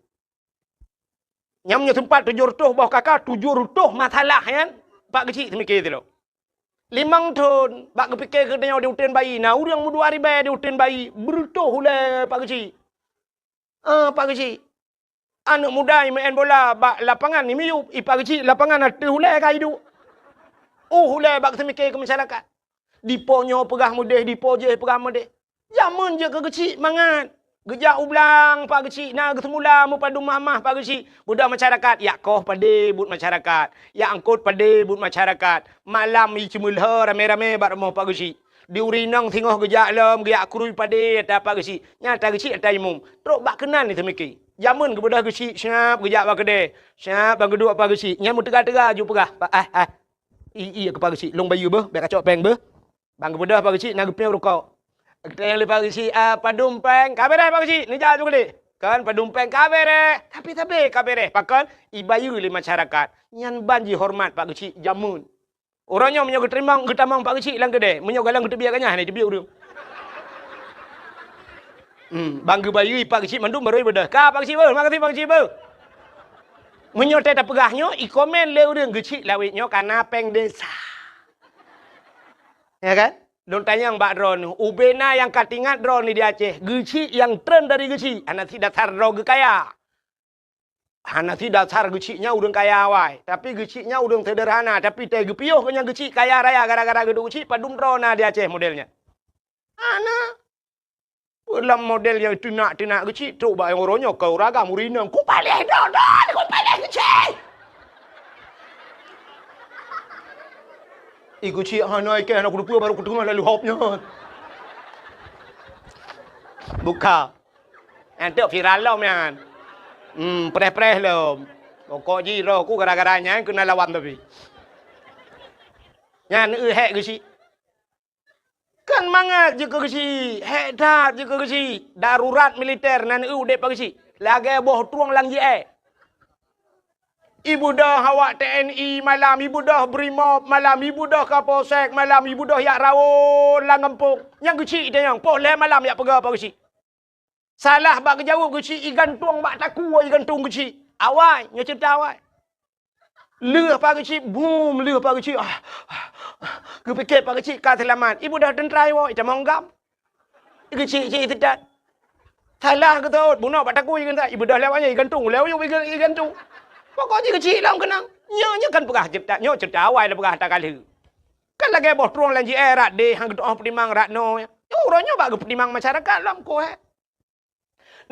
Nyang meunyoe teumpat tujoh reutôh boh kaka, tujoh reutôh masalah nyan, Pak Geuchik teumike sidroe. Limong thon, bak geupike keu tanyoe di uteuen bayi, na ureueng meudua ribèe di uteuen bayi, beureutôh ulèe Pak Geuchik. Ah, Pak Geuchik. Aneuk muda imeu'en bola bak lapangan, imiyup, i Pak Geuchik, lapangan ateueh ulèe ka iduek. Uh, ulèe bak teumike keu masyarakat. Dipo nyoe peugah meudeh, dipo jéh peugah meudeh. Jameun jeuet keu geuchik mangat. Geujak u blang Pak Geuchik, na geuseumula meupadum mah-mah Pak Geuchik. Beudôh masyarakat, jak koh padé buet masyarakat, jak angkot padé buet masyarakat. Malam i ceumeulhô ramé-ramé bak rumoh Pak Geuchik. Di ureueng inong singoh geujak lom, geujak krui padé ata Pak Geuchik. Nyan ata geuchik ata imum. Trok bak keunan ni teumike. Jameun geubeudôh geuchik, siap geujak bak keudè. Siap ban geuduek Pak Geuchik. Nyan meuteuga-teuga ju peugah, "Pak, ah, ah. I, i, keu Pak Geuchik, lôn bayeue beuh, bèk kacok péng beuh." Ban geubeudôh Pak Geuchik na geupiyôh rukok. Geutanyong lé Pak Geuchik, "Ah, padum péng?" "Ka bèrèh Pak Geuchik, neujak ju keudéh." "Kon padum péng?" "Ka bèrèh." Tapi sabé ka bèrèh, pakon? Ibayeue lé masyarakat. Nyan ban jihoreumat Pak Geuchik jameun. Uroe nyoe meunyoe geuteurimong, geutamong Pak Geuchik lam keudè, meunyoe galong geuteubiet ganyah, hana teubiet ureueng. Hmm, ban geubayeue Pak Geuchik mandum barô ibeudôh. "Ka Pak Geuchik beuh, makasih Pak Geuchik beuh." Meunyoe teuh tapeugah nyoe, ikomen lé ureueng, "Geuchik lawét nyoe ka na péng desa." Ya kan? Lôn tanyong bak droeneuh, ubena nyang ka tingat droeneuh di Aceh, geuchik nyang treun dari geuchik, hana sit dasar droe geukaya. Hana sit dasar geuchik nyan ureuëng kaya awai, tapi geuchik nyan ureuëng seuderhana, tapi teuh geupiôh keu nyang geuchik kaya raya gara-gara geuduek geuchik, padum droe na di Aceh model nyan. Hana. Peue lam model nyang teunak-teunak geuchik trok bak nyang uroe nyoe keu uragam ureuëng inong, "Kupaléh droe, droe, kupaléh geuchik!" Ih, geuchik hana ikeh, hana kuteupeu barô kuteungoh laju hop nyan. Buka. Nyan teuk viral lom nyan. Hmm, preh-preh lom. Pokok jih roh ku gara-gara nyan keuneuk lawan tapi. Nyan eu hék geuchik. Kan mangat jeuet keu geuchik, hék that jeuet keu geuchik. Darurat militer nan eu udeb bak geuchik. Lagée boh trueng lam jiée. Ibeudôh awak T N I malam, ibeudôh Brimob malam, ibeudôh Kapolsek malam, ibeudôh jak rawon lam gampông. Nyang geuchik tanyong, poh lhée malam jak peugah bak geuchik. Salah bak geujaweueb geuchik, igantung bak takue, igantung geuchik. Awai, nyoe ceurita awai. Lheueh bak geuchik, bum, lheueh bak geuchik. Ah, ah, ah. Geupike bak geuchik ka seulamat. Ibeudôh teuntra iwoe, itamong gam. Geuchik-chik teutat. Salah geutot, bunoe bak takue igantung. Ibeudôh lewat nyan, igantung, lewat nyan, igantung. Pokok jih geuchik lom keunong. Nyoe, nyoe kan peugah ceurita, nyoe ceurita awai lôn peugah ata ka lheueh. Kan lagée boh trueng lam jiée rat deh, han geutu'oh peutimang rat noe. Nyoe uroe nyoe bak geupeutimang masyarakat lom, koh, eh.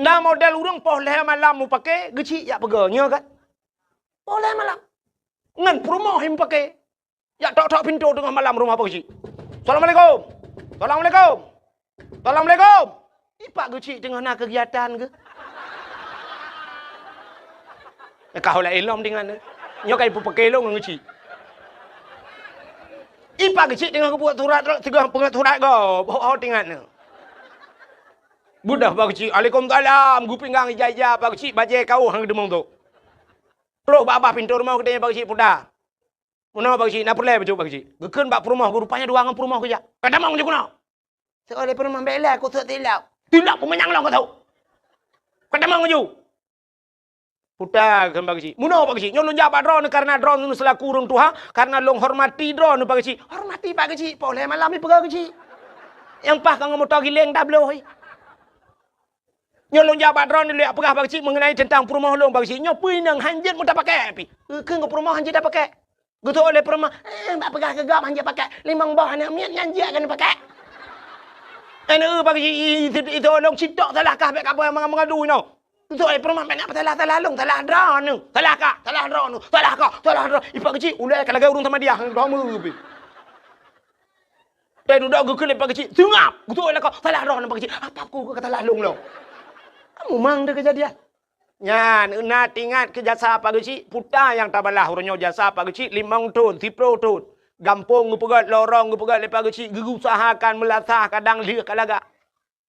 Na model ureuëng poh lhée malam mupake geuchik jak peugah, nyoe kan? Poh lhée malam. Ngon peurumoh mupake. Jak tok-tok pintoe teungoh malam rumoh bak geuchik. "Assalamualaikum. Assalamualaikum. Assalamualaikum." Ipak geuchik teungoh na keugiatan geuh. Ka ho laén lom deungon. Nyoe ka ipeupake lom ngon geuchik. Ipak geuchik teungoh geubuet surat, teungoh peungeut surat gob. Ho, ho tingat nyoe. Beudôh bak geuchik, "Alaikumsalam," geupinggang ija-ija bak geuchik, bajée kawöh han geudeumeung tu. Troh bak babah pintoe rumoh geutanyoe bak geuchik, "Puta, meunoe bak geuchik, na peureulée bacut bak geuchik?" Geukheun bak peurumoh geuh, rupanya dua ngon peurumoh geujak. "Ka tamong ju keunoe." "Seuôt lé peurumoh, bék lé, kuteuek tilok." "Tilok peumanyang lôn kuteuek. Ka tamong ju." "Puta," kheun bak geuchik. "Meunoe bak geuchik. Nyoe lôn jak bak droeneuh kareuna droeneuh seulaku ureuëng tuha, kareuna lôn hormati droeneuh bak geuchik." "Hormati bak geuchik, poh lhée malam ipeugah geuchik. Nyang paih ka ngon moto giléng tabloe. Nyoe lôn jak bak droeneuh lôn jak peugah bak geuchik meungenai teuntang peurumoh lôn bak geuchik. Nyoe peue inong han jeuet meutapakée pih." "Keu ngon peurumoh han jeuet tapakée." Geutôk lé peurumoh, "Eh, bak peugah keu gob han jeuet pakée. Limong boh aneuk miet nyan jeuet keuneuk pakée." "Aneuk bak geuchik, i, i, i, itôlông sitok salah kah bék ka boh meungadu inoe." Geutôk lé peurumoh, "Bék na peusalah-salah lôn, salah droeneuh. Salah kah, salah droeneuh, salah kah, salah droe." Ipak geuchik, ulée ka lagée ureuëng Samadiyah, droe meu pih. Teududoe geukheun lé Pak Geuchik, "Seungab!" Geutôi lakoe, "Salah droeneuh Pak Geuchik, apa ku ka salah lôn lom?" Kamu mang deuh keujadian. Nyan, na teuingat keu jasa Pak Geuchik, puta nyang tabalah uroe nyoe jasa Pak Geuchik limong thon, siplôh thon. Gampông geupeugét, lorong geupeugét lé Pak Geuchik, geuusahakan meulasah kadang lheueh ka lagak.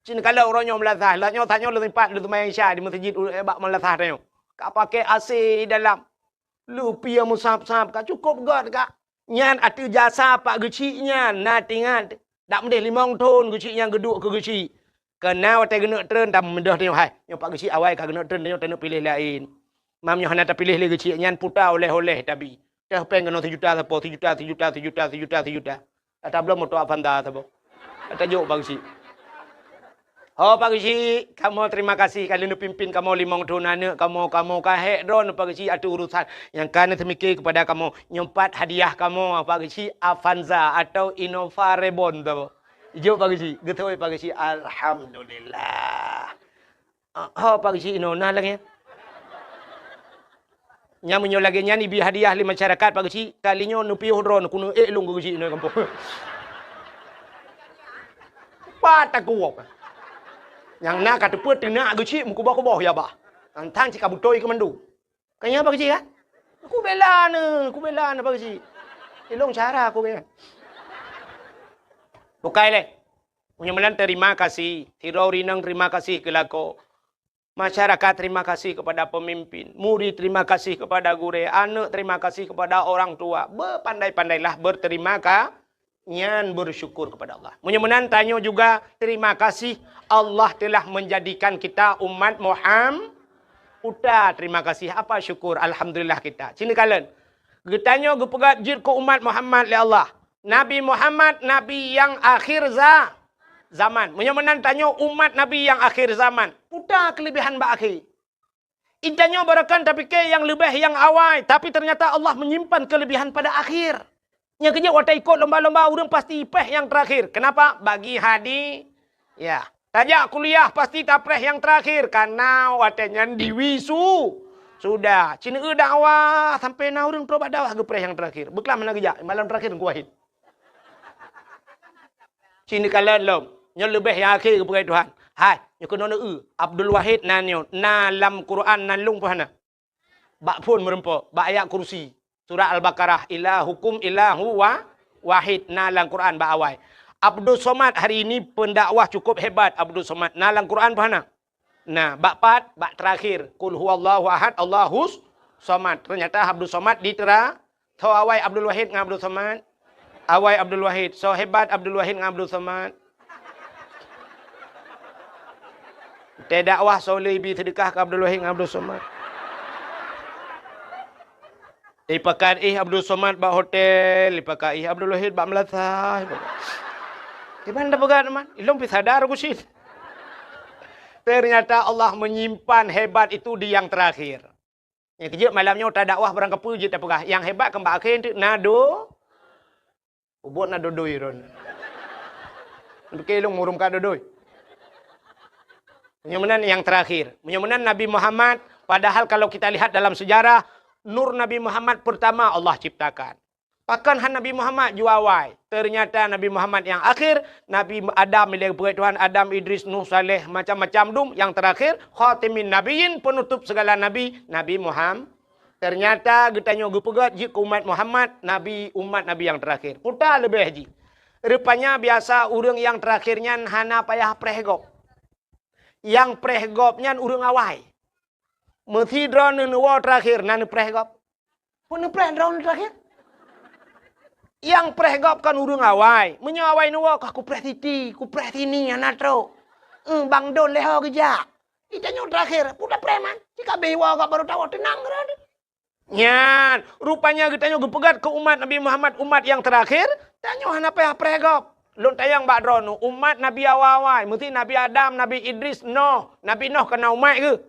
Cit neukalon uroe nyoe meulasah, lagak nyoe tanyoe leutimpat leuteumanyong Isya di meuseujid u-, bak meulasah tanyoe. Ka pakai A C dalam. Lupie meusab-sab ka cukôp göt ka. Nyan ateueh jasa Pak Geuchik nyan, na teuingat. Dak meudeh limong thon Geuchik nyan geuduek keu Geuchik. Keu na watée geuneuk treun, tameudeh tanyoe hai. Nyoe Pak Geuchik awai ka geuneuk treun, tanyoe taneuk piléh laén. Mam nyoe hana tapiléh lé Geuchik nyan, puta oleh-oleh tabi. Teuh péng keunoe sijuta sapo, sijuta, sijuta, sijuta, sijuta, sijuta. Ata bloe moto Avanza saboh. Ata jok Pak Geuchik. Ho Pak Geuchik, kamoe terima kasih ka lheueh neupimpin kamoe limong thon aneuk kamoe, kamoe ka hék droeneuh Pak Geuchik ateueh urusan nyang ka neuseumiké keupada kamoe. Nyoe pat hadiah kamoe Pak Geuchik, Avanza atau Innova Reborn saboh. Ijok Pak Geuchik, geutôi Pak Geuchik, alhamdulillah. Ah, ho Pak Geuchik inoe na lagée nyan. Nyan meunyoe lagée nyan ibi hadiah lé masyarakat Pak Geuchik, kali nyoe neupiôh droeneuh keuneuk ék lôn keu Geuchik inoe gampông. Pat takuwok. Nyang na ka teupeu teunak Geuchik meukuboh-kuboh ya bah. Tantang cit ka beutôi keu mandum. Ka nyan Pak Geuchik kan? Kubela neuh, kubela neuh Pak Geuchik. Ilong cara kubela. Bukai lé. Meunyoe meunan terima kasih, sidroe ureueng inong terima kasih keu lakoe. Masyarakat terima kasih kepada pemimpin, murid terima kasih kepada gurée, aneuk terima kasih kepada orang tua. Bepandai-pandailah berterima ka-, nyan bersyukur kepada Allah. Meunyoe meunan tanyoe juga terima kasih Allah telah menjadikan kita umat Muham-, uta terima kasih apa syukur alhamdulillah kita. Sini kalen. Geutanyoe geupeugah jeuet keu umat Muhammad lé Allah. Nabi Muhammad, Nabi nyang akhir za-, zaman. Meunyoe meunan tanyoe umat Nabi nyang akhir zaman, peue ta keuleubehan bak akhé. Geutanyoe barangkapeue tapike nyang leubeh nyang awai, tapi teunyata Allah meunyimpan keuleubehan pada akhir. Nyang keujeuet watée ikot lomba-lomba ureuëng pasti péh nyang teurakhir. Keunapa? Bagi hadi-, ya. Tajak kuliah pasti tapréh nyang teurakhir, kareuna watée nyan diwisu-, sudah. Ci neueu dakwah sampai na ureuëng trok bak dakwah geupréh nyang teurakhir. Beuklam hana geujak, malam teurakhir Teungku Wahid. Ci neukalon lom. Nyoe leubeh nyang akhé geupeugah Tuhan. Hai, nyoe keunoe neueu, Abdul Wahid na nyoe, na lam Quran na lôn peue hana? Bak phon meureumpok, bak ayat kursi. Surat Al-Baqarah, "Ilahukum ilahu wa-, wahid," na lam Quran bak awai. Abdul Somad hari ini pendakwah cukup hebat, Abdul Somad, na lam Quran peue hana? Nah, bak pat, bak terakhir, "Qul huwallahu ahad, Allahus somad." Ternyata Abdul Somad di tera-, tho awai Abdul Wahid ngon Abdul Somad. Awai Abdul Wahid, so hebat Abdul Wahid ngon Abdul Somad. Teudakwah soe lé ibi seudeukah keu Abdul Wahid ngon Abdul Somad. Ipakat ih Abdul Somad bak hotel, ipakat ih Abdul Wahid bak meulasah. Iban dah peugah teman, ilong pi sadar ku sit. Ternyata Allah menyimpan hebat itu di yang terakhir. Nyang keujeuet malam nyoe tadakwah barang kapeue jeuet tapeugah, nyang hebat kan bak akhé teuk na do-, ubot na dodoi ron. Oke, lôn murum ka dodoi. Meunyoe meunan nyang terakhir. Meunyoe meunan Nabi Muhammad, padahal kalau kita lihat dalam sejarah, nur Nabi Muhammad pertama Allah ciptakan. Pakon han Nabi Muhammad jua awai? Ternyata Nabi Muhammad nyang akhir, Nabi Adam, ilée geupeugah Tuhan, Adam, Idris, Nuh, Saleh, macam-macam dum, nyang terakhir, khatimin nabiyyin, penutup segala nabi, Nabi Muham-, ternyata geutanyoe geupeugah jeuet keu umat Muhammad, nabi, umat Nabi nyang terakhir. Peue ta leubeh jih. Rupanya biasa ureuëng nyang terakhir nyan hana payah preh gob. Nyang preh gob nyan ureuëng awai. Meusidroe neuwoe terakhir na neupreh gob. Peue neupreh droeneuh terakhir? Nyang preh gob kan ureuëng awai. Meunyoe awai neuwoe, "Kah kupreh siti, kupreh sini, hana trok. Eh, bang don lé ho geujak." Geutanyoe terakhir, peue tapreh man? Ci ka abéh iwoe gob barô tawoe, teunang droeneuh. Nyan, rupanya geutanyoe geupeugah keu umat Nabi Muhammad, umat nyang terakhir, tanyoe hana payah preh gob. Lôn tanyong bak droeneuh, umat Nabi awai-awai, meusti Nabi Adam, Nabi Idris, Noh. Nabi Noh ka na umat geuh.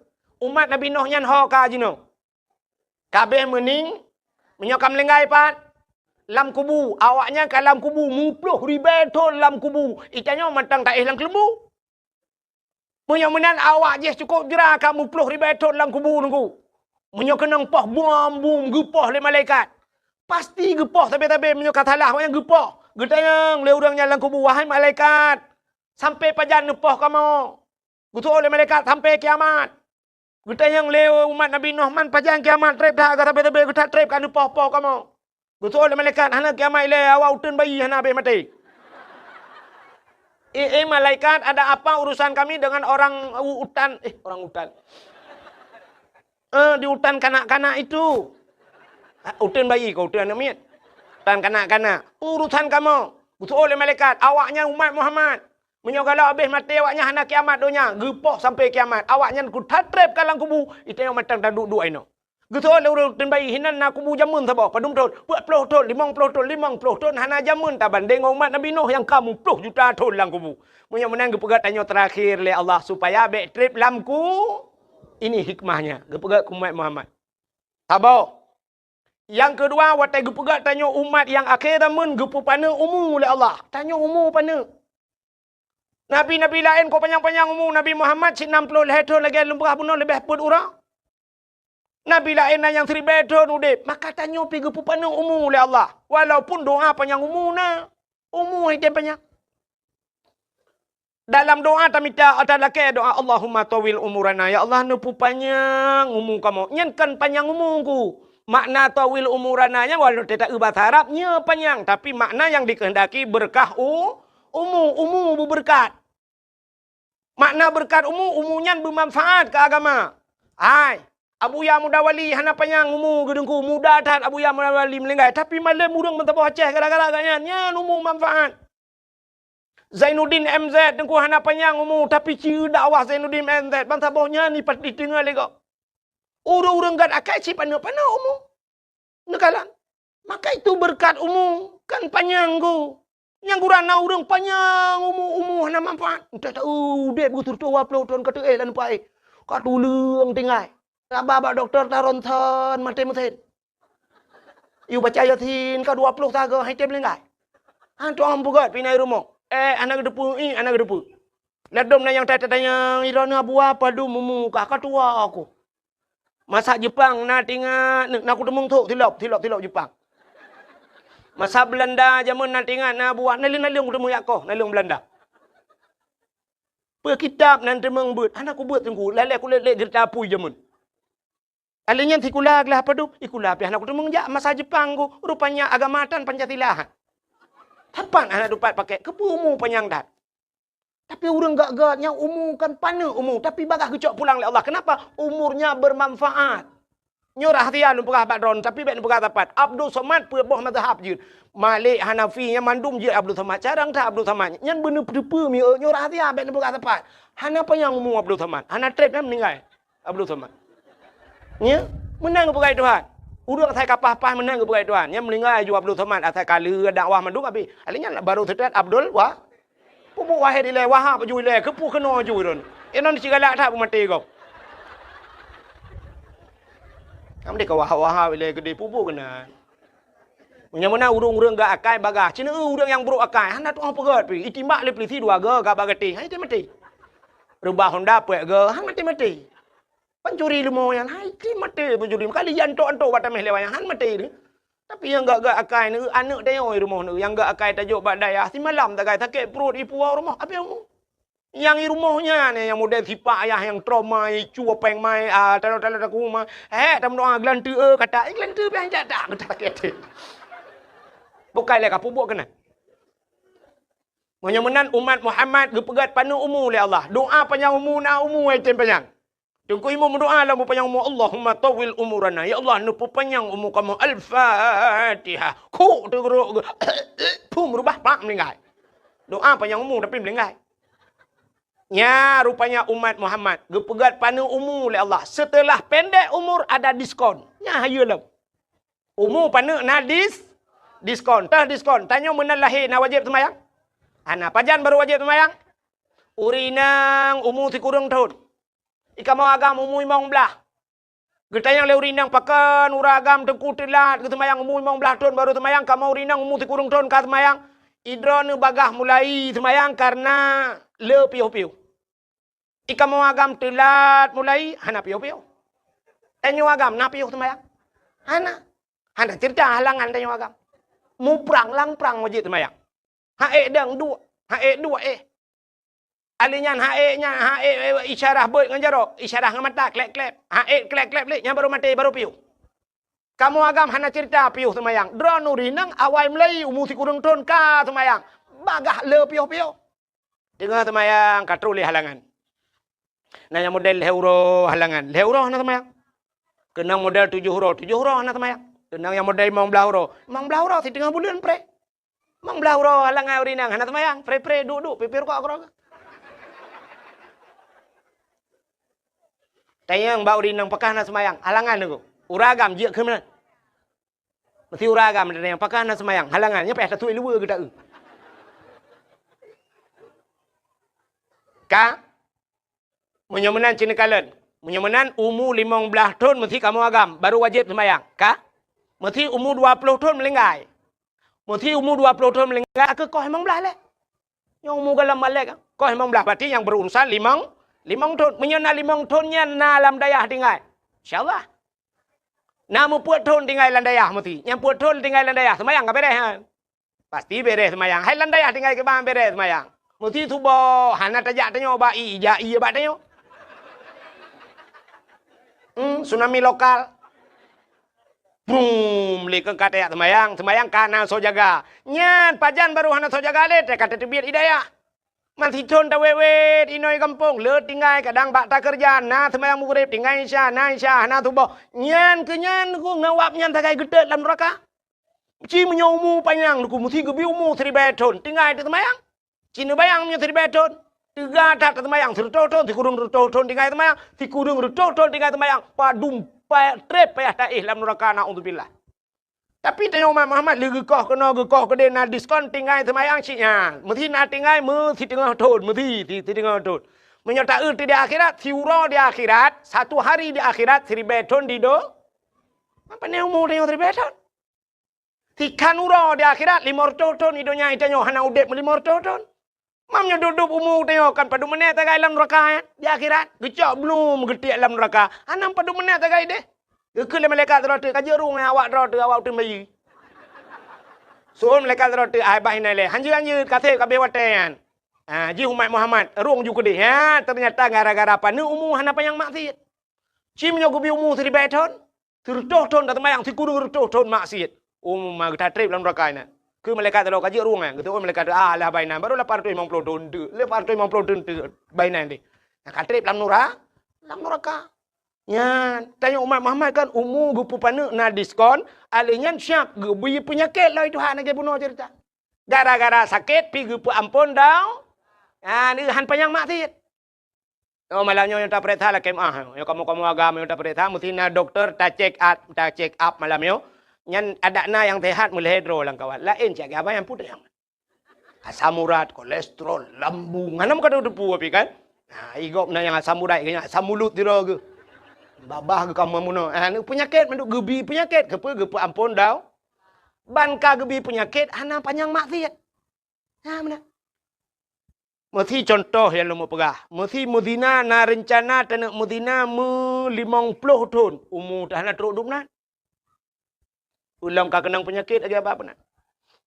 Umat Nabi Noh nyan ho ka jinoe. Ka abéh meuning, meunyoe ka meulinggai pat, lam kubu, awaknyan ka lam kubu, muploh ribée thon lam kubu, geutanyoe mantong taéh lam keuleumbu. Meunyoe meunan awak jih cukôp jra ka muploh ribée thon lam kubu Teungku. Meunyoe keunong poh bom-bom geupoh lé malaikat, pasti geupoh sabe-sabe meunyoe ka salah awaknyan geupoh. Geutanyong lé ureuëng nyan lam kubu, "Wahai malaikat, sampai pajan neupoh kamoe?" Geuteuôt lé malaikat, "Sampai kiamat." Geutanyong lé umat Nabi Nuh, "Man pajan kiamat, treb that ka sabe-sabe, geutak treb ka neupoh-poh kamoe?" Geuteuôt lé malaikat, "Hana kiamat ilée, awak uteuen bayi hana abéh maté." "Eh, eh, malaikat, ada apa urusan kami dengan orang u-, utan, eh, orang utan? Eh, di utan kanak-kanak itu?" "Ah, uteuen bayi kah, uteuen aneuk miet? Utan kanak-kanak. Urusan kamoe." Geuteuôt lé malaikat, "Awaknyan umat Muhammad. Meunyoe galak abéh maté awaknyan hana kiamat donya, geupoh sampai kiamat. Awaknyan kutatreb ka lam kubu, geutanyoe mantong taduek-duek inoe." Geuteuôt lé ureuëng uteuen bayi, "Hinan na kubu jameun saboh, padum thon?" "Peuet ploh thon, limong ploh thon." "Limong ploh thon hana jameun tabandeng ngon umat Nabi Nuh nyang ka muploh juta thon lam kubu." Meunyoe meunan geupeugah tanyoe terakhir lé Allah supaya bék treb lam ku-, ini hikmahnya geupeugah keu umat Muhammad. Saboh. Nyang keudua, watée geupeugah tanyoe umat nyang akhé zaman geupeupaneuk umu lé Allah. Tanyoe umu paneuk. Nabi-nabi laén kok panyang-panyang umu, Nabi Muhammad cit nam ploh lhée thon lagée lôn peugah bunoe leubeh peuet uroe. Nabi laén na nyang siribée thon udeb, maka tanyoe pih geupeupaneuk umu lé Allah. Walaupun doa panyang umu na, umu hidéh panyang. Dalam doa tamita, ata lakée doa, "Allahumma tawil umurana," ya Allah, neupeupanyang umu kamoe. Nyan kan panyang umu ku. Makna tawil umurana nyan, walau teuta basa Arab, nyoe panyang, tapi makna nyang dikehendaki beureukat u-, umu, umu beubeureukat. Makna beureukat umu, umu nyan beumanfaat keu agama. Hai, Abuya Muda Wali hana panyang umu geuh Teungku, muda that Abuya Muda Wali meuninggai, tapi malem ureuëng meusaboh Aceh gara-gara gobnyan, nyan umu manfaat. Zainuddin M Z Teungku hana panyang umu, tapi ci dakwah Zainuddin M Z, bansaboh nyan dipat-, diteungoh lé gob. Ureuëng-ureuëng gat akai cit paneuk-paneuk umu. Neukalon. Maka itu beureukat umu, kan panyang go. Nyang gura na ureuëng panyang umu, umu hana manfaat. Entah tahu udeb geuh sireutôh dua ploh thon ka teuéh lam paéh. Ka tuleueng tinggai. Raba bak dokto ta ronsen maté meusén. Yue baca Yasin ka dua ploh sagoe han item meuninggai. Han tuang peugét pih na i rumoh. Eh, hana geuteupeue, ih, hana geuteupeue. Ladom na nyang that-that tanyong, "Droeneuh Abuwa padum umu kah?" "Ka tuha ku." Masa Jepang na teuingat, na kuteumong thok silop, silop, silop Jepang. Masa Beulanda jameun na teuingat na Abuwa, naleueng-naleueng kuteumong jak koh, naleueng Beulanda. Peue kitab nan teumeung beuet, hana kubeuet teungku, lalée kulét lé geurita apui jameun. Alèh nyan sikula glah padub, sikula pih hana kuteumong jak masa Jepang ku, rupanya agama tan Pancasila. Sapat hana tupat pakai, keupeue umu panyang that. Tapi ureuëng gak-gak nyang umu kan paneuk umu, tapi bagaih geucok pulang lé Allah. Kenapa? Umurnya bermanfaat. Nyoe rahsia lôn peugah bak droeneuh, tapi bék neupeugah sapat. Abdul Somad peuet boh mazhab jeuet. Malik, Hanafi, nyan mandum jeuet Abdul Somad. Carông that Abdul Somad. Nyan beuneuteupeu mieu, nyoe rahsia bék neupeugah sapat. Hana panyang umu Abdul Somad. Hana trép nyan meuninggai Abdul Somad. Nya, meunan geupeugah Tuhan. Ureuëng asai ka paih-paih meunan geupeugah Tuhan. Nyan meuninggai ju Abdul Somad asai ka lheueh dakwah mandum habéh. Alèh nyan baru seutôt Abdul Wa-, Peubuet Wahid ilèe, Wahab ju ilèe, keupeue keunoe ju lôn. Inong sigalak that peumaté gob. Am deh ka Wahab-Wahab ilèe keudeh peubuet keunan. Meunyoe meunan ureuëng-ureuëng gak akai bagaih, cit ureuëng nyang brôk akai, hana tu'oh peugét pih, itimbak lé peulisi dua goe gak bak gatéh, han item maté. Reubah honda peuet goe, han maté-maté. Pancuri leumo nyan, han item maté pancuri. Kali jiantok-antok bak taméh lé wayang, han maté lé. Tapi nyang gak-gak akai neu, aneuk tanyoe i rumoh neu, nyang gak akai tajok bak dayah, simalam tagai sakét pruet ipuwoe rumoh, abéh umu. Nyang i rumoh nyan, nyang model sipak ayah nyang trauma, icue péng mai, ah, talo-talo taku ma. Hék, tameudoa geulanteue, eh, kata, eh, geulanteue piah jak dak, kata sakét até. Bukai lé ka peubuet keunan. Meunyoe meunan umat Muhammad geupeugét paneuk umu lé Allah. Doa panyang umu na umu ai tem panyang. Teungku Imum meudoa lam peupanyang umu, "Allahumma tawwil umurana." Ya Allah, neupeupanyang umu kamoe. Al-Fatihah. Kuk teugrok geuh. Pum reubah pak meuninggai. Doa panyang umu tapi meuninggai. Nya rupanya umat Muhammad geupeugét paneuk umu lé Allah. Setelah pendek umur ada diskon. Nya hayeue lom. Umu paneuk na dis-, diskon. Teuh diskon. Tanyoe meunan lahé na wajéb seumayang? Hana. Pajan baru wajéb seumayang? Ureueng inong umu sikureueng thon. Di kamoe agam umu limong blaih. Geutanyong lé ureueng inong, "Pakon ureueng agam teungku teulat geuseumayang umu limong blaih thon baru seumayang, kamoe ureueng inong umu sikureueng thon ka seumayang?" Idroeneuh bagaih mulai seumayang kareuna le piôh-piôh. Di kamoe agam teulat mulai hana piôh-piôh. Tanyoe agam na piôh seumayang? Hana. Hana ceurita halangan tanyoe agam. Muprang lam prang wajéb seumayang. Ha'ék dang duek, ha'ék duek éh. Ahli nyan ha'ék nyan, ha'ék, eh, isyarah beuet ngon jaroe, isyarah ngon mata, klek-klek. Ha'ék klek-klek lé, nyan baru maté, baru piôh. Kamoe agam hana ceurita piôh seumayang. Droeneuh ureueng inong awai mulai umu sikureueng thon ka seumayang. Bagaih le piôh-piôh. Teungoh seumayang ka trôh lé halangan. Na nyang model lhèe uroe halangan, lhèe uroe hana seumayang. Keunong model tujoh uroe, tujoh uroe hana seumayang. Keunong nyang model limong blaih uroe, limong blaih uroe siteungoh buleuen pré. Limong blaih uroe halangan ureueng inong hana seumayang, pré-pré duek-duek pipir kok keudroe. Tanyong bak ureueng inong pakon hana seumayang, halangan teungku. Ureueng agam jeuet keu meunan. Meusti ureueng agam dan nyang pakon hana seumayang, halangan, nyan payah tatuek luweue geuta-eu. Ka? Meunyoe meunan cit neukalon. Meunyoe meunan umu limong blaih thon meusti kamoe agam, baru wajéb seumayang. Ka? Meusti umu dua ploh thon meuninggai. Meusti umu dua ploh thon meuninggai, ka koh limong blaih lé. Nyoe umu gohlom malèe ka. Koh limong blaih, berarti nyang berurusan limong, limong thon. Meunyoe na limong thon nyan na lam dayah tinggai. Insya Allah. Na meupeuet thon tinggai lam dayah meusti. Nyang peuet thon tinggai lam dayah, seumayang ka bèrèh nyan. Pasti bèrèh seumayang. Hai lam dayah tinggai kiban bèrèh seumayang. Meusti suboh, hana tajak tanyoe bak ie, jak ie bak tanyoe. Hmm, tsunami lokal. Brum, lé keu ka tajak seumayang, seumayang ka na soe jaga. Nyan pajan baru hana soe jaga lé, teuka tateubiet ie dayah. Meusti thon tawét-wét inoe gampông, le tinggai kadang bak takeureuja, na seumayang meugreb, tinggai isya, na isya, hana suboh. Nyan keu nyan ku ngon awak nyan sagai geutot lam nuraka. Ci meunyoe umu panyang teungku, meusti geubri umu siribèe thon, tinggai teuseumayang. Ci neubayang meunyoe siribèe thon, teuga that teuseumayang, sireutôh thon, sikureueng reutôh thon tinggai seumayang, sikureueng reutôh thon tinggai seumayang, padum pa-, trép payah taéh lam nuraka, naudzubillah. Tapi tanyoe umat Muhammad lheueh geukoh keunoe geukoh keudeh na diskon tinggai seumayang cit nyan. Meusi na tinggai meusiteungoh thon, meusi si-, siteungoh thon. Meunyoe taeu di akhirat, siuroe di akhirat, satu hari di akhirat siribèe thon di do-, apa ni umu tanyoe siribèe thon? Sikhan uroe di akhirat limong reutôh thon, di donya tanyoe hana udeb limong reutôh thon. Mam nyoe dub-dub umu tanyoe kan padum meuneuk tagai lam neuraka, eh? Di akhirat, geucok blum geutiek lam neuraka. Hana padum meuneuk tagai deh. Geukheun lé malaikat droe teuh, "Ka jeuet rueng awak droe teuh, awak uteuen bayeue." Seuôn malaikat droe teuh, "Ai bah inan lé, hanjeuet-hanjeuet ka sép ka abéh watèe nyan." Ha, jih umat Muhammad, rueng ju keudeh. Ha, teunyata gara-gara paneuk umu hana panyang maksiet. Ci meunyoe geubri umu siribèe thon, sireutôh thon taseumayang, sikureueng reutôh thon maksiet. Umu ma geutatreb lam neuraka inan. Keu malaikat teuh ka jeuet rueng, eh. Geuteuôt malaikat teuh, "Ah, lah bah inan, baru lapan reutôh limong ploh thon teuk. Lapan reutôh limong ploh thon teuk bah inan deh." Nah, ka treb lam nura-, lam neuraka. Nyan, tanyoe umat Muhammad kan umu geupeupaneuk na diskon, alèh nyan siap geubri peunyakét lom Tuhan lagèe bunoe ceurita. Gara-gara sakét pih geupeuamphon dau-, ah, han panyang maksiet. Oh, malam nyoe nyang tapeuriksa lakèe meu'ah. Nyoe kamoe-kamoe agam nyang tapeuriksa, meusti na dokto ta-check up, ta-check up malam nyoe. Nyan adak na nyang seuhat meulhèe droe lam kawan. Laén cit abang nyang putéh. Asam urat, kolesterol, lambung. Hana meukateupeu tapi kan? Ha, i gob na nyang asam urat, nyang asam mulut sidroe geuh. Babah geuh ka meunoe. Ha, ni peunyakét mandum geubri peunyakét. Keupeue? Geupeuamphon dau-, ban ka geubri peunyakét, hana panyang maksiet. Ha, meunan. Meusi contoh nyang lôn peugah. Meusi meuzina na reuncana taneuk meuzina meu limong ploh thon. Umu teuh hana trok dum nan. Ulôn ka keunong peunyakét lagèe babah meunan.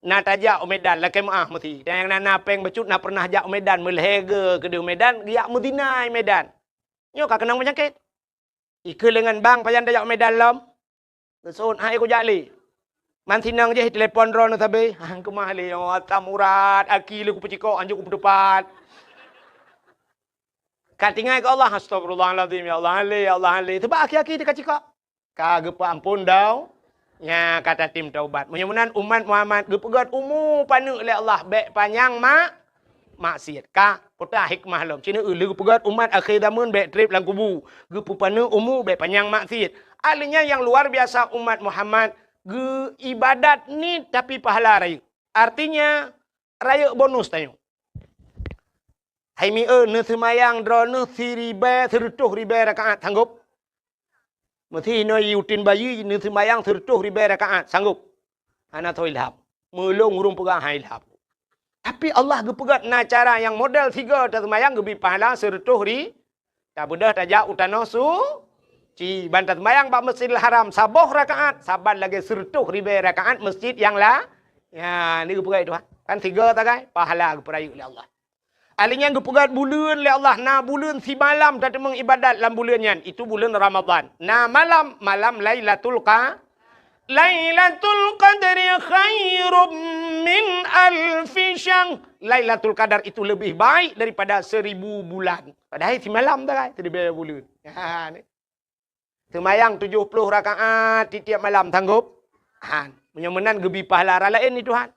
Na tajak u Medan, lakèe meu'ah meusi. Dan nyang na, na péng bacut na pernah jak u Medan, meulhèe geuh keudeh u Medan, geujak meuzina i Medan. Nyoe ka keunong peunyakét. Ikheun lé ngon bang, "Pajan tajak u Medan lom?" Geuseuôt, "Hai, kujak lé." Man sinong jih telepon droeneuh sabe. "Han keumah lé, oh, asam urat, aki lé kupeucikok, hanjeuet kupeuteupat." Ka tinggai keu Allah, "Astagfirullahalazim, ya Allah, han lé, ya Allah, han lé." Teubak aki-aki teuh ka cikok. Ka geupeuamphon dau-, nya ka tatem taubat. Meunyoe meunan umat Muhammad geupeugöt umu paneuk lé Allah, bèk panyang mak-, maksiet. Ka, peue hikmah lom. Sineuk lheueh geupeugöt umat akhé zameun bèk trép lam kubu. Geupeupaneuk umu bèk panyang maksiet. Artinya nyang luar biasa umat Muhammad geuibadat ni tapi pahala rayeuk. Artinya, rayeuk bonus tanyoe. Hai mi'eu, neuseumayang droeneuh siribèe, sireutôh ribèe rakaat, sanggob? Meusi inoe i uteuen bayeue neuseumayang sireutôh ribèe rakaat, sanggob? Hana soe ilham. Meulôn ureueng peugah han ilham. Tapi Allah geupeugöt na cara nyang model sigoe taseumayang geubri pahala sireutôh ri-, tabeudôh tajak u tanoh suci. Ban taseumayang bak Masjidil Haram saboh rakaat, saban lagèe sireutôh ribèe rakaat masjid nyang la-, ya, ni geupeugöt Tuhan. Kan sigoe tagai, pahala geupeurayeuk lé Allah. Ahli nyan geupeugöt buleuen lé Allah, na buleuen simalam tateumeung ibadat lam buleuen nyan, itu buleuen Ramadhan. Na malam, malam Lailatul Qa-, Lailatul Qadri khairum min alfi syahr. Lailatul Qadar itu lebih baik daripada seribu bulan. Padahai simalam tagai, siribèe buleuen. Ha, ni. Seumayang tujoh ploh rakaat tiep-tiep malam, sanggob? Han. Meunyoe meunan geubri pahala raya laén ni Tuhan.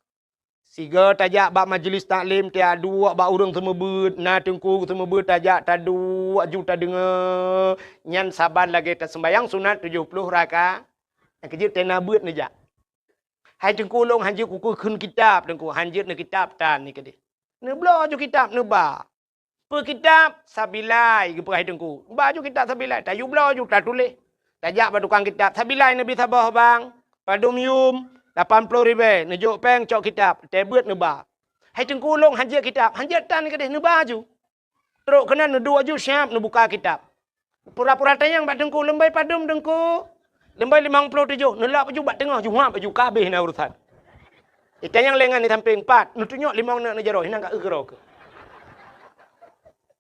Sigoe tajak bak majlis taklim, taduek bak ureueng seumeubeuet, na teungku seumeubeuet tajak taduek ju tadeungoe. Nyan saban lagèe taseumayang sunat tujoh ploh raka-, nyang keujeuet tena beuet neujak. Hai teungku, lôn hanjeuet kukheun kitab, teungku, hanjeuet neukitab tan ni keudeh. Neubloe ju kitab neuba. Peue kitab? Sabilai, geupeugah hai teungku. Ba ju kitab Sabilai, tayue bloe ju tatuléh. Tajak bak tukang kitab, "Sabilai neubi saboh bang, padum yum, lapan ploh ribèe, neujok péng cok kitab, teuh beuet neuba." Hai teungku, lôn hanjeuet kitab, hanjeuet tan keudeh neuba ju. Trok keunan neuduek ju siab neubuka kitab. Pura-pura tanyong bak teungku, "Leumbai padum teungku?" "Leumbai limong ploh tujoh." Neulap ju bak teungoh, ju huab ju, ka habéh na urusan. Itanyong lé ngon di sampéng, "Pat?" Neutunyok limong neuk neujaroe, hinan ka eu keudroe keuh.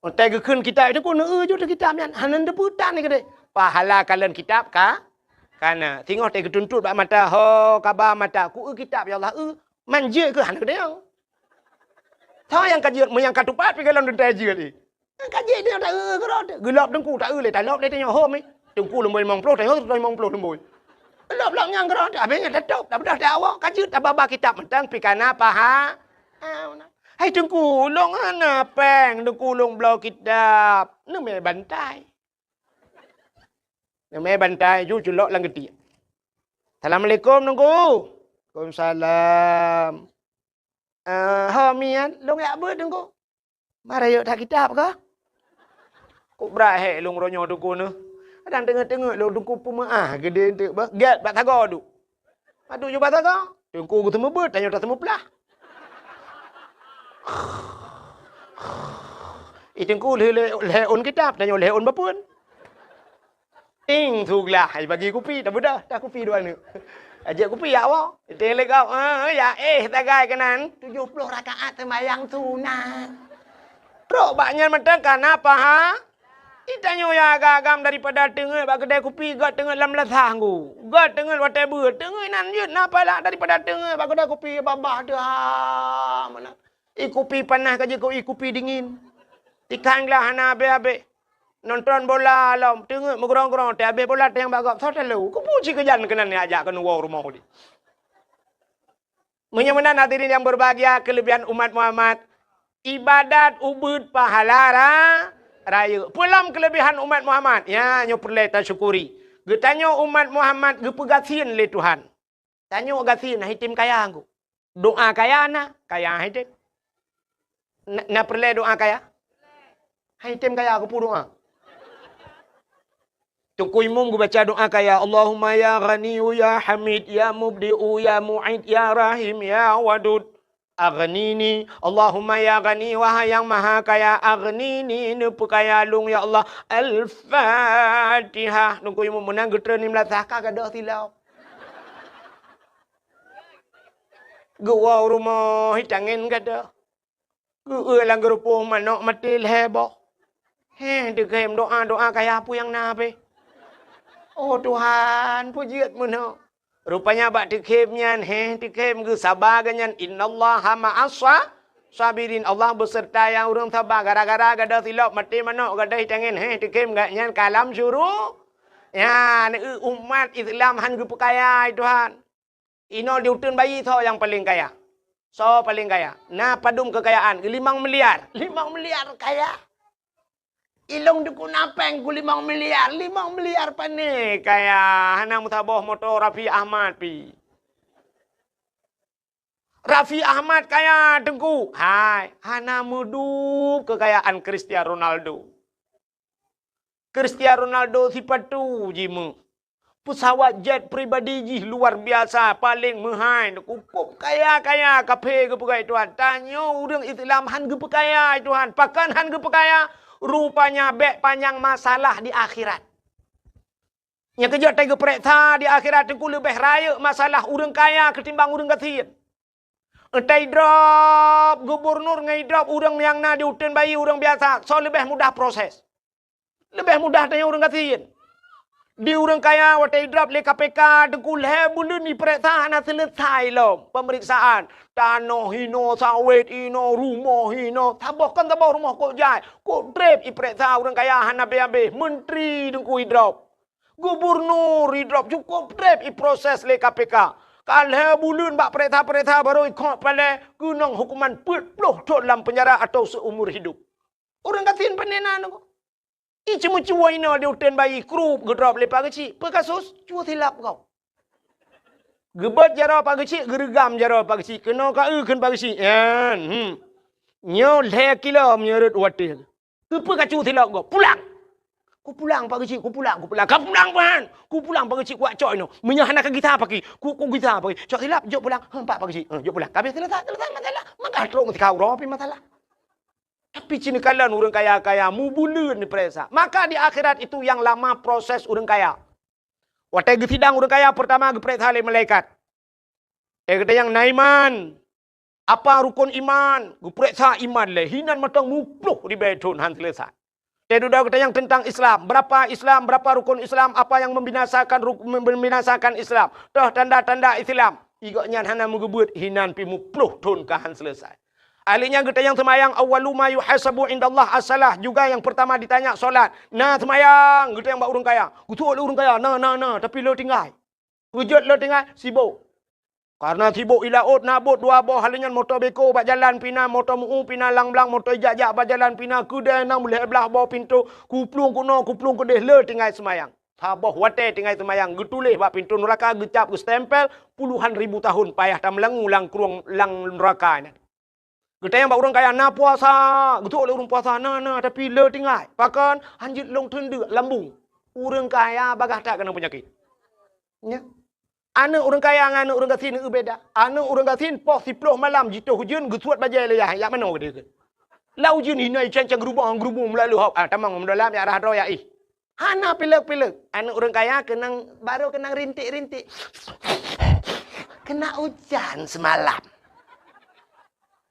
Watèe geukheun kitab teungku, neueu ju teuh kitab nyan, hana neuteupeue tan keudeh. Pahala kalon kitab ka, kana. Singoh teuh geutuntot bak mata, ho kaba mata, "Kueu kitab, ya Allah, eu." Man jeuet keuh hana geutanyong. Soe nyang ka jeuet, meunyo nyang ka tupat pih gohlom teuntèe jeuet, eh. Nyang ka jeuet nyoe taeu keudroe teuh. Geulop teungku, taeu lé, talop lé tanyoe hom, eh. Teungku leumoi limong ploh, tanyoe limong ploh leumoi. Lop-lop nyang keudroe teuh, abéh nyan tatop, tabeudôh teuh awak, ka jeuet tababa kitab mantong pih kana paha-, ah, meunan. "Hai teungku, lôn hana péng, teungku lôn bloe kitab." Neumè bantai. Neumè bantai ju culok lam geutiek. "Assalamualaikum, Teungku." "Waalaikumsalam." "Eh, ho miet, lôn jak beuet, Teungku." "Mara yuk that kitab kah?" Kok brat hék lôn uroe nyoe Teungku neuh. Kadang teungeut-teungeut lôn Teungku peumeu'ah geude eunteuk bah. Gét bak sagoe duek. Padub jubah sagoe, Teungku geuteumeubeuet, tanyoe tateumuplah. Ih, Teungku lheueh lhée ôn kitab, tanyoe lhée ôn bapeuen. Ting, su glah, ai bagi kupi, tabeudah, dah kupi dua neuk. Ajak kupi jak woe. Iteng lé gob, "Eh, ya éh sagai keunan, tujoh ploh rakaat seumayang sunat." Trok bak nyan mantong ka na paha. Itanyoe ya agam-agam daripada teungeut bak keudai kupi, göt teungeut lam lasah nggu. Göt teungeut watée beuet, teungeut nan jeuet na pahala daripada teungeut bak keudai kupi babah teuh ha meunan. Ih kupi panas ka jeuet keu ih kupi dingin. Ikan glah hana abéh-abéh. Nonton bola lom, teungeut meugrong-grong, teuh abéh bola teuh nyang bak gob, soe talo. Kupu cit keujan keunan jak keunoe woe rumoh di. Meunyoe meunan hadirin yang berbahagia, kelebihan umat Muhammad, ibadat ubeuet pahala ra-, rayeuk. Peulom kelebihan umat Muhammad, ya, nyoe peureulée tasyukuri. Geutanyoe umat Muhammad geupeugasien lé Tuhan. Tanyoe gasien, hana item kaya nggu. Doa kaya na, kaya hana item. Na, na peureulée doa kaya? Hana item kaya, keupeue doa? Teungku Imum geubaca doa kaya, "Allahumma ya Ghaniyyu ya Hamid ya Mubdi'u ya Mu'id ya Rahim ya Wadud, aghnini." Allahumma ya Ghani, wahai Nyang Maha Kaya, aghnini, neupeukaya lôn ya Allah. Al-Fatihah. Teungku Imum meunan geutreun lim lasah ka gadôh silop. Geuwoe u rumoh, hi tangen gadôh. Geueu lam geurupoh manok maté lhée boh. Heh, teukhem doa-doa kaya peue nyang na pih. Oh Tuhan, peue jeuet meunoe. Rupanya bak teukhem nyan, heh, teukhem geusaba geuh nyan, "Innallaha ma'as sa-, sabirin." Allah beuseurta nyang ureuëng saba. Gara-gara gadôh silop maté manok, gadôh hi tangen, heh, teukhem geuh nyan ka lam syuru-, nyan, eu, umat Islam han geupeukaya, hai Tuhan. Inoe di uteuen bayi soe nyang paleng kaya? Soe paleng kaya? Na padum keukayaan? Limong miliar. Limong miliar kaya. Ilong dukun apeng ku limong miliar. Limong miliar pane kaya? Hana meusaboh moto Raffi Ahmad pi. Raffi Ahmad kaya, Teungku. Hai, hana meudub keukayaan Cristiano Ronaldo. Cristiano Ronaldo sipatu jimeuh. Peusawat jet pribadi jih luar biasa, paleng meuhai, cukup kaya-kaya, kaphé geupeugah Tuhan. Tanyoe ureuëng Islam han geupeukaya, Tuhan. Pakon han geupeukaya? Rupanya bék panyang masalah di akhirat. Nyang keujeuet tageupareksa di akhirat teungku leubeh rayeuk masalah ureuëng kaya keutimbang ureuëng gasien. Entah idrop gubernur ngon idrop ureuëng nyang na di uteuen bayi ureuëng biasa, soe leubeh mudah proses? Leubeh mudah tanyoe ureuëng gasien. Di ureuëng kaya watée idrop lé K P K teungku lhée buleuen ipareksa hana seuleusoe lom peumeriksaan. Tanoh hinoe, sawét hinoe, rumoh hinoe. Saboh kon saboh rumoh kok jai, kok treb ipareksa ureuëng kaya hana abéh-abéh. Menteri teungku idrop. Gubernur idrop cukup treb iproses lé K P K. Ka lhée buleuen bak pareksa-pareksa barô ikhok palée keunong hukuman peuet ploh thon lam penjara atau seumur hidup. Ureuëng gasien pane na nyoe. Iceumeucue inoe di uteuen bayi krup geudrop lé Pak Geuchik. Peue kasus? Cue silap gob. Geubeuet jaroe Pak Geuchik, geureugam jaroe Pak Geuchik. Keunoe ka eu kheun Pak Geuchik. Yan, hmm. Nyoe lhée kilo meunyoe rot watée. Keupeue kacu silop gob? Pulang! Kupulang Pak Geuchik, kupulang, kupulang. Ka pulang ban! Kupulang Pak Geuchik kuwak cok inoe. Meunyoe hana ka gisa paki, ku, ku gisa paki. Cok silap, jok pulang. Heuh, Pak, Pak Geuchik. Heuh, jok pulang. Ka habéh selesai, selesai masalah. Maka trok meusikau uroe pi masalah. Tapi cit neukalon ureuëng kaya-kaya mubuleuen dipareksa. Maka di akhirat itu yang lama proses ureuëng kaya. Watée geusidang ureuëng kaya, peurtama geupareksa lé malaikat. Teuh geutanyoe na iman. Apa rukon iman? Geupareksa iman lé. Hinan mantong muploh ribée thon han seuleusoe. Teuh dudoe geutanyoe teuntang Islam. Berapa Islam? Berapa rukon Islam? Apa yang membinasakan ruk-, membinasakan Islam? Toh tanda-tanda Islam. Igok nyan hana meugeubeuet hinan pi muploh thon ka han seuleusoe. Ahli nyan geutanyoe seumayang, awwalu ma yuhasabu indallah as-salah. Juga yang pertama ditanya solat. Na seumayang, geutanyoe bak ureuëng kaya. Geutuek lé ureuëng kaya, na, na, na, tapi le tinggai. Peujeuet le tinggai, sibok. Karena sibok i laôt na bot dua boh, hal nyan moto beko bak jalan pih na, moto meu pih na, lang-lang moto ijak-jak bak jalan pih na, keudée na meulhée blaih boh pintoe, kuplueng keunoe, kuplueng keudeh, le tinggai seumayang. Saboh watée tinggai seumayang, geutuléh bak pintoe nuraka, geucab, geustempel, puluhan ribu tahun payah tameulangue lam krueng lam nuraka nyan. Geutanyong bak ureuëng kaya, "Na puasa?" Geutuléh lé ureuëng puasa, "Na, na, tapi le tinggai." "Pakon?" "Hanjeuet lôn teundeuk lambung." Ureuëng kaya bagaih that keunong peunyakét. Nya. Aneuëk ureuëng kaya ngon aneuëk ureuëng gasien beda. Aneuëk ureuëng gasien poh siplôh malam jitoh ujeuen geusuet bajée lé yah, yak manoe geude. Lam ujeuen hinoe cang-cang geurubong-geurubong meulalu hok, ah, tamong meudôlam yak rhah droe yak ih. Hana pilek-pilek. Aneuëk ureuëng kaya keunong, baru keunong rintik-rintik. Kena ujan semalam.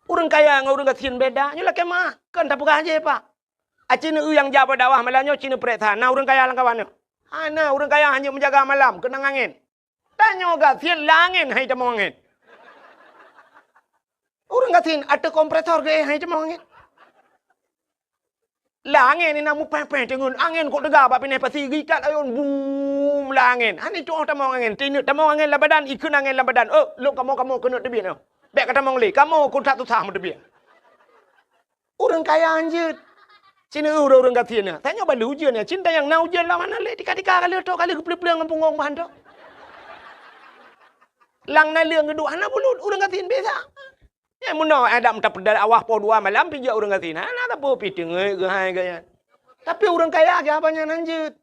Ureuëng kaya ngon ureuëng gasien beda, nyoe lakée meuah. Kon tapeugah jih, Pak. Aci neueu nyang jak bak dakwah malam nyoe ci neuprek that, na ureuëng kaya lam kawan nyoe? Hana, ureuëng kaya hana meujaga malam, keunong angén. Tanyoe gasien lam angén hai tamong angén. Ureuëng gasien ateueh kompresor geuéh hai tamong angén. Lam angén inan mupéh-péh teungeun, angén kok teuga bak pineh pasi geuikat ayôn bum lam angén. Hana tuoh tamong angén, tineuk tamong angén lam badan, ikheun angén lam badan. Oh, lôn kamoe-kamoe keuneuk teubiet nyoe. Bék ka tamong lé, kamoe kok that susah meuteubiet. Ureuëng kaya hanjeuet. Ci neueu ureuëng gasien nyan. Tanyoe ban lheueh ujeuen nyan, ci tanyong na ujeuen lam hana lé, tika-tika ka lheueh trok, ka lheueh geupleueng-pleueng lam punggong bah trok. Lam naleueng geuduek hana bulut, ureuëng gasien biasa. Nyan meunoe adak meuta peudal awah poh dua malam pih jak ureuëng gasien. Hana sapeue pih teungeut geuhai gaya. Tapi ureuëng kaya geuh haba nyan hanjeuet.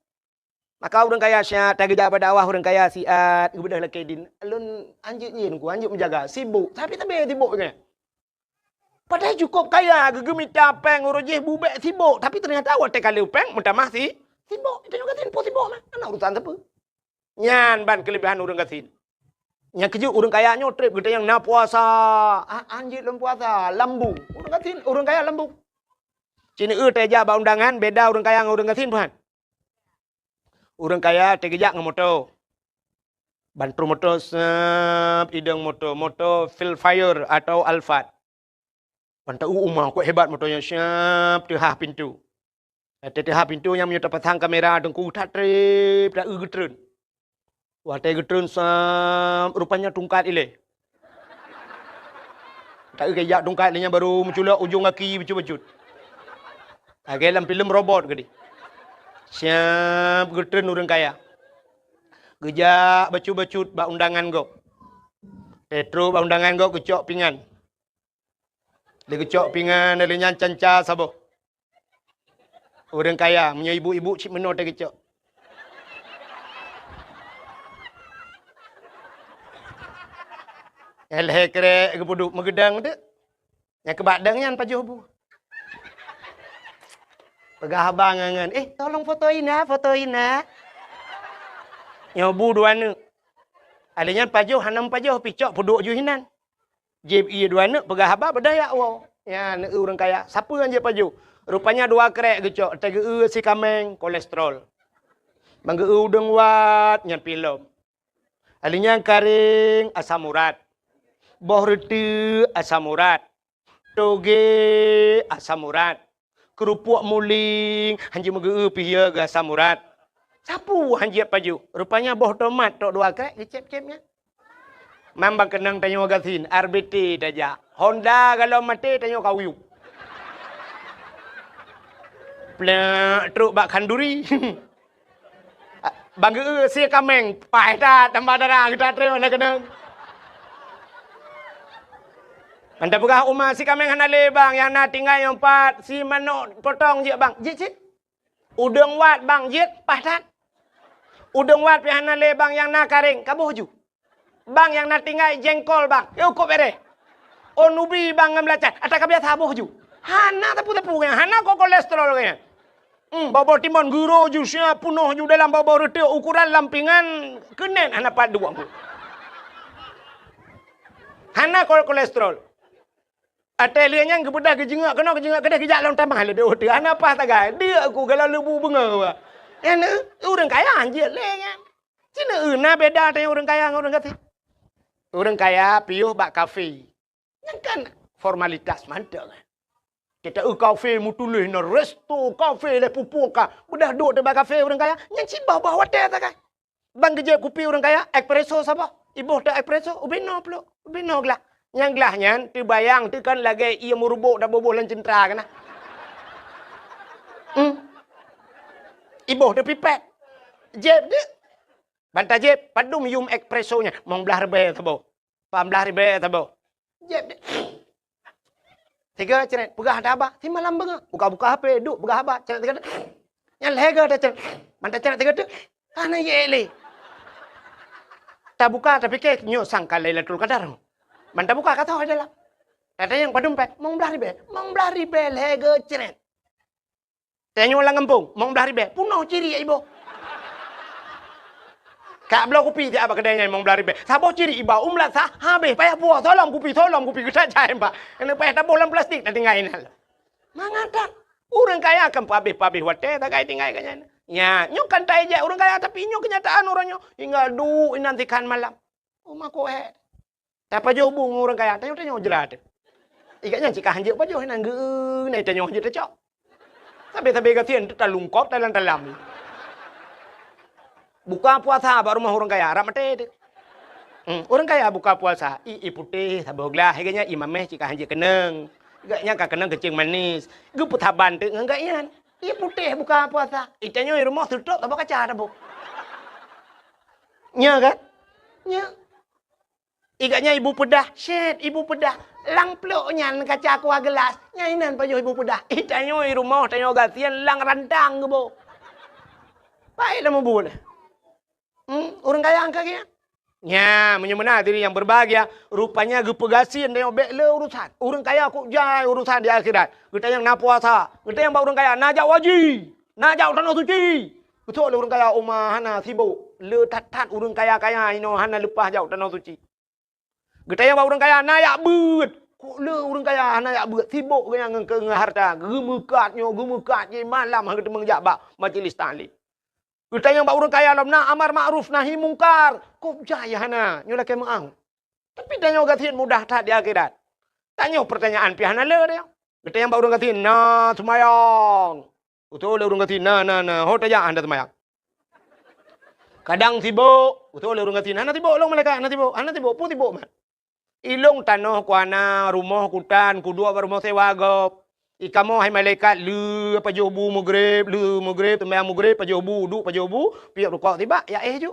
Maka ureuëng kaya siat, tageujak bak dakwah ureuëng kaya siat, geubeudôh lakée dien. Lôn hanjeuet nyan ku, hanjeuet meujaga, sibok. Tapi sabe sibok nyan. Padahai cukôp kaya, geumita péng uroe jih bubek sibok, tapi teunyata watée ka lheueh péng meutamah si sibok. Tanyoe gasien po sibok mah, hana urusan sapeue. Nyan ban keuleubehan ureuëng gasien. Nyang keujeuet ureuëng kaya nyoe treb geutanyong na puasa, ah, hanjeuet lom puasa, lambung. Ureuëng gasien, ureuëng kaya lambung. Ci neueu tajak bak undangan, beda ureuëng kaya ngon ureuëng gasien, bukan? Ureuëng kaya tageujak ngon moto. Ban trok moto seup idong moto, moto Velfire atau Alphard. Ban ta-u uma, kok hebat moto nyan, seup teuhah pintoe. Watée teuhah pintoe nyan meunyoe tapasang kamera teungku that treb, ta-eu geutreun. Watée geutreun seup, rupanya tungkat ilée. Ta-eu geujak tungkat ilée nyan baru meuculok ujong gaki bacut-bacut. Lagée lam filem robot geude. Seup geutreun ureuëng kaya. Geujak bacut-bacut bak undangan gob. Watée trok bak undangan gob geucok pingan. Lé geucok pingan, lé nyan canca saboh. Ureuëng kaya, meunyoe ibu-ibu cit meunoe teuh geucok. Nyang lhée krek geupeuduek meugeudang teuk. Nyang keubak dang nyan pajoh bu. Peugah abang ngon, "Eh, tolong foto Ina, foto Ina." Nyoe bu dua neuk. Alé nyan pajoh hana meupajoh pih cok peuduek ju hinan. Jieb ié dua neuk peugah haba beudaya woe. Nyan ureuëng kaya. Sapeue nyang jieb pajoh? Rupanya dua krek geucok, teugeue si kaméng kolesterol. Ban geue udeueng wat nyan pih lom. Alé nyan karéng asam urat. Boh reuteuek asam urat. Toge asam urat. Keurupuk muling hanjeuet meugeue pih geu asam urat. Sapeue hanjeuet pajoh? Rupanya boh tomat tok dua krek geucép-cép nyan. Mamba keunong tanyoe gasien, R B T tajak. Honda galom maté tanyoe kauyup. Plek trok bak khanduri. Ban geue sie kaméng, paih that tambah dara geuta treun na keunong. Ban tapeugah uma si kaméng hana lé bang, nyang na tinggai nyoe pat si manok potong jeuet bang, jeuet cit. Udeueng wat bang, jeuet paih that. Udeueng wat pih hana lé bang, nyang na karéng kaboh ju. Bang nyang na tinggai jengkol bang, yôh kop ere. Oh nubi bang ngon beulacan, ata ka biasa boh ju. Hana tapu-tapu nyan, hana ko kolesterol nyan. Hmm, boh-boh timon guro ju sia punoh ju dalam boh-boh reuteuek ukuran lam pingan keunen hana pat dua. Hana ko kolesterol. Até lheueh nyan geubeudah geujeungok keunoe geujeungok keudeh geujak lom tamah lé deuh teuh hana paih tagai. Deuk ku galak leubu beungoh. Nyan ureueng kaya hanjeuet lé nyan. Cina na beda teuh ureueng kaya ngon ureueng gasien. Ureueng kaya piôh bak kafe. Nyan kan formalitas mantong. Kita eu kafe meutuléh na resto kafe lé pupu ka. Beudah duek teuh bak kafe ureueng kaya. Nyan cit bah-bah watèe sagai. Bang geujép kupi ureueng kaya, espresso saboh. Iboh teuh espresso, ubé noe plôk, ubé noe glah. Nyang glah nyan teubayang teuh kan lagèe ié meurubok taboh-boh lam ceuntra kana. Hmm. Iboh teuh pipet. Jeb deh. Ban tajeb, padum yum espresso nyan. Mong blah ribèe saboh. Pah blah ribèe saboh. Jeb deh. Tiga cret, peugah haba. Simalam beungoh. Buka-buka H P, duek peugah haba. Cret tiga deh. Nyan lhèe go tacret. Ban tacret tiga deh. Hana jeh lé. Tabuka, tapike, nyoe sangka Lailatul Qadar. Ban tabuka, ka tho dalam. Tatanyong padum pèh, mong blah ribèe. Mong blah ribèe lhèe go cret. Tanyoe lam gampông, mong blah ribèe, peunoh ciri iboh. Ka bloe kupi siat bak keudè nyan mong blah ribèe. Saboh ciri iba, umlat sah, habéh, payah puwoe, soe lom kupi, soe lom kupi, geutajak iba. Keuneuk payah taboh lam plastik, tatinggai inan. Mangat that. Ureueng kaya kan peuhabéh-peuhabéh watèe, tagai tinggai keu nyan. Nya, nyoe kan taijak ureueng kaya, tapi nyoe keunyataan uroe nyoe. Hingga duek inan sikhan malam. Uma kohet. Tapajoh bu ngon ureueng kaya, tanyoe-tanyoe jrat. Ikat nyan cit ka hanjeuet pajoh, nyan geu-, na tanyoe hanjeuet tacok. Sabe-sabe gasien teutalungkop talam-talam. Buka puasa bak rumoh ureueng kaya, rab maté teuh. Hmm, ureueng kaya buka puasa, ie, ie putéh saboh glah, ikat nyan ie mamèh cit ka hanjeuet keunong. Ikat nyan ka keunong keuceung manis. Geupeusaban teuh ngon gak nyan. Ie putéh buka puasa. Itanyoe rumoh seutôt saboh kaca taboh. Nya kan? Nya. Ikat nyan ibu peudah, syet ibu peudah. Lam plôk nyan kaca kuah geulas, nyan inan pajoh ibu peudah. Itanyoe rumoh tanyoe gasien lam rantang geuboh. Paih lam mubuet. Hmm, ureueng kaya angka geuh. Nya, meunyoe meunan hadirin yang berbahagia, rupanya geupeugasien tanyoe bèk le urusan. Ureueng kaya kok jai urusan di akhirat. Geutanyong na puasa, geutanyong bak ureueng kaya na jak haji, na jak tanoh suci. Geutanyong lé ureueng kaya uma hana sibok, le that-that ureueng kaya-kaya inoe hana leupah jak tanoh suci. Geutanyong bak ureueng kaya na jak beuet. Kok le ureueng kaya hana jak beuet, sibok geuh nyan ngon, ngon harta, geumeukat nyoe, geumeukat jih, malam han geuteumeung jak bak majlis taklim. Geutanyong bak ureueng kaya lom na amar makruf nahi mungkar, kok jai hana, nyoe lakèe meu'ah. Tapi tanyoe gasien mudah that di akhirat. Tanyoe peurtanyaan pih hana le tanyoe. Geutanyong bak ureueng gasien na seumayang. Geutanyong lé ureueng gasien na, na, na, ho tajak hana seumayang. Kadang sibok, geutanyong lé ureueng gasien hana sibok lôn malaikat, hana sibok, hana sibok, peue sibok mat. Ilôn tanoh kuhana, rumoh kutan, kuduek bak rumoh sewa gob. Ikamoe hai malaikat, le pajoh bu meugreb, le meugreb, seumayang meugreb, pajoh bu, duek pajoh bu, piep rukok sibak, ya éh ju.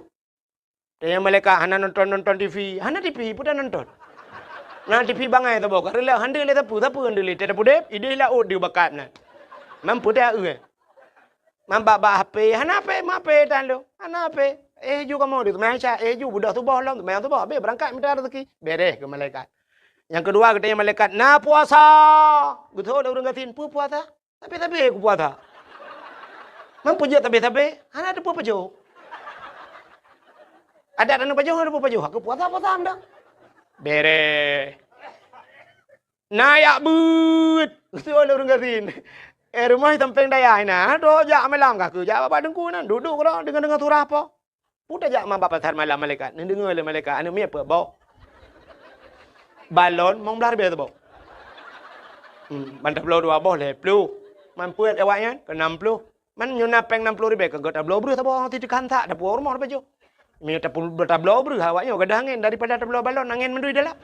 Tanyong malaikat hana nonton-nonton T V, hana T V peue tanonton. Na T V bangai saboh ka reuloh, han deuh lé sapeue, sapeue han deuh lé, teuh tapudeb, idéh laôt deuh bakat nan. Mampu teuh eu. Mambak-bak H P, hana H P, meuhapé tan lôn. Hana H P. Éh ju kamoe di seumayang Isya, éh ju beudôh suboh lom, seumayang suboh, habéh beurangkat mita raseuki. Bèrèh keu malaikat. Nyang keudua geutanyong malaikat, na puasa. Geutanyong lé ureueng gasien, peue puasa? Sabé-sabé kupuasa. Mampu jeuet sabé-sabé, hana teupeu pajoh. Adat hana pajoh, hana teupeu pajoh. Aku puasa, puasa anda. Bèrèh. Na jak beuet. Geutanyong lé ureueng gasien. Eh, rumoh di sampéng dayah inan. Droe jak malam ka keu jak bak teungku nan. Duek-duek keudroe deungoe-deungoe surah po. Peue tajak ma bak pasar malam malaikat. Neudeungoe lé malaikat. Aneuk miet peuet boh. Balon mong blah ribèe saboh. Hmm, ban tabloe dua boh lhèe ploh. Man peuet awak nyan keu nam ploh. Man nyoe na péng nam ploh ribèe ka geutabloe breuh saboh, ti teuka hansak, tapuwoe rumoh tapajoh. Meunyoe tapu-, tabloe breuh awak nyoe gadôh angén daripada tabloe balon, angén mandum dalam.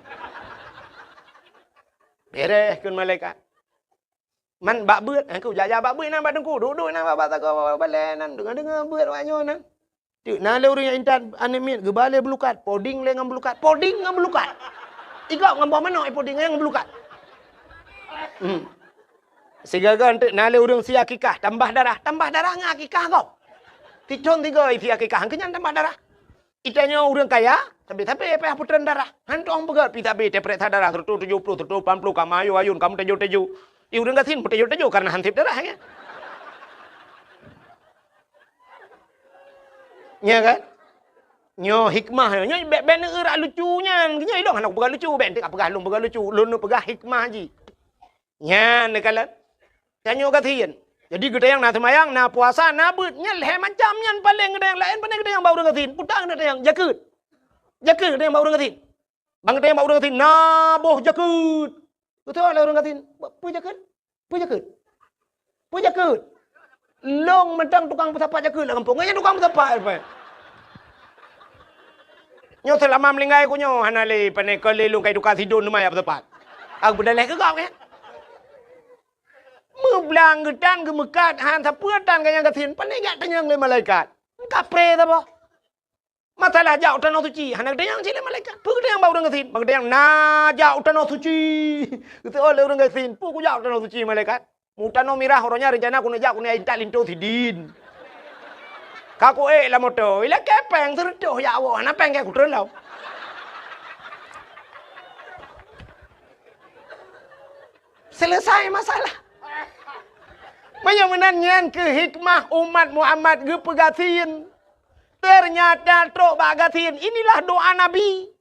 Bèrèh kheun malaikat. Man bak beuet, eh, ku jak-jak bak beuet nan bak teungku, duek-duek nan bak, bak sagoe balèe nan, deungoe-deungoe beuet awak nyoe nan. Teuk na lé ureueng nyang intat aneuk miet geuba lé beulukat, poding lé ngon beulukat, poding ngon beulukat. Igob ngon boh manok, eh, poding ngon beulukat. Hmm. Sigaga teuk na lé ureueng sie akikah, tambah darah, tambah darah ngon akikah gob. Sithon sigoe sie akikah, keu nyan tambah darah. Itanyoe ureueng kaya, sabé-sabé payah peutreun darah. Han tueng peugöt pih sabé teupeuriksa darah, seratus tujuh puluh, seratus lapan puluh, ka meuayôn-ayôn, ka meuteujô-teujô. I ureueng gasien meuteujô-teujô kareuna han sép darah, ya. Nya kan? Nyoe hikmah nyoe, nyoe bèk, bèk neueurak lucu nyan. Nyoe ilôn hana kupeugah lucu, bèk neupeugah lôn peugah lucu. Lôn neupeugah hikmah jih. Nyan neukalon. Tanyoe gasien. Jadi geutanyong na seumayang, na puasa, na beuet. Nyan lhèe macam nyan paleng geutanyong. Laén pane geutanyong bak ureueng gasien. Peue ta geutanyong? Jakeuet. Jakeuet geutanyong bak ureueng gasien. Ban geutanyong bak ureueng gasien, na boh jakeuet. Geutanyong lé ureueng gasien, "Peue jakeuet? Peue jakeuet? Peue jakeuet?" Lôn mantong tukang peusapat jakeuet lam gampông. Nyan tukang peusapat, apa? Nyoe seulama meuninggai ku nyoe hana lé pane kon lé lôn kai tukang sidon teuma jak peusapat. Aku beudaleh keu gob, ya. Meublang geutan geumeukat han sapeue tan ka nyang gasien, pane jak tanyong lé malaikat. Kapreh saboh. Masalah jak u tanoh suci, hana geutanyong cit lé malaikat. Peue geutanyong bak ureuëng gasien? Bak geutanyong na jak u tanoh suci. Geuteuôt lé ureuëng gasien, peue kujak u tanoh suci malaikat? Mu tanoh mirah uroe nyan rencana keuneuk jak keuneuk intat linto sidin. Ka kuék lam moto, ilakée péng seureutôh ya Allah, hana péng keu kutreun lom. Selesai masalah. Meunyoe meunan nyan keuh hikmah umat Muhammad geupeugasien. Ternyata trok bak gasien, inilah doa Nabi.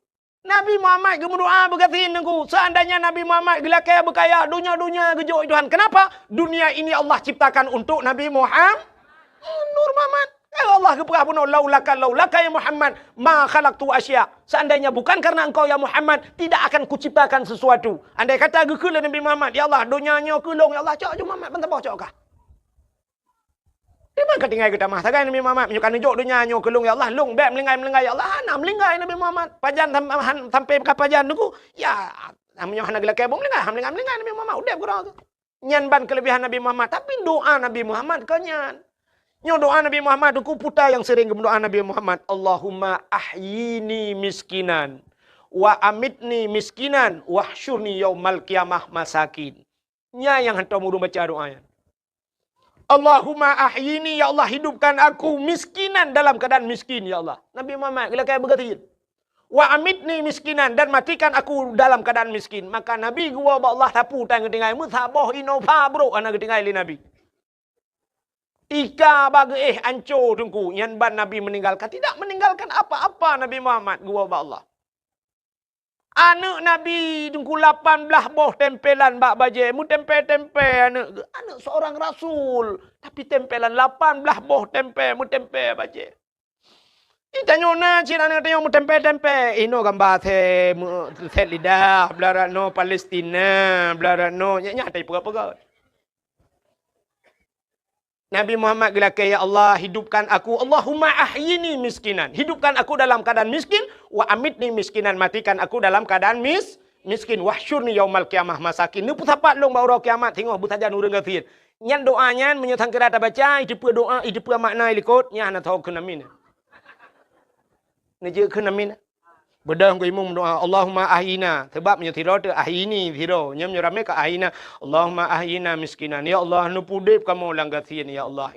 Nabi Muhammad geumeudoa beugasien Teungku. Seandainya Nabi Muhammad geulakée beukaya, donya-donya geujok Tuhan. Kenapa? Dunia ini Allah ciptakan untuk Nabi Muhammad. Nur Muhammad. Ya Allah geupeugah bunoe, "Laulaka, laulaka ya Muhammad, ma khalaqtu asya." Seandainya bukan karena engkau ya Muhammad, tidak akan kuciptakan sesuatu. Andai kata geukheun lé Nabi Muhammad, "Ya Allah, donya nyoe keu lôn, ya Allah, cok ju Muhammad ban saboh cok kah." Di mana ka tinggai geutamah sagai Nabi Muhammad, "Meunyoe ka neujok donya nyoe keu lôn, ya Allah, lôn bék meulinggai-meulinggai, ya Allah." Hana meulinggai Nabi Muhammad. Pajan sam-, han-, sampai ka pajan Teungku, ya, meunyoe hana geulakée buet meulinggai, hana meulinggai-meulinggai Nabi Muhammad, udeb keudroe. Nyan ban keulebihan Nabi Muhammad, tapi doa Nabi Muhammad kon nyan. Nyoe doa Nabi Muhammad, Teungku, peue nyang sering geumeudoa Nabi Muhammad, "Allahumma ahyini miskinan, wa amitni miskinan, wahsyurni yaumal qiyamah masakin." Nyan nyang hantom ureuëng baca doa nyan. "Allahumma ahyini, ya Allah, hidupkan aku miskinan, dalam keadaan miskin, ya Allah." Nabi Muhammad geulakée beugasien. "Wa amitni miskinan, dan matikan aku dalam keadaan miskin." Maka Nabi geuwoe bak Allah sapeue tan geutinggai, meusaboh Innova brok hana geutinggai lé Nabi. Tika bak geuéh anco Teungku, nyan ban Nabi meninggalkan, tidak meninggalkan apa-apa Nabi Muhammad geuwoe bak Allah. Aneuëk Nabi Teungku lapan blaih boh tempelan bak bajée, meutempé-tempé aneuëk, aneuëk seorang rasul, tapi tempelan lapan blaih boh tempé, meutempé bajée. Di tanyoe na cit aneuëk tanyoe meutempé-tempé, inoe gamba sét, meu-, sét lidah, blah rot noe Palestina, blah rot noe, nyan, nyan ata jipeugét-peugét. Nabi Muhammad geulakée, "Ya Allah, hidupkan aku, Allahumma ahyini miskinan." Hidupkan aku dalam keadaan miskin, "wa amitni miskinan." Matikan aku dalam keadaan mis-, miskin. "Wahsyurni yaumal qiyamah masakin." Neupeusapat lôn bak uroe kiamat singoh beusajan ureuëng gasien. Nyan doa nyan meunyoe sangkira tabaca, iteupeue doa, iteupeue makna ilikot, nyan hana tho keunamin. Neujeuet keunamin. Beudôh keu imum doa, "Allahumma ahyina." Sebab meunyoe sidroe teuh ahyini sidroe, nyoe meunyoe ramé ka ahyina. "Allahumma ahyina miskinan." Ya Allah, neupeudeb kamoe lam gasien, ya Allah.